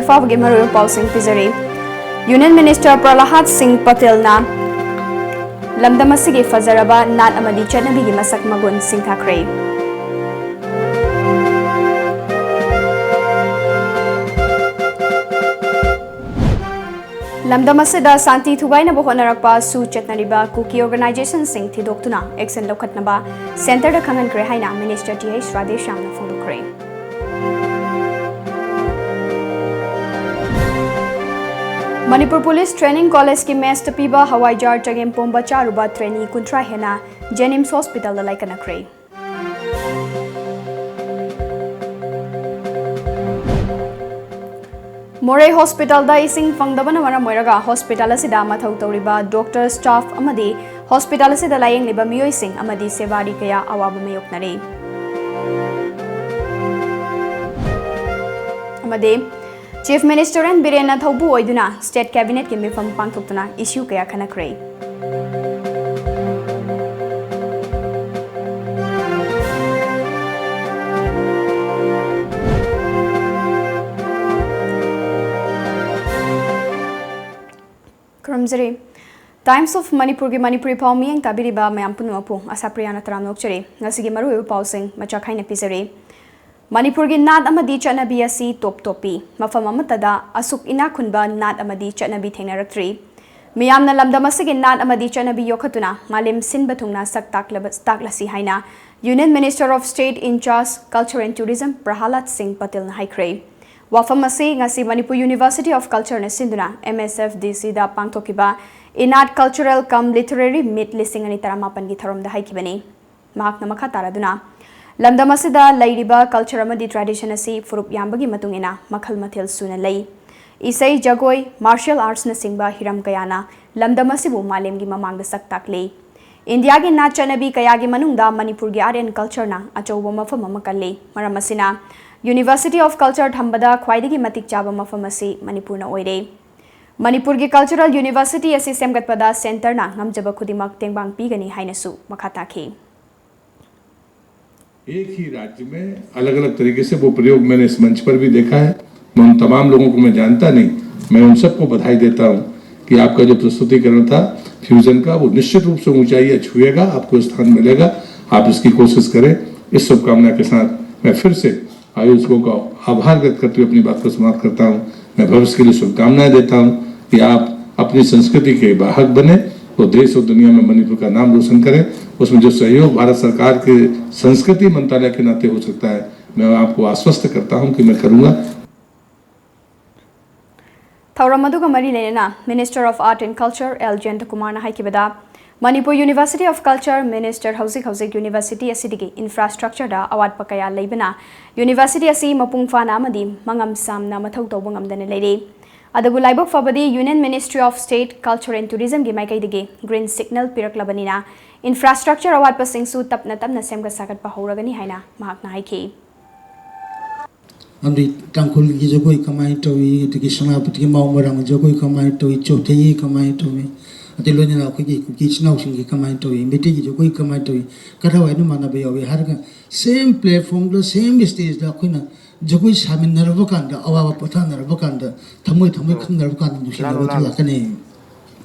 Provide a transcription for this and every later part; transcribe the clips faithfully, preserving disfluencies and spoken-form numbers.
ꯐꯥꯎꯕꯒꯤ ꯃꯔꯨꯑꯣꯏꯕ ꯄꯥꯎꯁꯤꯡ ꯄꯤꯖꯔꯤ꯫ ꯌꯨꯅꯤꯌꯟ ꯃꯤꯅꯤꯁꯇꯔ ꯄ꯭ꯔꯂꯍꯥꯗ ꯁꯤꯡ ꯄꯇꯦꯜꯅ ꯂꯝꯗꯝ ꯑꯁꯤꯒꯤ ꯐꯖꯔꯕ ꯅꯥꯠ ꯑꯃꯗꯤ ꯆꯠꯅꯕꯤꯒꯤ ꯃꯁꯛ ꯃꯒꯨꯟ ꯁꯤꯡꯊꯥꯈ꯭ꯔꯦ꯫ ꯂꯝꯗꯝ ꯑꯁꯤꯗ ꯁꯥꯟꯇꯤ ꯊꯨꯒꯥꯏꯅꯕ ꯍꯣꯠꯅꯔꯛꯄ ꯁꯨ ꯆꯠꯅꯔꯤꯕ ꯀꯨꯀꯤ ꯑꯣꯔꯒꯅꯥꯏꯖꯦꯁꯟꯁꯤꯡ ꯊꯤꯗꯣꯛꯇꯨꯅ ꯑꯦꯛꯁꯟ ꯂꯧꯈꯠꯅꯕ ꯁꯦꯟꯇꯔꯗ ꯈꯪꯍꯟꯈ꯭ꯔꯦ ꯍꯥꯏꯅ ꯃꯤꯅꯤꯁꯇꯔ ꯇꯤ ꯑꯩꯆ ꯔꯥꯙꯦꯁ꯭ꯌꯥꯝꯅ ꯐꯣꯡꯗꯣꯛꯈ꯭ꯔꯦ꯫ ꯃꯅꯤꯄꯨꯔ ꯄꯨꯂꯤꯁ ꯇ꯭ꯔꯦꯅꯤꯡ ꯀꯣꯂꯦꯖꯀꯤ ꯃꯦꯁꯇ ꯄꯤꯕ ꯍꯋꯥꯏꯖꯥꯔ ꯆꯒꯦꯝ ꯄꯣꯝꯕ ꯆꯥꯔꯨꯕ ꯇ꯭ꯔꯦꯅꯤ ꯀꯨꯟꯊ꯭ꯔꯥ ꯍꯦꯟꯅ ꯖꯦꯅꯤꯝꯁ ꯍꯣꯁꯄꯤꯇꯥꯜꯗ ꯂꯥꯏꯀꯠꯅꯈ꯭ꯔꯦ꯫ ꯃꯣꯔꯦ ꯍꯣꯁꯄꯤꯇꯥꯜꯗ ꯏꯁꯤꯡ ꯐꯪꯗꯕꯅ ꯃꯔꯝ ꯑꯣꯏꯔꯒ ꯍꯣꯁꯄꯤꯇꯥꯜ ꯑꯁꯤꯗ ꯃꯊꯧ ꯇꯧꯔꯤꯕ ꯗꯣꯛꯇꯔ, ꯁ꯭ꯇꯥꯐ ꯑꯃꯗꯤ ꯍꯣꯁꯄꯤꯇꯥꯜ ꯑꯁꯤꯗ ꯂꯥꯌꯦꯡꯂꯤꯕ ꯃꯤꯑꯣꯏꯁꯤꯡ ꯑꯃꯗꯤ ꯁꯦꯕꯥꯔꯤ ꯀꯌꯥ ꯑꯋꯥꯕ ꯃꯥꯌꯣꯛꯅꯔꯤ꯫ ꯑꯃꯗꯤ ꯆꯤꯐ ꯃꯤꯅꯤꯁꯇꯔ ꯑꯦꯟ ꯕꯤꯔꯦꯟꯅ ꯊꯧꯕꯨ ꯑꯣꯏꯗꯨꯅ ꯁ꯭ꯇꯦꯠ ꯀꯦꯕꯤꯅꯦꯠꯀꯤ ꯃꯤꯐꯝ ꯄꯥꯡꯊꯣꯛꯇꯨꯅ ꯏꯁꯨ ꯀꯌꯥ ꯈꯟꯅꯈ꯭ꯔꯦ꯫ ꯈꯨꯔꯨꯝꯖꯔꯤ꯫ ꯇꯥꯏꯝꯁ ꯑꯣꯐ ꯃꯅꯤꯄꯨꯔꯒꯤ ꯃꯅꯤꯄꯨꯔꯤ ꯄꯥꯎ ꯃꯤꯠꯌꯦꯡ ꯇꯥꯕꯤꯔꯤꯕ ꯃꯌꯥꯝ ꯄꯨꯝꯅꯃꯛꯄꯨ ꯑꯁꯥꯄ꯭ꯔꯤꯌꯥꯅ ꯇꯔꯥꯝꯅ ꯑꯣꯛꯆꯔꯤ꯫ ꯉꯁꯤꯒꯤ ꯃꯔꯨꯑꯣꯏꯕ ꯄꯥꯎꯁꯤꯡ ꯃꯆꯥꯛ ꯈꯥꯏꯅ ꯄꯤꯖꯔꯤ꯫ ꯃꯅꯤꯄꯨꯔꯒꯤ ꯅꯥꯠ ꯑꯃꯗꯤ ꯆꯠꯅꯕꯤ ꯑꯁꯤ ꯇꯣꯞ ꯇꯣꯞꯄꯤ꯫ ꯃꯐꯝ ꯑꯃꯠꯇꯗ ꯑꯁꯨꯛ ꯏꯅꯥꯛ ꯈꯨꯟꯕ ꯅꯥꯠ ꯑꯃꯗꯤ ꯆꯠꯅꯕꯤ ꯊꯦꯡꯅꯔꯛꯇ꯭ꯔꯤ꯫ ꯃꯤꯌꯥꯝꯅ ꯂꯝꯗꯝ ꯑꯁꯤꯒꯤ ꯅꯥꯠ ꯑꯃꯗꯤ ꯆꯠꯅꯕꯤ ꯌꯣꯛꯈꯠꯇꯨꯅ ꯃꯥꯂꯦꯝ ꯁꯤꯟꯕ ꯊꯨꯡꯅ ꯁꯛ ꯇꯥꯛꯂꯕ-, ꯇꯥꯛꯂꯁꯤ ꯍꯥꯏꯅ Union Minister of State in charge Culture and Tourism Prahlad Singh ꯄꯇꯦꯜꯅ ꯍꯥꯏꯈ꯭ꯔꯦ꯫ ꯋꯥꯐꯝ ꯑꯁꯤ ꯉꯁꯤ ꯃꯅꯤꯄꯨꯔ University of Cultureꯅ ꯁꯤꯟꯗꯨꯅ M S F D Cꯗ ꯄꯥꯡꯊꯣꯛꯈꯤꯕ ꯏꯅꯥꯠ Cultural cum Literary Meet ꯂꯤꯁꯤꯡ ꯑꯅꯤ ꯇꯔꯥꯃꯥꯄꯟꯒꯤ ꯊꯧꯔꯝꯗ ꯍꯥꯏꯈꯤꯕꯅꯤ꯫ ꯃꯍꯥꯛꯅ ꯃꯈꯥ ꯇꯥꯔꯗꯨꯅ, ꯂꯝꯗꯝ ꯑꯁꯤꯗ ꯂꯩꯔꯤꯕ culture ꯑꯃꯗꯤ tradition ꯑꯁꯤ ꯐꯨꯔꯨꯞ ꯌꯥꯝꯕꯒꯤ ꯃꯇꯨꯡ ꯏꯟꯅ ꯃꯈꯜ ꯃꯊꯦꯜ ꯁꯨꯅ ꯂꯩ꯫ ꯏꯁꯩ, ꯖꯒꯣꯏ, martial artsꯅꯆꯤꯡꯕ ꯍꯤꯔꯝ ꯀꯌꯥꯅ ꯂꯝꯗꯝ ꯑꯁꯤꯕꯨ ꯃꯥꯂꯦꯝꯒꯤ ꯃꯃꯥꯡꯗ ꯁꯛ ꯇꯥꯛꯂꯤ꯫ ꯏꯟꯗꯤꯌꯥꯒꯤ ꯅꯥꯠ ꯆꯠꯅꯕꯤ ꯀꯌꯥꯒꯤ ꯃꯅꯨꯡꯗ ꯃꯅꯤꯄꯨꯔꯒꯤ Art and Cultureꯅ ꯑꯆꯧꯕ ꯃꯐꯝ ꯑꯃ ꯀꯜꯂꯤ꯫ ꯃꯔꯝ ꯑꯁꯤꯅ, University of Culture ꯊꯝꯕꯗ ꯈ꯭ꯋꯥꯏꯗꯒꯤ ꯃꯇꯤꯛ ꯆꯥꯕ ꯃꯐꯝ ꯑꯁꯤ ꯃꯅꯤꯄꯨꯔꯅ ꯑꯣꯏꯔꯦ꯫ ꯃꯅꯤꯄꯨꯔꯒꯤ Cultural University ꯑꯁꯤ ꯁꯦꯝꯒꯠꯄꯗ centreꯅ ꯉꯝꯖꯕ ꯈꯨꯗꯤꯡꯃꯛ ꯇꯦꯡꯕꯥꯡ ꯄꯤꯒꯅꯤ ꯍꯥꯏꯅꯁꯨ ꯃꯈꯥ ꯇꯥꯈꯤ꯫ एक ही राज्य में अलग-अलग तरीके से वो प्रयोग मैंने इस मंच पर भी देखा है। उन तमाम लोगों को मैं जानता नहीं, मैं उन सबको बधाई देता हूँ कि आपका जो प्रस्तुतिकरण था फ्यूजन का, वो निश्चित रूप से ऊंचाई छुएगा, आपको स्थान मिलेगा। आप इसकी कोशिश करें। इस शुभकामना के साथ मैं फिर से आयोजकों का आभार व्यक्त करते हुए अपनी बात को समाप्त करता हूँ। मैं भविष्य के लिए शुभकामनाएं देता हूँ कि आप अपनी संस्कृति के वाहक बने, तो देश और दुनिया में मणिपुर का नाम रोशन करें। उसमें जो सहयोग भारत सरकार के संस्कृति मंत्रालय के नाते हो सकता है, मैं आपको आश्वस्त करता हूँ कि मैं करूँगा। ꯊꯧꯔꯝ ꯑꯗꯨꯒ ꯃꯔꯤ ꯂꯩꯅꯅ Minister of Art and Culture L ꯖꯌꯟꯇꯀꯨꯃꯥꯔꯅ ꯍꯥꯏꯈꯤꯕꯗ, Manipur University of Culture, Minister ꯍꯧꯖꯤꯛ ꯍꯧꯖꯤꯛ university ꯑꯁꯤꯗꯒꯤ infrastructureꯗ ꯑꯋꯥꯠꯄ ꯀꯌꯥ ꯂꯩꯕꯅ university ꯑꯁꯤ ꯃꯄꯨꯡ ꯐꯥꯅ ꯑꯃꯗꯤ ꯃꯉꯝ ꯁꯥꯝꯅ ꯃꯊꯧ ꯇꯧꯕ ꯉꯝꯗꯅ ꯂꯩꯔꯦ꯫ ꯑꯗꯨꯕꯨ ꯂꯥꯏꯕꯛ ꯐꯕꯗꯤ Union Ministry of State Culture and Tourismꯒꯤ ꯃꯥꯏꯀꯩꯗꯒꯤ green signal ꯄꯤꯔꯛꯂꯕꯅꯤꯅ infrastructure ꯑꯋꯥꯠꯄꯁꯤꯡꯁꯨ ꯇꯞꯅ ꯇꯞꯅ ꯁꯦꯝꯒꯠ ꯁꯥꯒꯠꯄ ꯍꯧꯔꯒꯅꯤ ꯍꯥꯏꯅ ꯃꯍꯥꯛꯅ ꯍꯥꯏꯈꯤ꯫ ꯑꯃꯗꯤ ꯇꯥꯡꯈꯨꯜꯒꯤ ꯖꯒꯣꯏ ꯀꯃꯥꯏꯅ ꯇꯧꯏ, ꯑꯗꯒꯤ ꯁꯦꯅꯥꯄꯇꯤꯒꯤ ꯃꯥꯎ ꯃꯣꯏꯔꯥꯡꯒꯤ ꯖꯒꯣꯏ ꯀꯃꯥꯏꯅ ꯇꯧꯏ, ꯆꯣꯊꯦꯒꯤ ꯀꯃꯥꯏꯅ ꯇꯧꯏ, ꯑꯗꯩ ꯂꯣꯏꯅꯅ ꯑꯩꯈꯣꯏꯒꯤ ꯀꯨꯀꯤ ꯏꯆꯤꯟ ꯏꯅꯥꯎꯁꯤꯡꯒꯤ ꯀꯃꯥꯏꯅ ꯇꯧꯏ, ꯃꯩꯇꯩꯒꯤ ꯖꯒꯣꯏ ꯀꯃꯥꯏꯅ ꯇꯧꯏ, ꯀꯗꯥꯏꯋꯥꯏꯗ ꯃꯥꯟꯅꯕ ꯌꯥꯎꯏ ꯍꯥꯏꯔꯒ same platformꯗ, same stageꯗ ꯑꯩꯈꯣꯏꯅ ꯖꯒꯣꯏ ꯁꯥꯃꯤꯟꯅꯔꯕ ꯀꯥꯟꯗ, ꯑꯋꯥꯕ ꯄꯣꯊꯥꯅꯔꯕ ꯀꯥꯟꯗ, ꯊꯃꯣꯏ ꯊꯃꯣꯏ ꯈꯪꯅꯔꯕ ꯀꯥꯟꯗ ꯅꯨꯡꯁꯤꯅꯕꯗꯨ ꯂꯥꯛꯀꯅꯤ꯫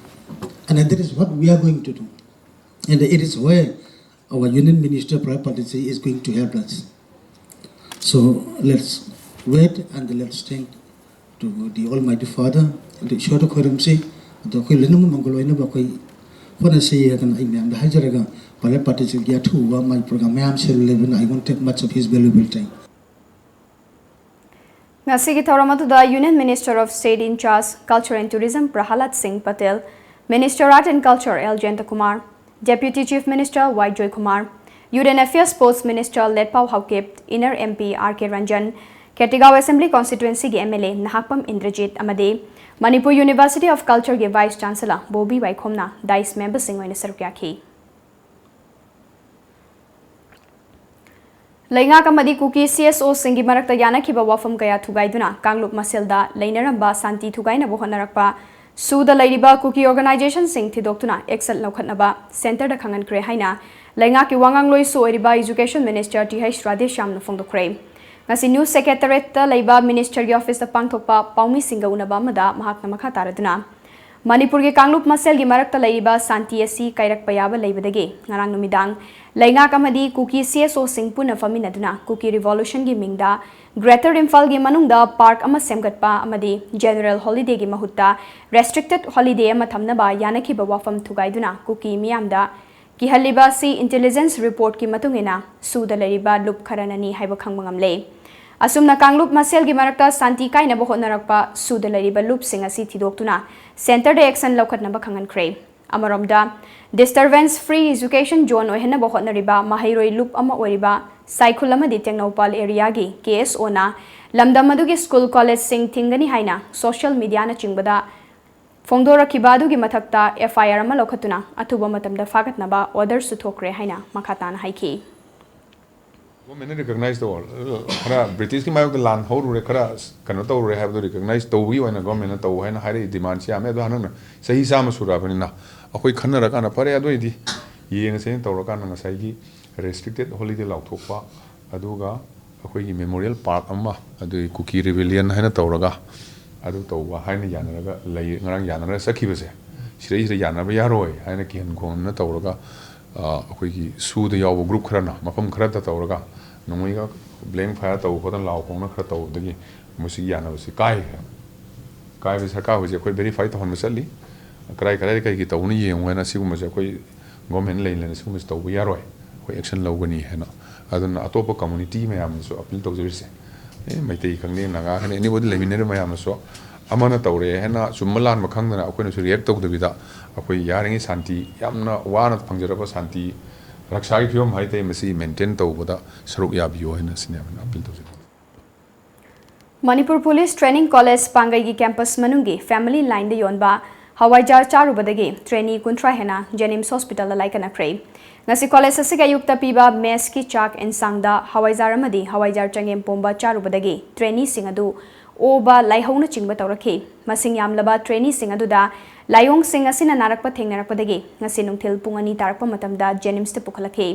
And that is what we are going to do. And it is where our Union Minister Prabhat Patilji is going to help us. So let's wait and let's thank to the Almighty Father, ꯑꯗꯨ ꯏꯁꯣꯔꯗ ꯈꯣꯏꯔꯝꯁꯤ꯫ ꯑꯗꯣ ꯑꯩꯈꯣꯏ ꯂꯣꯏꯅꯃꯛ ꯃꯪꯒꯣꯜ ꯑꯣꯏꯅꯕ ꯑꯩꯈꯣꯏ ꯍꯣꯠꯅꯁꯤ ꯍꯥꯏꯗꯅ ꯑꯩ ꯃꯌꯥꯝꯗ ꯍꯥꯏꯖꯔꯒ, ꯄ꯭ꯔꯕꯍꯠ ꯄꯥꯇꯤꯜꯒꯤ ꯑꯊꯨꯕ ꯃꯥꯒꯤ program ꯃꯌꯥꯝ ꯁꯤꯜꯂꯤꯕꯅ, I won't take much of his valuable time. ꯉꯁꯤꯒꯤ ꯊꯧꯔꯝ ꯑꯗꯨꯗ Union Minister of State in charge Culture and Tourism Prahlad Singh Patel, Minister Art and Culture L Jayantakumar, Deputy Chief Minister Y Joykumar, Youth and Affairs Sports Minister Letpao Haokip, Inner M P R K Ranjan, Khetrigao Assembly Constituencyꯒꯤ M L A Nahakpam Indrajit ꯑꯃꯗꯤ Manipur University of Cultureꯒꯤ Vice Chancellor Bobby ꯋꯥꯏꯈꯣꯝꯅ dais memberꯁꯤꯡ ꯑꯣꯏꯅ ꯁꯔꯨꯛ ꯌꯥꯈꯤ꯫ ꯂꯩꯉꯥꯛ ꯑꯃꯗꯤ ꯀꯨꯀꯤ C S Oꯁꯤꯡꯒꯤ ꯃꯔꯛꯇ ꯌꯥꯅꯈꯤꯕ ꯋꯥꯐꯝ ꯀꯌꯥ ꯊꯨꯒꯥꯏꯗꯨꯅ ꯀꯥꯡꯂꯨꯞ ꯃꯁꯦꯜꯗ ꯂꯩꯅꯔꯝꯕ ꯁꯥꯟꯇꯤ ꯊꯨꯒꯥꯏꯅꯕ ꯍꯣꯠꯅꯔꯛꯄ ꯁꯨꯗ ꯂꯩꯔꯤꯕ ꯀꯨꯀꯤ organizationꯁꯤꯡ ꯊꯤꯗꯣꯛꯇꯨꯅ action ꯂꯧꯈꯠꯅꯕ centreꯗ ꯈꯪꯍꯟꯈ꯭ꯔꯦ ꯍꯥꯏꯅ ꯂꯩꯉꯥꯛꯀꯤ ꯋꯥꯉꯥꯡꯂꯣꯏꯁꯨ ꯑꯣꯏꯔꯤꯕ Education Minister ꯇꯤ ꯍꯩꯆ ꯔꯥꯙꯦꯁ꯭ꯌꯥꯝꯅ ꯐꯣꯡꯗꯣꯛꯈ꯭ꯔꯦ꯫ ꯉꯁꯤ ꯅ꯭ꯌꯨ ꯁꯦꯀ꯭ꯔꯦꯇꯔꯤꯌꯦꯠꯇ ꯂꯩꯕ ꯃꯤꯅꯤꯁꯇꯔꯒꯤ ꯑꯣꯐꯤꯁꯇ ꯄꯥꯡꯊꯣꯛꯄ ꯄꯥꯎꯃꯤꯁꯤꯡꯒ ꯎꯅꯕ ꯑꯃꯗ ꯃꯍꯥꯛꯅ ꯃꯈꯥ ꯇꯥꯔꯗꯨꯅ, ꯃꯅꯤꯄꯨꯔꯒꯤ ꯀꯥꯡꯂꯨꯞ ꯃꯁꯦꯜꯒꯤ ꯃꯔꯛꯇ ꯂꯩꯔꯤꯕ ꯁꯥꯟꯇꯤ ꯑꯁꯤ ꯀꯥꯏꯔꯛꯄ ꯌꯥꯕ ꯂꯩꯕꯗꯒꯤ ꯉꯔꯥꯡ ꯅꯨꯃꯤꯗꯥꯡ ꯂꯩꯉꯥꯛ ꯑꯃꯗꯤ ꯀꯨꯀꯤ ꯁꯤ ꯑꯦꯁ ꯑꯣꯁꯤꯡ ꯄꯨꯟꯅ ꯐꯝꯃꯤꯟꯅꯗꯨꯅ ꯀꯨꯀꯤ ꯔꯤꯚꯣꯂꯨꯁꯟꯒꯤ ꯃꯤꯡꯗ ꯒ꯭ꯔꯦꯇꯔ ꯏꯝꯐꯥꯜꯒꯤ ꯃꯅꯨꯡꯗ ꯄꯥꯔꯛ ꯑꯃ ꯁꯦꯝꯒꯠꯄ ꯑꯃꯗꯤ ꯖꯦꯅꯔꯦꯜ ꯍꯣꯂꯤꯗꯦꯒꯤ ꯃꯍꯨꯠꯇ ꯔꯦꯁꯇ꯭ꯔꯤꯛꯇꯦꯗ ꯍꯣꯂꯤꯗꯦ ꯑꯃ ꯊꯝꯅꯕ ꯌꯥꯅꯈꯤꯕ ꯋꯥꯐꯝ ꯊꯨꯒꯥꯏꯗꯨꯅ ꯀꯨꯀꯤ ꯃꯤꯌꯥꯝꯗ ꯀꯤꯍꯜꯂꯤꯕ ꯑꯁꯤ ꯏꯟꯇꯦꯂꯤꯖꯦꯟꯁ ꯔꯤꯄꯣꯔꯠꯀꯤ ꯃꯇꯨꯡ ꯏꯟꯅ ꯁꯨꯗ ꯂꯩꯔꯤꯕ ꯂꯨꯞ ꯈꯔꯅꯅꯤ ꯍꯥꯏꯕ ꯈꯪꯕ ꯉꯝꯂꯦ꯫ ꯑꯁꯨꯝꯅ ꯀꯥꯡꯂꯨꯞ ꯃꯁꯦꯜꯒꯤ ꯃꯔꯛꯇ ꯁꯥꯟꯇꯤ ꯀꯥꯏꯅꯕ ꯍꯣꯠꯅꯔꯛꯄ ꯁꯨꯗ ꯂꯩꯔꯤꯕ ꯂꯨꯞꯁꯤꯡ ꯑꯁꯤ ꯊꯤꯗꯣꯛꯇꯨꯅ ꯁꯦꯟꯇꯔꯗ ꯑꯦꯛꯁꯟ ꯂꯧꯈꯠꯅꯕ ꯈꯪꯍꯟꯈ꯭ꯔꯦ꯫ ꯑꯃꯔꯣꯝꯗ, ꯗꯤꯁꯇꯔꯕꯦꯟꯁ ꯐ꯭ꯔꯤ ꯏꯖꯨꯀꯦꯁꯟ ꯖꯣꯟ ꯑꯣꯏꯍꯟꯅꯕ ꯍꯣꯠꯅꯔꯤꯕ ꯃꯍꯩꯔꯣꯏ ꯂꯨꯞ ꯑꯃ ꯑꯣꯏꯔꯤꯕ ꯁꯥꯏꯈꯨꯜ ꯑꯃꯗꯤ ꯇꯦꯡꯅꯧꯄꯥꯜ ꯑꯦꯔꯤꯌꯥꯒꯤ ꯀꯦ ꯑꯦꯁ ꯑꯣꯅ ꯂꯝꯗꯝ ꯑꯗꯨꯒꯤ ꯁ꯭ꯀꯨꯜ ꯀꯣꯂꯦꯖꯁꯤꯡ ꯊꯤꯡꯒꯅꯤ ꯍꯥꯏꯅ ꯁꯣꯁꯤꯌꯦꯜ ꯃꯤꯗꯤꯌꯥꯅꯆꯤꯡꯕꯗ ꯐꯣꯡꯗꯣꯔꯛꯈꯤꯕ ꯑꯗꯨꯒꯤ ꯃꯊꯛꯇ ꯑꯦꯐ ꯑꯥꯏ ꯑꯥꯔ ꯑꯃ ꯂꯧꯈꯠꯇꯨꯅ ꯑꯊꯨꯕ ꯃꯇꯝꯗ ꯐꯥꯒꯠꯅꯕ ꯑꯣꯔꯗꯔꯁꯨ ꯊꯣꯛꯈ꯭ꯔꯦ ꯍꯥꯏꯅ ꯃꯈꯥ ꯇꯥꯅ ꯍꯥꯏꯈꯤ꯫ ꯒꯣꯔꯃꯦꯟꯅ ꯔꯤꯀꯣꯒꯅꯥꯏꯖ ꯇꯧ, ꯈꯔ ꯕ꯭ꯔꯤꯇꯤꯁꯀꯤ ꯃꯥꯌꯣꯛꯇ ꯂꯥꯟ ꯍꯧꯔꯨꯔꯦ, ꯈꯔ ꯀꯩꯅꯣ ꯇꯧꯔꯨꯔꯦ ꯍꯥꯏꯕꯗꯣ ꯔꯤꯀꯣꯒꯅꯥꯏꯖ ꯇꯧꯕꯒꯤ ꯑꯣꯏꯅ ꯒꯣꯔꯃꯦꯟꯅ ꯇꯧ ꯍꯥꯏꯅ ꯍꯥꯏꯔꯛꯏ ꯗꯤꯃꯥꯟꯁꯤ ꯌꯥꯝꯃꯦ꯫ ꯑꯗꯣ ꯍꯟꯗꯛꯅ ꯆꯍꯤ ꯆꯥꯝꯃ ꯁꯨꯔꯛꯑꯕꯅꯤꯅ ꯑꯩꯈꯣꯏ ꯈꯟꯅꯔꯀꯥꯟꯗ ꯐꯔꯦ, ꯑꯗꯨ ꯑꯣꯏꯗꯤ ꯌꯦꯡꯉꯁꯦꯅ ꯇꯧꯔꯀꯥꯟꯗ ꯉꯁꯥꯏꯒꯤ ꯔꯦꯁꯇ꯭ꯔꯤꯛꯇꯦꯗ ꯍꯣꯂꯤꯗꯦ ꯂꯥꯎꯊꯣꯛꯄ, ꯑꯗꯨꯒ ꯑꯩꯈꯣꯏꯒꯤ ꯃꯦꯃꯣꯔꯤꯌꯦꯜ ꯄꯥꯔꯛ ꯑꯃ, ꯑꯗꯨꯒꯤ ꯀꯨꯀꯤ ꯔꯤꯕꯦꯂꯤꯌꯟ ꯍꯥꯏꯅ ꯇꯧꯔꯒ ꯑꯗꯨ ꯇꯧꯕ ꯍꯥꯏꯅ ꯌꯥꯅꯔꯒ ꯂꯩ, ꯉꯔꯥꯡ ꯌꯥꯅꯔꯒ ꯆꯠꯈꯤꯕꯁꯦ, ꯁꯤꯗꯩꯁꯤꯗ ꯌꯥꯅꯕ ꯌꯥꯔꯣꯏ ꯍꯥꯏꯅ ꯀꯤꯍꯟ ꯈꯣꯡꯍꯟꯅ ꯇꯧꯔꯒ, ꯑ, ꯑꯩꯈꯣꯏꯒꯤ ꯁꯨꯗ ꯌꯥꯎꯕ ꯒ꯭ꯔꯨꯞ ꯈꯔꯅ ꯃꯐꯝ ꯈꯔꯗ ꯇꯧꯔꯒ ꯅꯣꯡꯃꯩꯒ ꯕ꯭ꯂꯦꯡ ꯐꯥꯌꯔ ꯇꯧꯕ ꯈꯣꯠꯇꯅ ꯂꯥꯎ ꯈꯣꯡꯅ ꯈꯔ ꯇꯧꯕꯗꯒꯤ ꯃꯣꯏꯁꯤꯒꯤ ꯌꯥꯅꯕꯁꯤ ꯀꯥꯏꯈ꯭ꯔꯦ꯫ ꯀꯥꯏꯕꯁꯤ ꯁꯔꯀꯥꯔ ꯍꯧꯖꯤꯛ ꯑꯩꯈꯣꯏ ꯚꯦꯔꯤꯐꯥꯏ ꯇꯧꯍꯟꯕ ꯆꯠꯂꯤ꯫ ꯀꯗꯥꯏ ꯀꯗꯥꯏꯗ ꯀꯩꯒꯤ ꯇꯧꯕꯅ ꯌꯦꯡꯉꯨ ꯍꯥꯏꯅ ꯁꯤꯒꯨꯝꯕꯁꯦ ꯑꯩꯈꯣꯏ ꯒꯣꯔꯃꯦꯟ ꯂꯩ ꯂꯩꯅ ꯁꯤꯒꯨꯝꯕꯁꯤ ꯇꯧꯕ ꯌꯥꯔꯣꯏ, ꯑꯩꯈꯣꯏ ꯑꯦꯛꯁꯟ ꯂꯧꯒꯅꯤ ꯍꯥꯏꯅ꯫ ꯑꯗꯨꯅ ꯑꯇꯣꯞꯄ ꯀꯝꯃꯨꯅꯤꯇꯤ ꯃꯌꯥꯝꯅꯁꯨ ꯑꯄꯤꯜ ꯇꯧꯖꯔꯤꯁꯦ, ꯑꯦ, ꯃꯩꯇꯩ ꯈꯪꯗꯦ, ꯅꯥꯒꯥ ꯈꯪꯗꯦ, ꯑꯦꯅꯤꯕꯣꯗꯤ ꯂꯩꯃꯤꯟꯅꯔꯤꯕ ꯃꯌꯥꯝꯅꯁꯨ ꯑꯃꯅ ꯇꯧꯔꯦ ꯍꯥꯏꯅ ꯆꯨꯝꯕ ꯂꯥꯟꯕ ꯈꯪꯗꯅ ꯑꯩꯈꯣꯏꯅꯁꯨ ꯔꯤꯌꯦꯛ ꯇꯧꯗꯕꯤꯗ ꯑꯩꯈꯣꯏ ꯌꯥꯔꯤꯉꯩ ꯁꯥꯟꯇꯤ, ꯌꯥꯝꯅ ꯋꯥꯅ ꯐꯪꯖꯔꯕ ꯁꯥꯟꯇꯤ ꯔꯛꯁꯥꯒꯤ ꯐꯤꯕꯝ ꯍꯥꯏ ꯇꯥꯏ, ꯃꯁꯤ ꯃꯦꯟꯇꯦꯟ ꯇꯧꯕꯗ ꯁꯔꯨꯛ ꯌꯥꯕꯤꯌꯨ ꯍꯥꯏꯅ ꯁꯤꯅꯦ ꯑꯩꯈꯣꯏꯅ ꯑꯄꯤꯜ ꯇꯧꯖꯅꯤꯡꯕ꯫ ꯃꯅꯤꯄꯨꯔ ꯄꯨꯂꯤꯁ ꯇ꯭ꯔꯦꯅꯤꯡ ꯀꯣꯂꯦꯖ ꯄꯥꯡꯒꯩꯒꯤ ꯀꯦꯝꯄꯁ ꯃꯅꯨꯡꯒꯤ ꯐꯦꯃꯤꯂꯤ ꯂꯥꯏꯟꯗ ꯌꯣꯟꯕ ꯍꯋꯥꯏꯖꯥꯔ ꯆꯥꯔꯨꯕꯗꯒꯤ ꯇ꯭ꯔꯦꯅꯤ ꯀꯨꯟꯊ꯭ꯔꯥ ꯍꯦꯟꯅ ꯖꯦꯅꯤꯝꯁ ꯍꯣꯁꯄꯤꯇꯥꯜꯗ ꯂꯥꯏꯀꯠꯅꯈ꯭ꯔꯦ꯫ ꯉꯁꯤ ꯀꯣꯂꯦꯖ ꯑꯁꯤꯒꯤ ꯑꯌꯨꯛꯇ ꯄꯤꯕ ꯃꯦꯁꯀꯤ ꯆꯥꯛ ꯏꯟꯁꯥꯡꯗ ꯍꯋꯥꯏꯖꯥꯔ ꯑꯃꯗꯤ ꯍꯋꯥꯏꯖꯥꯔ ꯆꯒꯦꯝ ꯄꯣꯝꯕ ꯆꯥꯔꯨꯕꯗꯒꯤ ꯇ꯭ꯔꯦꯅꯤꯁꯤꯡ ꯑꯗꯨ ꯑꯣꯕ ꯂꯥꯏꯍꯧꯅꯆꯤꯡꯕ ꯇꯧꯔꯛꯈꯤ꯫ ꯃꯁꯤꯡ ꯌꯥꯝꯂꯕ ꯇ꯭ꯔꯦꯅꯤꯁꯤꯡ ꯑꯗꯨꯗ ꯂꯥꯏꯑꯣꯡꯁꯤꯡ ꯑꯁꯤꯅ ꯅꯥꯔꯛꯄ ꯊꯦꯡꯅꯔꯛꯄꯗꯒꯤ ꯉꯁꯤ ꯅꯨꯡꯊꯤꯜ ꯄꯨꯡ ꯑꯅꯤ ꯇꯥꯔꯛꯄ ꯃꯇꯝꯗ ꯖꯦꯅꯤꯝꯁꯇ ꯄꯨꯈꯠꯂꯛꯈꯤ꯫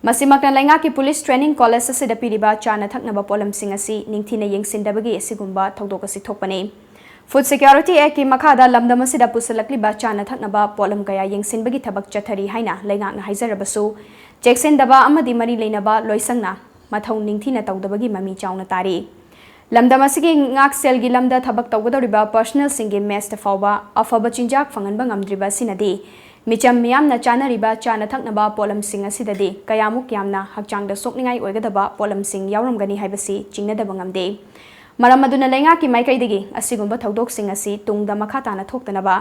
ꯃꯁꯤꯃꯛꯅ ꯂꯩꯉꯥꯛꯀꯤ ꯄꯨꯂꯤꯁ ꯇ꯭ꯔꯦꯅꯤꯡ ꯀꯣꯂꯦꯖ ꯑꯁꯤꯗ ꯄꯤꯔꯤꯕ ꯆꯥꯅ ꯊꯛꯅꯕ ꯄꯣꯠꯂꯝꯁꯤꯡ ꯑꯁꯤ ꯅꯤꯡꯊꯤꯅ ꯌꯦꯡꯁꯤꯟꯗꯕꯒꯤ ꯑꯁꯤꯒꯨꯝꯕ ꯊꯧꯗꯣꯛ ꯑꯁꯤ ꯊꯣꯛꯄꯅꯤ꯫ ꯐꯨꯗ ꯁꯦꯀ꯭ꯌꯨꯔꯤꯇꯤ ꯑꯦꯛꯀꯤ ꯃꯈꯥꯗ ꯂꯝꯗꯝ ꯑꯁꯤꯗ ꯄꯨꯁꯤꯜꯂꯛꯂꯤꯕ ꯆꯥꯅ ꯊꯛꯅꯕ ꯄꯣꯠꯂꯝ ꯀꯌꯥ ꯌꯦꯡꯁꯤꯟꯕꯒꯤ ꯊꯕꯛ ꯆꯠꯊꯔꯤ ꯍꯥꯏꯅ ꯂꯩꯉꯥꯛꯅ ꯍꯥꯏꯖꯔꯕꯁꯨ, ꯆꯦꯛꯁꯤꯟꯗꯕ ꯑꯃꯗꯤ ꯃꯔꯤ ꯂꯩꯅꯕ ꯂꯣꯏꯁꯪꯅ ꯃꯊꯧ ꯅꯤꯡꯊꯤꯅ ꯇꯧꯗꯕꯒꯤ ꯃꯃꯤ ꯆꯥꯎꯅ ꯇꯥꯔꯤ꯫ ꯂꯝꯗꯝ ꯑꯁꯤꯒꯤ ꯉꯥꯛꯁꯦꯜꯒꯤ ꯂꯝꯗ ꯊꯕꯛ ꯇꯧꯒꯗꯧꯔꯤꯕ ꯄꯔꯁꯅꯦꯜꯁꯤꯡꯒꯤ ꯃꯦꯁꯇ ꯐꯥꯎꯕ ꯑꯐꯕ ꯆꯤꯟꯖꯥꯛ ꯐꯪꯍꯟꯕ ꯉꯝꯗ꯭ꯔꯤꯕ ꯑꯁꯤꯅꯗꯤ ꯃꯤꯆꯝ ꯃꯤꯌꯥꯝꯅ ꯆꯥꯅꯔꯤꯕ ꯆꯥꯅ ꯊꯛꯅꯕ ꯄꯣꯠꯂꯝꯁꯤꯡ ꯑꯁꯤꯗꯗꯤ ꯀꯌꯥꯃꯨꯛ ꯌꯥꯝꯅ ꯍꯛꯆꯥꯡꯗ ꯁꯣꯛꯅꯤꯡꯉꯥꯏ ꯑꯣꯏꯒꯗꯕ ꯄꯣꯠꯂꯝꯁꯤꯡ ꯌꯥꯎꯔꯝꯒꯅꯤ ꯍꯥꯏꯕꯁꯤ ꯆꯤꯡꯅꯗꯕ ꯉꯝꯗꯦ꯫ ꯃꯔꯝ ꯑꯗꯨꯅ ꯂꯩꯉꯥꯛꯀꯤ ꯃꯥꯏꯀꯩꯗꯒꯤ ꯑꯁꯤꯒꯨꯝꯕ ꯊꯧꯗꯣꯛꯁꯤꯡ ꯑꯁꯤ ꯇꯨꯡꯗ ꯃꯈꯥ ꯇꯥꯅ ꯊꯣꯛꯇꯅꯕ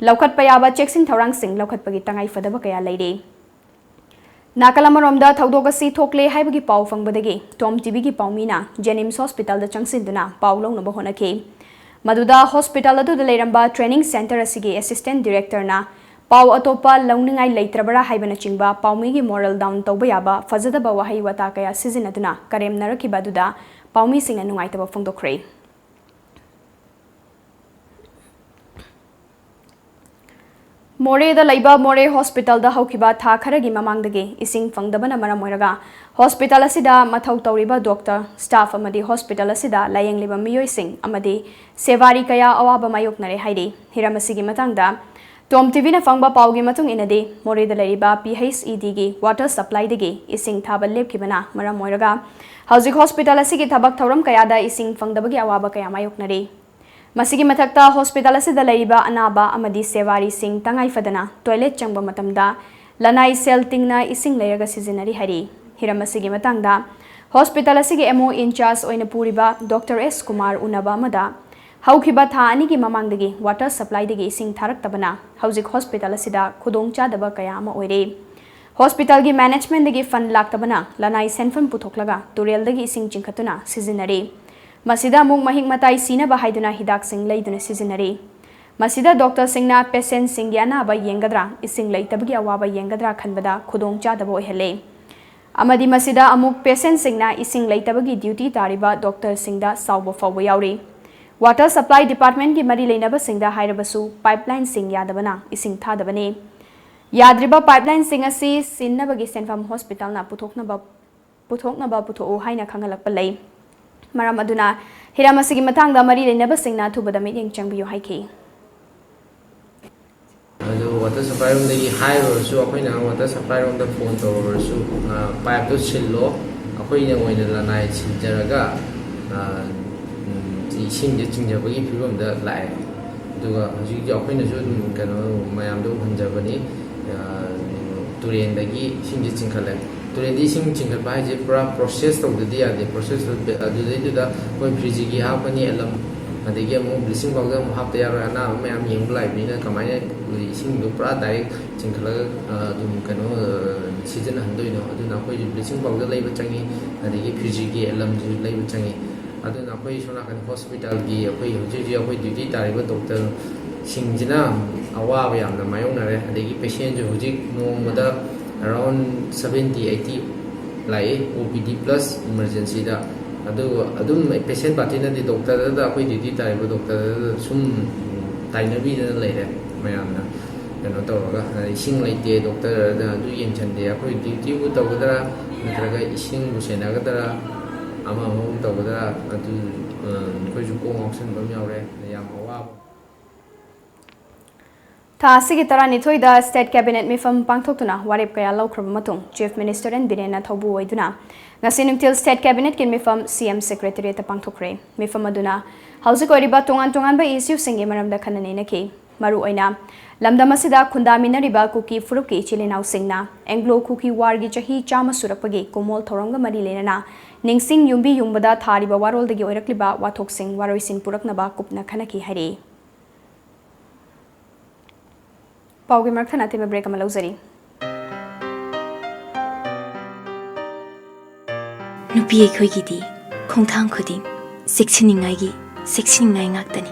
ꯂꯧꯈꯠꯄ ꯌꯥꯕ ꯆꯦꯛꯁꯤꯟ ꯊꯧꯔꯥꯡꯁꯤꯡ ꯂꯧꯈꯠꯄꯒꯤ ꯇꯉꯥꯏ ꯐꯗꯕ ꯀꯌꯥ ꯂꯩꯔꯤ꯫ ꯅꯥꯀꯜ ꯑꯃꯔꯣꯝꯗ ꯊꯧꯗꯣꯛ ꯑꯁꯤ ꯊꯣꯛꯂꯦ ꯍꯥꯏꯕꯒꯤ ꯄꯥꯎ ꯐꯪꯕꯗꯒꯤ ꯇꯣꯝ ꯇꯤꯚꯤꯒꯤ ꯄꯥꯎꯃꯤꯅ ꯖꯦꯅꯤꯝꯁ ꯍꯣꯁꯄꯤꯇꯥꯜꯗ ꯆꯪꯁꯤꯟꯗꯨꯅ ꯄꯥꯎ ꯂꯧꯅꯕ ꯍꯣꯠꯅꯈꯤ꯫ ꯃꯗꯨꯗ ꯍꯣꯁꯄꯤꯇꯥꯜ ꯑꯗꯨꯗ ꯂꯩꯔꯝꯕ ꯇ꯭ꯔꯦꯅꯤꯡ ꯁꯦꯟꯇꯔ ꯑꯁꯤꯒꯤ ꯑꯦꯁꯤꯁꯇꯦꯟ ꯗꯤꯔꯦꯛꯇꯔꯅ ꯄꯥꯎ ꯑꯇꯣꯞꯄ ꯂꯧꯅꯤꯡꯉꯥꯏ ꯂꯩꯇ꯭ꯔꯕꯔꯥ ꯍꯥꯏꯕꯅꯆꯤꯡꯕ ꯄꯥꯎꯃꯤꯒꯤ ꯃꯣꯔꯦꯜ ꯗꯥꯎꯟ ꯇꯧꯕ ꯌꯥꯕ ꯐꯖꯗꯕ ꯋꯥꯍꯩ ꯋꯥꯇꯥ ꯀꯌꯥ ꯁꯤꯖꯤꯟꯅꯗꯨꯅ ꯀꯔꯦꯝꯅꯔꯛꯈꯤꯕ ꯑꯗꯨꯗ ꯄꯥꯎꯃꯤꯁꯤꯡꯅ ꯅꯨꯡꯉꯥꯏꯇꯕ ꯐꯣꯡꯗꯣꯛꯈ꯭ꯔꯦ꯫ ꯃꯣꯔꯦꯗ ꯂꯩꯕ ꯃꯣꯔꯦ ꯍꯣꯁꯄꯤꯇꯥꯜꯗ ꯍꯧꯈꯤꯕ ꯊꯥ ꯈꯔꯒꯤ ꯃꯃꯥꯡꯗꯒꯤ ꯏꯁꯤꯡ ꯐꯪꯗꯕꯅ ꯃꯔꯝ ꯑꯣꯏꯔꯒ ꯍꯣꯁꯄꯤꯇꯥꯜ ꯑꯁꯤꯗ ꯃꯊꯧ ꯇꯧꯔꯤꯕ ꯗꯣꯛꯇꯔ, ꯁ꯭ꯇꯥꯐ ꯑꯃꯗꯤ ꯍꯣꯁꯄꯤꯇꯥꯜ ꯑꯁꯤꯗ ꯂꯥꯌꯦꯡꯂꯤꯕ ꯃꯤꯑꯣꯏꯁꯤꯡ ꯑꯃꯗꯤ ꯁꯦꯕꯥꯔꯤ ꯀꯌꯥ ꯑꯋꯥꯕ ꯃꯥꯌꯣꯛꯅꯔꯦ ꯍꯥꯏꯔꯤ꯫ ꯍꯤꯔꯝ ꯑꯁꯤꯒꯤ ꯃꯇꯥꯡꯗ ꯇꯣꯝ ꯇꯤꯚꯤꯅ ꯐꯪꯕ ꯄꯥꯎꯒꯤ ꯃꯇꯨꯡ ꯏꯟꯅꯗꯤ, ꯃꯣꯔꯦꯗ ꯂꯩꯔꯤꯕ ꯄꯤ ꯑꯩꯆ ꯏ ꯗꯤꯒꯤ ꯋꯥꯇꯔ ꯁꯄ꯭ꯂꯥꯏꯗꯒꯤ ꯏꯁꯤꯡ ꯊꯥꯕ ꯂꯦꯞꯈꯤꯕꯅ ꯃꯔꯝ ꯑꯣꯏꯔꯒ ꯍꯧꯖꯤꯛ ꯍꯣꯁꯄꯤꯇꯥꯜ ꯑꯁꯤꯒꯤ ꯊꯕꯛ ꯊꯧꯔꯝ ꯀꯌꯥꯗ ꯏꯁꯤꯡ ꯐꯪꯗꯕꯒꯤ ꯑꯋꯥꯕ ꯀꯌꯥ ꯃꯥꯌꯣꯛꯅꯔꯤ꯫ ꯃꯁꯤꯒꯤ ꯃꯊꯛꯇ ꯍꯣꯁꯄꯤꯇꯥꯜ ꯑꯁꯤꯗ ꯂꯩꯔꯤꯕ ꯑꯅꯥꯕ ꯑꯃꯗꯤ ꯁꯦꯋꯥꯔꯤꯁꯤꯡ ꯇꯉꯥꯏ ꯐꯗꯅ ꯇꯣꯏꯂꯦꯠ ꯆꯪꯕ ꯃꯇꯝꯗ ꯂꯅꯥꯏ ꯁꯦꯜ ꯇꯤꯡꯅ ꯏꯁꯤꯡ ꯂꯩꯔꯒ ꯁꯤꯖꯤꯟꯅꯔꯤ ꯍꯥꯏꯔꯤ꯫ ꯍꯤꯔꯝ ꯑꯁꯤꯒꯤ ꯃꯇꯥꯡꯗ ꯍꯣꯁꯄꯤꯇꯥꯜ ꯑꯁꯤꯒꯤ ꯑꯦꯝ ꯑꯣ ꯏꯟꯆꯥꯔꯖ ꯑꯣꯏꯅ ꯄꯨꯔꯤꯕ ꯗꯣꯛꯇꯔ ꯑꯦꯁ ꯀꯨꯃꯥꯔ ꯎꯅꯕ ꯑꯃꯗ ꯍꯧꯈꯤꯕ ꯊꯥ ꯑꯅꯤꯒꯤ ꯃꯃꯥꯡꯗꯒꯤ ꯋꯥꯇꯔ ꯁꯄ꯭ꯂꯥꯏꯗꯒꯤ ꯏꯁꯤꯡ ꯊꯥꯔꯛꯇꯕꯅ ꯍꯧꯖꯤꯛ ꯍꯣꯁꯄꯤꯇꯥꯜ ꯑꯁꯤꯗ ꯈꯨꯗꯣꯡꯆꯥꯗꯕ ꯀꯌꯥ ꯑꯃ ꯑꯣꯏꯔꯦ꯫ ꯍꯣꯁꯄꯤꯇꯥꯜꯒꯤ ꯃꯦꯅꯦꯖꯃꯦꯟꯗꯒꯤ ꯐꯟ ꯂꯥꯛꯇꯕꯅ ꯂꯅꯥꯏ ꯁꯦꯟꯐꯝ ꯄꯨꯊꯣꯛꯂꯒ ꯇꯨꯔꯦꯜꯗꯒꯤ ꯏꯁꯤꯡ ꯆꯤꯡꯈꯠꯇꯨꯅ ꯁꯤꯖꯤꯟꯅꯔꯤ꯫ ꯃꯁꯤꯗ ꯑꯃꯨꯛ ꯃꯍꯤꯛ ꯃꯇꯥꯏ ꯁꯤꯅꯕ ꯍꯥꯏꯗꯨꯅ ꯍꯤꯗꯥꯛꯁꯤꯡ ꯂꯩꯗꯨꯅ ꯁꯤꯖꯤꯟꯅꯔꯤ꯫ ꯃꯁꯤꯗ ꯗꯣꯛꯇꯔꯁꯤꯡꯅ ꯄꯦꯁꯦꯟꯁꯤꯡꯒꯤ ꯑꯅꯥꯕ ꯌꯦꯡꯒꯗ꯭ꯔꯥ, ꯏꯁꯤꯡ ꯂꯩꯇꯕꯒꯤ ꯑꯋꯥꯕ ꯌꯦꯡꯒꯗ꯭ꯔꯥ ꯈꯟꯕꯗ ꯈꯨꯗꯣꯡꯆꯥꯗꯕ ꯑꯣꯏꯍꯜꯂꯦ꯫ ꯑꯃꯗꯤ ꯃꯁꯤꯗ ꯑꯃꯨꯛ ꯄꯦꯁꯦꯟꯁꯤꯡꯅ ꯏꯁꯤꯡ ꯂꯩꯇꯕꯒꯤ ꯗ꯭ꯌꯨꯇꯤ ꯇꯥꯔꯤꯕ ꯗꯣꯛꯇꯔꯁꯤꯡꯗ ꯁꯥꯎꯕ ꯐꯥꯎꯕ ꯌꯥꯎꯔꯤ꯫ ꯋꯥꯇꯔ ꯁꯄ꯭ꯂꯥꯏ ꯗꯤꯄꯥꯔꯠꯃꯦꯟꯒꯤ ꯃꯔꯤ ꯂꯩꯅꯕꯁꯤꯡꯗ ꯍꯥꯏꯔꯕꯁꯨ ꯄꯥꯏꯞꯂꯥꯏꯟꯁꯤꯡ ꯌꯥꯗꯕꯅ ꯏꯁꯤꯡ ꯊꯥꯗꯕꯅꯤ꯫ ꯌꯥꯗ꯭ꯔꯤꯕ ꯄꯥꯏꯞꯂꯥꯏꯟꯁꯤꯡ ꯑꯁꯤ ꯁꯤꯟꯅꯕꯒꯤ ꯁꯦꯟꯐꯝ ꯍꯣꯁꯄꯤꯇꯥꯜꯅ ꯄꯨꯊꯣꯛꯅꯕ ꯄꯨꯊꯣꯛꯅꯕ ꯄꯨꯊꯣꯛꯎ ꯍꯥꯏꯅ ꯈꯪꯍꯜꯂꯛꯄ ꯂꯩ꯫ ꯃꯔꯝ ꯑꯗꯨꯅ ꯍꯤꯔꯝ ꯑꯁꯤꯒꯤ ꯃꯇꯥꯡꯗ ꯃꯔꯤ ꯂꯩꯅꯕꯁꯤꯡꯅ ꯑꯊꯨꯕꯗ ꯃꯤꯠꯌꯦꯡ ꯆꯪꯕꯤꯌꯨ ꯍꯥꯏꯈꯤ꯫ ꯑꯗꯨ ꯋꯥꯇꯔ ꯁꯄ꯭ꯂꯥꯏ ꯔꯣꯝꯗꯒꯤ ꯍꯥꯏꯔꯨꯔꯁꯨ, ꯑꯩꯈꯣꯏꯅ ꯋꯥꯇꯔ ꯁꯄ꯭ꯂꯥꯏ ꯔꯣꯝꯗ ꯐꯣꯟ ꯇꯧꯔꯨꯔꯁꯨ, ꯄꯥꯏꯞꯇꯣ ꯁꯤꯜꯂꯣ, ꯑꯩꯈꯣꯏꯅ ꯑꯣꯏꯅ ꯂꯅꯥꯏ ꯁꯤꯟꯖꯔꯒ ꯏꯁꯤꯡꯁꯦ ꯆꯤꯡꯖꯕꯒꯤ ꯐꯤꯕꯝꯗ ꯂꯥꯛꯑꯦ꯫ ꯑꯗꯨꯒ ꯍꯧꯖꯤꯛꯇꯤ ꯑꯩꯈꯣꯏꯅꯁꯨ ꯑꯗꯨꯝ ꯀꯩꯅꯣ ꯃꯌꯥꯝꯗ ꯎꯍꯟꯖꯕꯅꯤ꯫ ꯇꯨꯔꯦꯟꯗꯒꯤ ꯏꯁꯤꯡꯁꯦ ꯆꯤꯡꯈꯠꯂꯦ꯫ ꯇꯨꯔꯦꯟꯗꯒꯤ ꯏꯁꯤꯡ ꯆꯤꯡꯈꯠꯄ ꯍꯥꯏꯁꯦ ꯄꯨꯔꯥ ꯄ꯭ꯔꯣꯁꯦꯁ ꯇꯧꯗꯗꯤ ꯌꯥꯗꯦ꯫ ꯄ꯭ꯔꯣꯁꯦꯁ ꯑꯗꯨꯗꯩꯗꯨꯗ ꯑꯩꯈꯣꯏ ꯐ꯭ꯔꯤꯖꯤꯒꯤ ꯍꯥꯞꯄꯅꯤ ꯑꯦꯂꯝ, ꯑꯗꯒꯤ ꯑꯃꯨꯛ ꯕ꯭ꯂꯤꯆꯤꯡ ꯄꯥꯎꯗꯔ ꯑꯃꯨꯛ ꯍꯥꯞꯇ ꯌꯥꯔꯣꯏ꯫ ꯑꯅꯥꯕ ꯃꯌꯥꯝ ꯌꯦꯡꯕ ꯂꯥꯛꯏꯕꯅꯤꯅ ꯀꯃꯥꯏꯅ ꯏꯁꯤꯡꯗꯣ ꯄꯨꯔꯥ ꯗꯥꯏꯔꯦꯛ ꯆꯤꯡꯈꯠꯂꯒ ꯑꯗꯨꯝ ꯀꯩꯅꯣ ꯁꯤꯖꯤꯟꯅꯍꯟꯗꯣꯏꯅꯣ? ꯑꯗꯨꯅ ꯑꯩꯈꯣꯏꯁꯨ ꯕ꯭ꯂꯤꯆꯤꯡ ꯄꯥꯎꯗꯔ ꯂꯩꯕ ꯆꯪꯉꯤ, ꯑꯗꯒꯤ ꯐ꯭ꯔꯤꯖꯤꯒꯤ ꯑꯦꯂꯝꯁꯨ ꯂꯩꯕ ꯆꯪꯉꯤ꯫ ꯑꯗꯨꯅ ꯑꯩꯈꯣꯏ ꯁꯣꯝ ꯅꯥꯀꯟ ꯍꯣꯁꯄꯤꯇꯥꯜꯒꯤ ꯑꯩꯈꯣꯏ ꯍꯧꯖꯤꯛ ꯍꯧꯖꯤꯛ ꯑꯩꯈꯣꯏ ꯗ꯭ꯌꯨꯇꯤ ꯇꯥꯔꯤꯕ ꯗꯣꯛꯇꯔꯁꯤꯡꯁꯤꯅ ꯑꯋꯥꯕ ꯌꯥꯝꯅ ꯃꯥꯌꯣꯛꯅꯔꯦ꯫ ꯑꯗꯒꯤ ꯄꯦꯁꯦꯟꯁꯨ ꯍꯧꯖꯤꯛ ꯅꯣꯡꯃꯗ ꯑꯦꯔꯥꯎꯟ ꯁꯕꯦꯟꯇꯤ ꯑꯩꯠꯇꯤ ꯂꯥꯛꯏ, ꯑꯣ ꯄꯤ ꯗꯤ ꯄ꯭ꯂꯁ ꯏꯃꯔꯖꯦꯟꯁꯤꯗ꯫ ꯑꯗꯨꯒ ꯑꯗꯨꯝ ꯄꯦꯁꯦꯟ ꯄꯥꯔꯇꯤꯅꯗꯤ ꯗꯣꯛꯇꯔꯗ, ꯑꯩꯈꯣꯏ ꯗ꯭ꯌꯨꯇꯤ ꯇꯥꯔꯤꯕ ꯗꯣꯛꯇꯔꯗ ꯁꯨꯝ ꯇꯥꯏꯅꯕꯤꯗꯅ ꯂꯩꯔꯦ ꯃꯌꯥꯝꯅ꯫ ꯀꯩꯅꯣ ꯇꯧꯔꯒ, ꯏꯁꯤꯡ ꯂꯩꯇꯦ, ꯗꯣꯛꯇꯔꯗ ꯑꯗꯨ ꯌꯦꯡꯁꯤꯟꯗꯦ, ꯑꯩꯈꯣꯏ ꯗ꯭ꯌꯨꯇꯤꯕꯨ ꯇꯧꯒꯗ꯭ꯔꯥ ꯅꯠꯇ꯭ꯔꯒ ꯏꯁꯤꯡꯕꯨ ꯁꯦꯟꯅꯒꯗ꯭ꯔꯥ, ꯑꯃ ꯑꯃꯕꯨ ꯇꯧꯒꯗ꯭ꯔꯥ, ꯑꯗꯨ ꯑꯩꯈꯣꯏꯁꯨ ꯀꯣꯛ ꯉꯥꯎꯁꯟꯕ ꯑꯃ ꯌꯥꯎꯔꯦ꯫ ꯌꯥꯝ ꯑꯋꯥꯕ꯫ ꯊꯥ ꯑꯁꯤꯒꯤ ꯇꯔꯥꯅꯤꯊꯣꯏꯗ ꯁ꯭ꯇꯦꯠ ꯀꯦꯕꯤꯅꯦꯠ ꯃꯤꯐꯝ ꯄꯥꯡꯊꯣꯛꯇꯨꯅ ꯋꯥꯔꯦꯞ ꯀꯌꯥ ꯂꯧꯈ꯭ꯔꯕ ꯃꯇꯨꯡ, ꯆꯤꯐ ꯃꯤꯅꯤꯁꯇꯔ ꯑꯦꯟ ꯕꯤꯔꯦꯟꯅ ꯊꯧꯕꯨ ꯑꯣꯏꯗꯨꯅ ꯉꯁꯤ ꯅꯨꯡꯊꯤꯜ ꯁ꯭ꯇꯦꯠ ꯀꯦꯕꯤꯅꯦꯠꯀꯤ ꯃꯤꯐꯝ ꯁꯤ ꯑꯦꯝ ꯁꯦꯀ꯭ꯔꯦꯇꯔꯤꯌꯦꯠꯇ ꯄꯥꯡꯊꯣꯛꯈ꯭ꯔꯦ꯫ ꯃꯤꯐꯝ ꯑꯗꯨꯅ ꯍꯧꯖꯤꯛ ꯑꯣꯏꯔꯤꯕ ꯇꯣꯉꯥꯟ ꯇꯣꯉꯥꯟꯕ ꯏꯁꯨꯁꯤꯡꯒꯤ ꯃꯔꯝꯗ ꯈꯟꯅ ꯅꯩꯅꯈꯤ꯫ ꯃꯔꯨꯑꯣꯏꯅ ꯂꯝꯗꯝ ꯑꯁꯤꯗ ꯈꯨꯟꯗꯥꯃꯤꯟꯅꯔꯤꯕ ꯀꯨꯀꯤ ꯐꯨꯔꯨꯞꯀꯤ ꯏꯆꯤꯜ ꯏꯅꯥꯎꯁꯤꯡꯅ ꯑꯦꯡꯒ꯭ꯂꯣ ꯀꯨꯀꯤ ꯋꯥꯔꯒꯤ ꯆꯍꯤ ꯆꯥꯝꯃ ꯁꯨꯔꯛꯄꯒꯤ ꯀꯨꯃꯣꯜ ꯊꯧꯔꯝꯒ ꯃꯔꯤ ꯂꯩꯅꯅ ꯅꯤꯡꯁꯤꯡ ꯌꯨꯝꯕꯤ ꯌꯨꯡꯕꯗ ꯊꯥꯔꯤꯕ ꯋꯥꯔꯣꯜꯗꯒꯤ ꯑꯣꯏꯔꯛꯂꯤꯕ ꯋꯥꯊꯣꯛꯁꯤꯡ ꯋꯥꯔꯣꯏꯁꯤꯟ ꯄꯨꯔꯛꯅꯕ ꯀꯨꯞꯅ ꯈꯟꯅꯈꯤ ꯍꯥꯏꯔꯤ꯫ ꯄꯥꯎꯒꯤ ꯃꯔꯛ ꯊꯠꯅ ꯑꯇꯦꯟꯕ ꯕ꯭ꯔꯦꯛ ꯑꯃ ꯂꯧꯖꯔꯤ꯫ ꯅꯨꯄꯤ ꯑꯩꯈꯣꯏꯒꯤꯗꯤ ꯈꯣꯡꯊꯥꯡ ꯈꯨꯗꯤꯡ ꯆꯦꯛꯁꯤꯟꯅꯤꯡꯉꯥꯏꯒꯤ ꯆꯦꯛꯁꯤꯟꯅꯤꯡꯉꯥꯏ ꯉꯥꯛꯇꯅꯤ꯫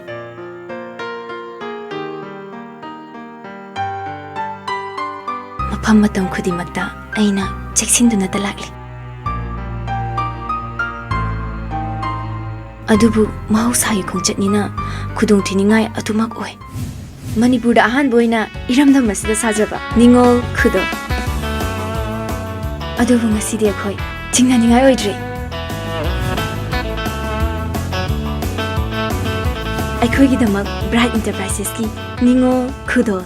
ꯃꯐꯝ ꯃꯇꯝ ꯈꯨꯗꯤꯡꯃꯛꯇ ꯑꯩꯅ ꯆꯦꯛꯁꯤꯟꯗꯨꯅꯇ ꯂꯥꯛꯂꯤ꯫ ꯑꯗꯨꯕꯨ ꯃꯍꯧꯁꯥꯒꯤ ꯈꯣꯡꯆꯠꯅꯤꯅ ꯈꯨꯗꯣꯡꯊꯤꯅꯤꯡꯉꯥꯏ ꯑꯗꯨꯃꯛ ꯑꯣꯏ꯫ ꯃꯅꯤꯄꯨꯔꯗ ꯑꯍꯥꯟꯕ ꯑꯣꯏꯅ ꯏꯔꯝꯗꯝ ꯑꯁꯤꯗ ꯁꯥꯖꯕ ꯅꯤꯉꯣꯜ ꯈꯨꯗꯣꯜ꯫ ꯑꯗꯨꯕꯨ ꯉꯁꯤꯗꯤ ꯑꯩꯈꯣꯏ ꯆꯤꯡꯅꯅꯤꯡꯉꯥꯏ ꯑꯣꯏꯗ꯭ꯔꯦ꯫ ꯑꯩꯈꯣꯏꯒꯤꯗꯃꯛ ꯕ꯭ꯔꯥꯏꯠ ꯏꯟꯇꯔꯄ꯭ꯔꯥꯏꯁꯦꯁꯀꯤ ꯅꯤꯉꯣꯜ ꯈꯨꯗꯣꯜ꯫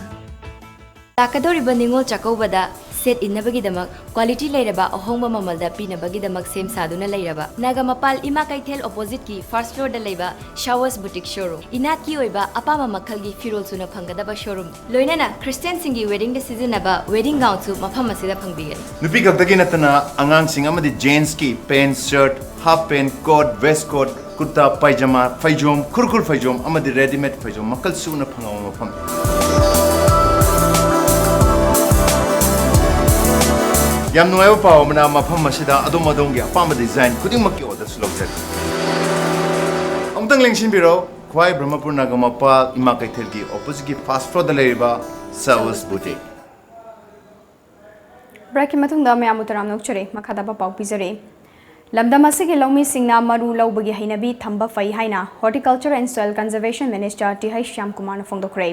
ꯂꯥꯛꯀꯗꯧꯔꯤꯕ ꯅꯤꯉꯣꯜ ꯆꯥꯛꯀꯧꯕꯗ ꯁꯦꯠ ꯏꯟꯅꯕꯒꯤꯗꯃꯛ ꯀ꯭ꯋꯥꯂꯤꯇꯤ ꯂꯩꯔꯕ ꯑꯍꯣꯡꯕ ꯃꯃꯜꯗ ꯄꯤꯅꯕꯒꯤꯗꯃꯛ ꯁꯦꯝ ꯁꯥꯗꯨꯅ ꯂꯩꯔꯕ ꯅꯥꯒꯥꯃꯄꯥꯜ ꯏꯃꯥ ꯀꯩꯊꯦꯜ ꯑꯣꯄꯣꯖꯤꯠꯀꯤ ꯐꯥꯔꯁ ꯐ꯭ꯂꯣꯔꯗ ꯂꯩꯕ ꯁꯥꯋꯁ ꯕꯨꯇꯤꯛ ꯁꯣꯔꯨꯝ꯫ ꯏꯅꯥꯠꯀꯤ ꯑꯣꯏꯕ ꯑꯄꯥꯝꯕ ꯃꯈꯜꯒꯤ ꯐꯤꯔꯣꯜ ꯁꯨꯅ ꯐꯪꯒꯗꯕ ꯁꯣꯔꯨꯝ, ꯂꯣꯏꯅꯅ ꯈ꯭ꯔꯤꯁꯇꯤꯌꯥꯟꯁꯤꯡꯒꯤ ꯋꯦꯗꯤꯡꯗ ꯁꯤꯖꯤꯟꯅꯕ ꯋꯦꯗꯤꯡ ꯒꯥꯎꯟꯁꯨ ꯃꯐꯝ ꯑꯁꯤꯗ ꯐꯪꯕꯤꯒꯅꯤ꯫ ꯅꯨꯄꯤ ꯈꯛꯇꯒꯤ ꯅꯠꯇꯅ ꯑꯉꯥꯡꯁꯤꯡ ꯑꯃꯗꯤ ꯖꯦꯟꯁꯀꯤ pant, shirt, half pant, coat, waistcoat, kurta, pyjama, ꯐꯩꯖꯣꯝ, ꯈꯨꯔꯈꯨꯜ ꯐꯩꯖꯣꯝ ꯑꯃꯗꯤ ꯔꯦꯗꯤꯃꯦꯗ ꯐꯩꯖꯣꯝ ꯃꯈꯜ ꯁꯨꯅ ꯐꯪꯕ ꯃꯐꯝ꯫ ꯌꯥꯝ ꯅꯨꯡꯉꯥꯏꯕ ꯄꯥꯎ ꯑꯃꯅ, ꯃꯐꯝ ꯑꯁꯤꯗ ꯑꯗꯣꯝ ꯑꯗꯣꯝꯒꯤ ꯑꯄꯥꯝꯕ ꯗꯤꯖꯥꯏꯟ ꯈꯨꯗꯤꯡꯃꯛꯀꯤ ꯑꯣꯔꯗꯔꯁꯨ ꯂꯧꯖꯔꯤ꯫ ꯑꯃꯨꯛꯇꯪ ꯂꯦꯡꯁꯤꯟꯕꯤꯔꯣ, ꯈ꯭ꯋꯥꯏ ꯕ꯭ꯔꯍꯃꯄꯨꯔ ꯅꯥꯒꯥꯃꯄꯥꯜ ꯏꯃꯥ ꯀꯩꯊꯦꯜꯒꯤ ꯑꯣꯄꯣꯖꯤꯠꯀꯤ ꯐꯥꯔꯁ ꯐ꯭ꯂꯣꯔꯗ ꯂꯩꯔꯤꯕ ꯁꯥꯋꯁ ꯕꯨꯇꯤꯛ꯫ ꯕ꯭ꯔꯦꯛꯀꯤ ꯃꯇꯨꯡꯗ ꯃꯌꯥꯝꯕꯨ ꯇꯔꯥꯝꯅ ꯑꯣꯛꯆꯔꯤ꯫ ꯃꯈꯥꯗ ꯄꯥꯎ ꯄꯤꯖꯔꯤ꯫ ꯂꯝꯗꯝ ꯑꯁꯤꯒꯤ ꯂꯧꯃꯤꯁꯤꯡꯅ ꯃꯔꯨ ꯂꯧꯕꯒꯤ ꯍꯩꯅꯕꯤ ꯊꯝꯕ ꯐꯩ ꯍꯥꯏꯅ Horticulture and Soil Conservation Minister T H ꯁ꯭ꯌꯥꯝꯀꯨꯃꯥꯔꯅ ꯐꯣꯡꯗꯣꯛꯈ꯭ꯔꯦ꯫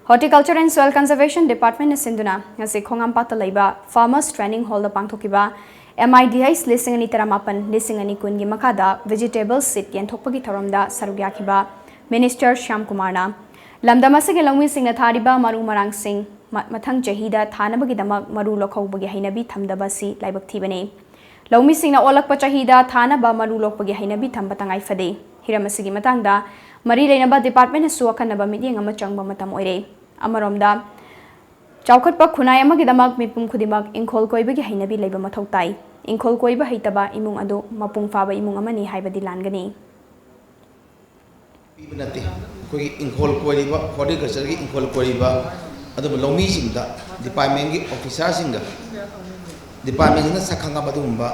Horticulture and Soil Conservation Departmentꯅ ꯁꯤꯟꯗꯨꯅ ꯉꯁꯤ ꯈꯣꯡꯉꯥꯝꯄꯥꯠꯇ ꯂꯩꯕ Farmers Training Hallꯗ ꯄꯥꯡꯊꯣꯛꯈꯤꯕ M I D H ꯂꯤꯁꯤꯡ ꯑꯅꯤ ꯇꯔꯥꯃꯥꯄꯟ, ꯂꯤꯁꯤꯡ ꯑꯅꯤ ꯀꯨꯟꯒꯤ ꯃꯈꯥꯗ vegetable seed ꯌꯦꯟꯊꯣꯛꯄꯒꯤ ꯊꯧꯔꯝꯗ ꯁꯔꯨꯛ ꯌꯥꯈꯤꯕ Minister ꯁ꯭ꯌꯥꯝꯀꯨꯃꯥꯔꯅ ꯂꯝꯗꯝ ꯑꯁꯤꯒꯤ ꯂꯧꯃꯤꯁꯤꯡꯅ ꯊꯥꯔꯤꯕ ꯃꯔꯨ ꯃꯔꯥꯡꯁꯤꯡ ꯃ-, ꯃꯊꯪ ꯆꯍꯤꯗ ꯊꯥꯅꯕꯒꯤꯗꯃꯛ ꯃꯔꯨ ꯂꯣꯛꯍꯧꯕꯒꯤ ꯍꯩꯅꯕꯤ ꯊꯝꯗꯕ ꯑꯁꯤ ꯂꯥꯏꯕꯛ ꯊꯤꯕꯅꯤ꯫ ꯂꯧꯃꯤꯁꯤꯡꯅ ꯑꯣꯜꯂꯛꯄ ꯆꯍꯤꯗ ꯊꯥꯅꯕ ꯃꯔꯨ ꯂꯣꯛꯄꯒꯤ ꯍꯩꯅꯕꯤ ꯊꯝꯕ ꯇꯉꯥꯏ ꯐꯗꯦ꯫ ꯍꯤꯔꯝ ꯑꯁꯤꯒꯤ ꯃꯇꯥꯡꯗ ꯃꯔꯤ ꯂꯩꯅꯕ ꯗꯤꯄꯥꯔꯠꯃꯦꯟꯅꯁꯨ ꯑꯈꯟꯅꯕ ꯃꯤꯠꯌꯦꯡ ꯑꯃ ꯆꯪꯕ ꯃꯇꯝ ꯑꯣꯏꯔꯦ꯫ ꯑꯃꯔꯣꯝꯗ, ꯆꯥꯎꯈꯠꯄ ꯈꯨꯟꯅꯥꯏ ꯑꯃꯒꯤꯗꯃꯛ ꯃꯤꯄꯨꯝ ꯈꯨꯗꯤꯡꯃꯛ ꯏꯪꯈꯣꯜ ꯀꯣꯏꯕꯒꯤ ꯍꯩꯅꯕꯤ ꯂꯩꯕ ꯃꯊꯧ ꯇꯥꯏ꯫ ꯏꯪꯈꯣꯜ ꯀꯣꯏꯕ ꯍꯩꯇꯕ ꯏꯃꯨꯡ ꯑꯗꯨ ꯃꯄꯨꯡ ꯐꯥꯕ ꯏꯃꯨꯡ ꯑꯃꯅꯤ ꯍꯥꯏꯕꯗꯤ ꯂꯥꯟꯒꯅꯤ꯫ ꯄꯤꯕ ꯅꯠꯇꯦ꯫ ꯑꯩꯈꯣꯏꯒꯤ ꯏꯪꯈꯣꯜ ꯀꯣꯏꯔꯤꯕ, ꯍꯣꯔꯇꯤꯀꯜꯆꯔꯒꯤ ꯏꯪꯈꯣꯜ ꯀꯣꯏꯔꯤꯕ ꯑꯗꯨꯒꯨꯝꯕ ꯂꯧꯃꯤꯁꯤꯡꯗ, ꯗꯤꯄꯥꯔꯠꯃꯦꯟꯒꯤ ꯑꯣꯐꯤꯁꯥꯔꯁꯤꯡꯒ, ꯗꯤꯄꯥꯔꯠꯃꯦꯟꯁꯤꯅ ꯁꯛꯈꯪꯉꯕ ꯑꯗꯨꯒꯨꯝꯕ,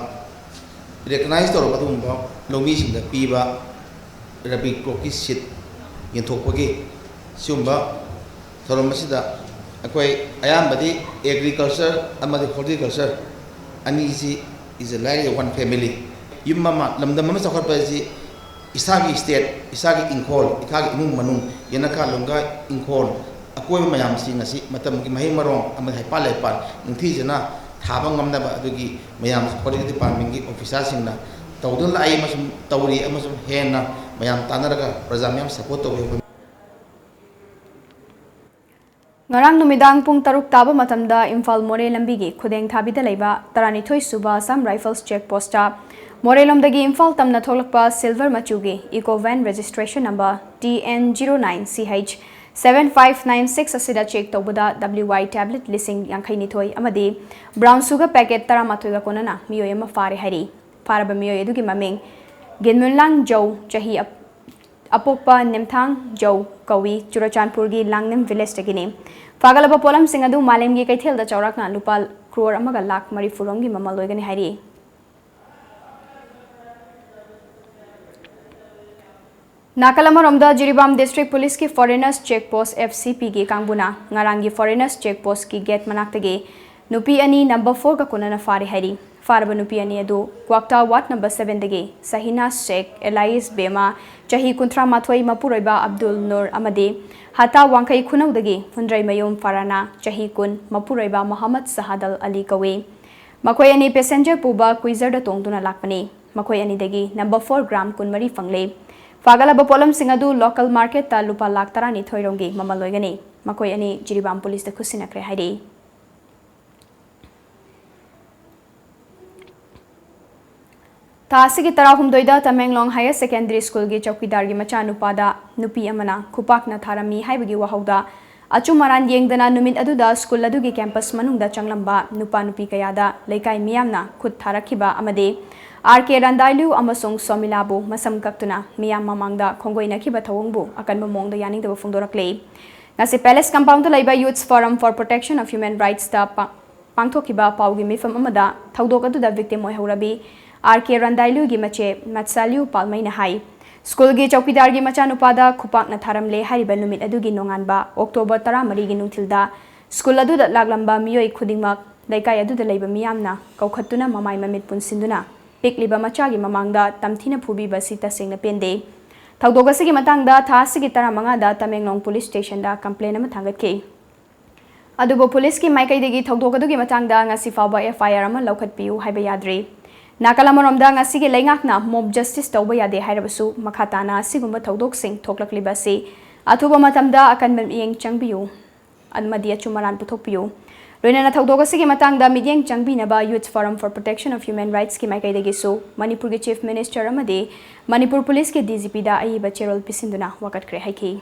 ꯔꯤꯀꯛꯅꯥꯏꯖ ꯇꯧꯔꯕ ꯑꯗꯨꯒꯨꯝꯕ ꯂꯧꯃꯤꯁꯤꯡꯗ ꯄꯤꯕ ꯔꯕꯤ ꯀ꯭ꯔꯣꯞꯀꯤ ꯁꯤꯠ ꯌꯦꯟꯊꯣꯛꯄꯒꯤ ꯁꯤꯒꯨꯝꯕ ꯊꯧꯔꯝ ꯑꯁꯤꯗ ꯑꯩꯈꯣꯏ ꯑꯌꯥꯝꯕꯗꯤ ꯑꯦꯒ꯭ꯔꯤꯀꯜꯆꯔ ꯑꯃꯗꯤ ꯍꯣꯔꯇꯤꯀꯜꯆꯔ ꯑꯅꯤꯁꯤ is a, like a one family꯫ ꯌꯨꯝ ꯑꯃ, ꯂꯝꯗꯝ ꯑꯃ ꯆꯥꯎꯈꯠꯄ ꯍꯥꯏꯁꯤ ꯏꯁꯥꯒꯤ ꯁ꯭ꯇꯦꯠ, ꯏꯁꯥꯒꯤ ꯏꯪꯈꯣꯜ, ꯏꯁꯥꯒꯤ ꯏꯃꯨꯡ ꯃꯅꯨꯡ, ꯌꯦꯅꯈꯥ ꯂꯣꯡꯒꯥ ꯏꯪꯈꯣꯜ, ꯑꯀꯣꯏꯕ ꯃꯌꯥꯝꯁꯤꯡ ꯑꯁꯤ ꯃꯇꯝꯒꯤ ꯃꯍꯩ ꯃꯔꯣꯡ ꯑꯃꯗꯤ ꯍꯩꯄꯥꯜ ꯂꯩꯄꯥꯜ ꯅꯤꯡꯊꯤꯖꯅ ꯊꯥꯕ ꯉꯝꯅꯕ ꯑꯗꯨꯒꯤ ꯃꯌꯥꯝ ꯍꯣꯔꯇꯤꯀꯜꯆꯔ ꯗꯤꯄꯥꯔꯠꯃꯦꯟꯒꯤ ꯑꯣꯐꯤꯁꯥꯔꯁꯤꯡꯅ ꯇꯧꯗꯨꯅ ꯂꯥꯛꯏ ꯑꯃꯁꯨꯡ ꯇꯧꯔꯤ ꯑꯃꯁꯨꯡ ꯍꯦꯟꯅ ꯃꯌꯥꯝ ꯇꯥꯟꯅꯔꯒ ꯄ꯭ꯔꯖꯥ ꯃꯌꯥꯝ ꯁꯄꯣꯔꯠ ꯇꯧꯕꯤꯌꯨ꯫ ꯉꯔꯥꯡ ꯅꯨꯃꯤꯗꯥꯡ ꯄꯨꯡ ꯇꯔꯨꯛ ꯇꯥꯕ ꯃꯇꯝꯗ ꯏꯝꯐꯥꯜ ꯃꯣꯔꯦ ꯂꯝꯕꯤꯒꯤ ꯈꯨꯗꯦꯡ ꯊꯥꯕꯤꯗ ꯂꯩꯕ ꯇꯔꯥꯅꯤꯊꯣꯏ ꯁꯨꯕ ꯑꯁꯥꯝ ꯔꯥꯏꯐꯜꯁ ꯆꯦꯛ ꯄꯣꯁꯇ ꯃꯣꯔꯦꯂꯣꯝꯗꯒꯤ ꯏꯝꯐꯥꯜ ꯇꯝꯅ ꯊꯣꯛꯂꯛꯄ ꯁꯤꯜꯚꯔ ꯃꯆꯨꯒꯤ Eeco van registration number T N zero nine C H seven five nine six ꯑꯁꯤꯗ ꯆꯦꯛ ꯇꯧꯕꯗ W I tablet ꯂꯤꯁꯤꯡ ꯌꯥꯡꯈꯩ ꯅꯤꯊꯣꯏ ꯑꯃꯗꯤ ꯕ꯭ꯔꯥꯎꯟ ꯁꯨꯒꯔ ꯄꯦꯀꯦꯠ ꯇꯔꯥꯃꯥꯊꯣꯏꯒ ꯀꯣꯟꯅꯅ ꯃꯤꯑꯣꯏ ꯑꯃ ꯐꯥꯔꯦ ꯍꯥꯏꯔꯤ꯫ ꯐꯥꯔꯕ ꯃꯤꯑꯣꯏ ꯑꯗꯨꯒꯤ ꯃꯃꯤꯡ ꯒꯤꯟꯃꯨꯟꯂꯥꯡ ꯖꯧ, ꯆꯍꯤ ꯑꯄꯣꯛꯄ ꯅꯦꯝꯊꯥꯡ ꯖꯧ ꯀꯧꯏ, ꯆꯨꯔꯆꯥꯟꯄꯨꯔꯒꯤ ꯂꯥꯡꯅꯤꯝ ꯚꯤꯂꯦꯖꯇꯒꯤꯅꯤ꯫ ꯐꯥꯒꯠꯂꯕ ꯄꯣꯠꯂꯝꯁꯤꯡ ꯑꯗꯨ ꯃꯥꯂꯦꯝꯒꯤ ꯀꯩꯊꯦꯜꯗ ꯆꯥꯎꯔꯥꯛꯅ ꯂꯨꯄꯥ ꯀ꯭ꯔꯣꯔ ꯑꯃꯒ ꯂꯥꯈ ꯃꯔꯤꯐꯨ ꯔꯣꯝꯒꯤ ꯃꯃꯜ ꯑꯣꯏꯒꯅꯤ ꯍꯥꯏꯔꯤ꯫ ꯅꯥꯀꯜ ꯑꯃꯔꯣꯝꯗ ꯖꯤꯔꯤꯕꯥꯝ ꯗꯤꯁꯇ꯭ꯔꯤꯛ ꯄꯨꯂꯤꯁꯀꯤ ꯐꯣꯔꯦꯅꯔꯁ ꯆꯦꯛ ꯄꯣꯁ, F C P ꯒꯤ ꯀꯥꯡꯕꯨꯅ ꯉꯔꯥꯡꯒꯤ ꯐꯣꯔꯦꯅꯔꯁ ꯆꯦꯛ ꯄꯣꯁꯀꯤ ꯒꯦꯠ ꯃꯅꯥꯛꯇꯒꯤ ꯅꯨꯄꯤ ꯑꯅꯤ ꯅꯝꯕꯔ ꯐꯣꯔꯒ ꯀꯣꯟꯅꯅ ꯐꯥꯔꯦ ꯍꯥꯏꯔꯤ꯫ ꯐꯥꯔꯕ ꯅꯨꯄꯤ ꯑꯅꯤ ꯑꯗꯨ ꯀ꯭ꯋꯥꯛꯇꯥ ꯋꯥꯔꯗ ꯅꯝꯕꯔ ꯁꯚꯦꯟꯗꯒꯤ ꯁꯍꯤꯅꯥ ꯁꯦꯈ, ꯑꯦꯂꯥꯏꯁ ꯕꯦꯃꯥ, ꯆꯍꯤ ꯀꯨꯟꯊ꯭ꯔꯥ ꯃꯥꯊꯣꯏ, ꯃꯄꯨꯔꯣꯏꯕ ꯑꯕꯗꯨꯜ ꯅꯨꯔ ꯑꯃꯗꯤ ꯍꯇꯥ ꯋꯥꯡꯈꯩ ꯈꯨꯅꯧꯗꯒꯤ ꯐꯨꯟꯗ꯭ꯔꯩꯃꯌꯨꯝ ꯐꯔꯥꯅꯥ, ꯆꯍꯤ ꯀꯨꯟ, ꯃꯄꯨꯔꯣꯏꯕ ꯃꯣꯍꯝꯃꯗ ꯁꯍꯥꯗꯜ ꯑꯂꯤ ꯀꯧꯏ꯫ ꯃꯈꯣꯏ ꯑꯅꯤ ꯄꯦꯁꯦꯟꯖꯔ ꯄꯨꯕ ꯀ꯭ꯋꯤꯖꯔꯗ ꯇꯣꯡꯗꯨꯅ ꯂꯥꯛꯄꯅꯤ꯫ ꯃꯈꯣꯏ ꯑꯅꯤꯗꯒꯤ ꯅꯝꯕꯔ ꯐꯣꯔ ꯒ꯭ꯔꯥꯝ ꯀꯨꯟꯃꯔꯤ ꯐꯪꯂꯦ꯫ ꯐꯥꯒꯠꯂꯕ ꯄꯣꯠꯂꯝꯁꯤꯡ ꯑꯗꯨ ꯂꯣꯀꯦꯜ ꯃꯥꯔꯀꯦꯠꯇ ꯂꯨꯄꯥ ꯂꯥꯈ ꯇꯔꯥꯅꯤꯊꯣꯏ ꯔꯣꯝꯒꯤ ꯃꯃꯜ ꯑꯣꯏꯒꯅꯤ꯫ ꯃꯈꯣꯏ ꯑꯅꯤ ꯖꯤꯔꯤꯕꯥꯝ ꯄꯨꯂꯤꯁꯇ ꯈꯨꯠꯁꯤꯟꯅꯈ꯭ꯔꯦ ꯍꯥꯏꯔꯤ꯫ ꯊꯥ ꯑꯁꯤꯒꯤ ꯇꯔꯥꯍꯨꯝꯗꯣꯏꯗ ꯇꯃꯦꯡꯂꯣꯡ ꯍꯥꯌꯔ ꯁꯦꯀꯦꯟꯗꯔꯤ ꯁ꯭ꯀꯨꯜꯒꯤ ꯆꯧꯀꯤꯗꯥꯔꯒꯤ ꯃꯆꯥꯅꯨꯄꯥꯗ ꯅꯨꯄꯤ ꯑꯃꯅ ꯈꯨꯄꯥꯛꯅ ꯊꯥꯔꯝꯃꯤ ꯍꯥꯏꯕꯒꯤ ꯋꯥꯍꯧꯗ ꯑꯆꯨꯝ ꯑꯔꯥꯟ ꯌꯦꯡꯗꯅ ꯅꯨꯃꯤꯠ ꯑꯗꯨꯗ ꯁ꯭ꯀꯨꯜ ꯑꯗꯨꯒꯤ ꯀꯦꯝꯄꯁ ꯃꯅꯨꯡꯗ ꯆꯪꯂꯝꯕ ꯅꯨꯄꯥ ꯅꯨꯄꯤ ꯀꯌꯥꯗ ꯂꯩꯀꯥꯏ ꯃꯤꯌꯥꯝꯅ ꯈꯨꯠ ꯊꯥꯔꯛꯈꯤꯕ ꯑꯃꯗꯤ R K ꯔꯟꯗꯥꯏꯂꯨ ꯑꯃꯁꯨꯡ ꯁꯣꯃꯤꯂꯥꯕꯨ ꯃꯁꯝ ꯀꯛꯇꯨꯅ ꯃꯤꯌꯥꯝ ꯃꯃꯥꯡꯗ ꯈꯣꯡꯒꯣꯏꯅꯈꯤꯕ ꯊꯧꯑꯣꯡꯕꯨ ꯑꯀꯟꯕ ꯃꯑꯣꯡꯗ ꯌꯥꯅꯤꯡꯗꯕ ꯐꯣꯡꯗꯣꯔꯛꯂꯤ꯫ ꯉꯁꯤ ꯄꯦꯂꯦꯁ ꯀꯝꯄꯥꯎꯟꯗ ꯂꯩꯕ Youths Forum for Protection of Human Rightsꯇ ꯄꯥꯡꯊꯣꯛꯈꯤꯕ ꯄꯥꯎꯒꯤ ꯃꯤꯐꯝ ꯑꯃꯗ ꯊꯧꯗꯣꯛ ꯑꯗꯨꯗ ꯚꯤꯛꯇꯤꯝ ꯑꯣꯏꯍꯧꯔꯕꯤ R K ꯔꯟꯗꯥꯏꯂꯨꯒꯤ ꯃꯆꯦ ꯃꯠꯁꯥꯂꯤꯌꯨ ꯄꯥꯜꯃꯩꯅ ꯍꯥꯏ, ꯁ꯭ꯀꯨꯜꯒꯤ ꯆꯧꯀꯤꯗꯥꯔꯒꯤ ꯃꯆꯥꯅꯨꯄꯥꯗ ꯈꯨꯄꯥꯛꯅ ꯊꯥꯔꯝꯂꯦ ꯍꯥꯏꯔꯤꯕ ꯅꯨꯃꯤꯠ ꯑꯗꯨꯒꯤ ꯅꯣꯡꯉꯥꯟꯕ ꯑꯣꯛꯇꯣꯕꯔ ꯇꯔꯥꯃꯔꯤꯒꯤ ꯅꯨꯡꯊꯤꯜꯗ ꯁ꯭ꯀꯨꯜ ꯑꯗꯨꯗ ꯂꯥꯛꯂꯝꯕ ꯃꯤꯑꯣꯏ ꯈꯨꯗꯤꯡꯃꯛ ꯂꯩꯀꯥꯏ ꯑꯗꯨꯗ ꯂꯩꯕ ꯃꯤꯌꯥꯝꯅ ꯀꯧꯈꯠꯇꯨꯅ ꯃꯃꯥꯏ ꯃꯃꯤꯠ ꯄꯨꯟꯁꯤꯟꯗꯨꯅ ꯄꯤꯛꯂꯤꯕ ꯃꯆꯥꯒꯤ ꯃꯃꯥꯡꯗ ꯇꯝꯊꯤꯅ ꯐꯨꯕꯤꯕ ꯑꯁꯤ ꯇꯁꯦꯡꯅ ꯄꯦꯟꯗꯦ꯫ ꯊꯧꯗꯣꯛ ꯑꯁꯤꯒꯤ ꯃꯇꯥꯡꯗ ꯊꯥ ꯑꯁꯤꯒꯤ ꯇꯔꯥꯃꯉꯥꯗ ꯇꯃꯦꯡꯂꯣꯡ ꯄꯨꯂꯤꯁ ꯁ꯭ꯇꯦꯁꯟꯗ ꯀꯝꯄ꯭ꯂꯦꯟ ꯑꯃ ꯊꯥꯡꯒꯠꯈꯤ꯫ ꯑꯗꯨꯕꯨ ꯄꯨꯂꯤꯁꯀꯤ ꯃꯥꯏꯀꯩꯗꯒꯤ ꯊꯧꯗꯣꯛ ꯑꯗꯨꯒꯤ ꯃꯇꯥꯡꯗ ꯉꯁꯤ ꯐꯥꯎꯕ F I R ꯑꯃ ꯂꯧꯈꯠꯄꯤꯌꯨ ꯍꯥꯏꯕ ꯌꯥꯗ꯭ꯔꯤ꯫ ꯅꯥꯀꯜ ꯑꯃꯔꯣꯝꯗ ꯉꯁꯤꯒꯤ ꯂꯩꯉꯥꯛꯅ mob justice ꯇꯧꯕ ꯌꯥꯗꯦ ꯍꯥꯏꯔꯕꯁꯨ, ꯃꯈꯥ ꯇꯥꯅ ꯑꯁꯤꯒꯨꯝꯕ ꯊꯧꯗꯣꯛꯁꯤꯡ ꯊꯣꯛꯂꯛꯂꯤꯕ ꯑꯁꯤ ꯑꯊꯨꯕ ꯃꯇꯝꯗ ꯑꯀꯟꯕ ꯃꯤꯠꯌꯦꯡ ꯆꯪꯕꯤꯌꯨ ꯑꯃꯗꯤ ꯑꯆꯨꯝ ꯑꯔꯥꯟ ꯄꯨꯊꯣꯛꯄꯤꯌꯨ꯫ ꯂꯣꯏꯅꯅ ꯊꯧꯗꯣꯛ ꯑꯁꯤꯒꯤ ꯃꯇꯥꯡꯗ ꯃꯤꯠꯌꯦꯡ ꯆꯪꯕꯤꯅꯕ Youth Forum for Protection of Human Rightsꯀꯤ ꯃꯥꯏꯀꯩꯗꯒꯤꯁꯨ ꯃꯅꯤꯄꯨꯔꯒꯤ Chief Minister ꯑꯃꯗꯤ ꯃꯅꯤꯄꯨꯔ ꯄꯨꯂꯤꯁꯀꯤ D G Pꯗ ꯑꯏꯕ ꯆꯦꯔꯣꯜ ꯄꯤꯁꯤꯟꯗꯨꯅ ꯋꯥꯀꯠꯈ꯭ꯔꯦ ꯍꯥꯏꯈꯤ꯫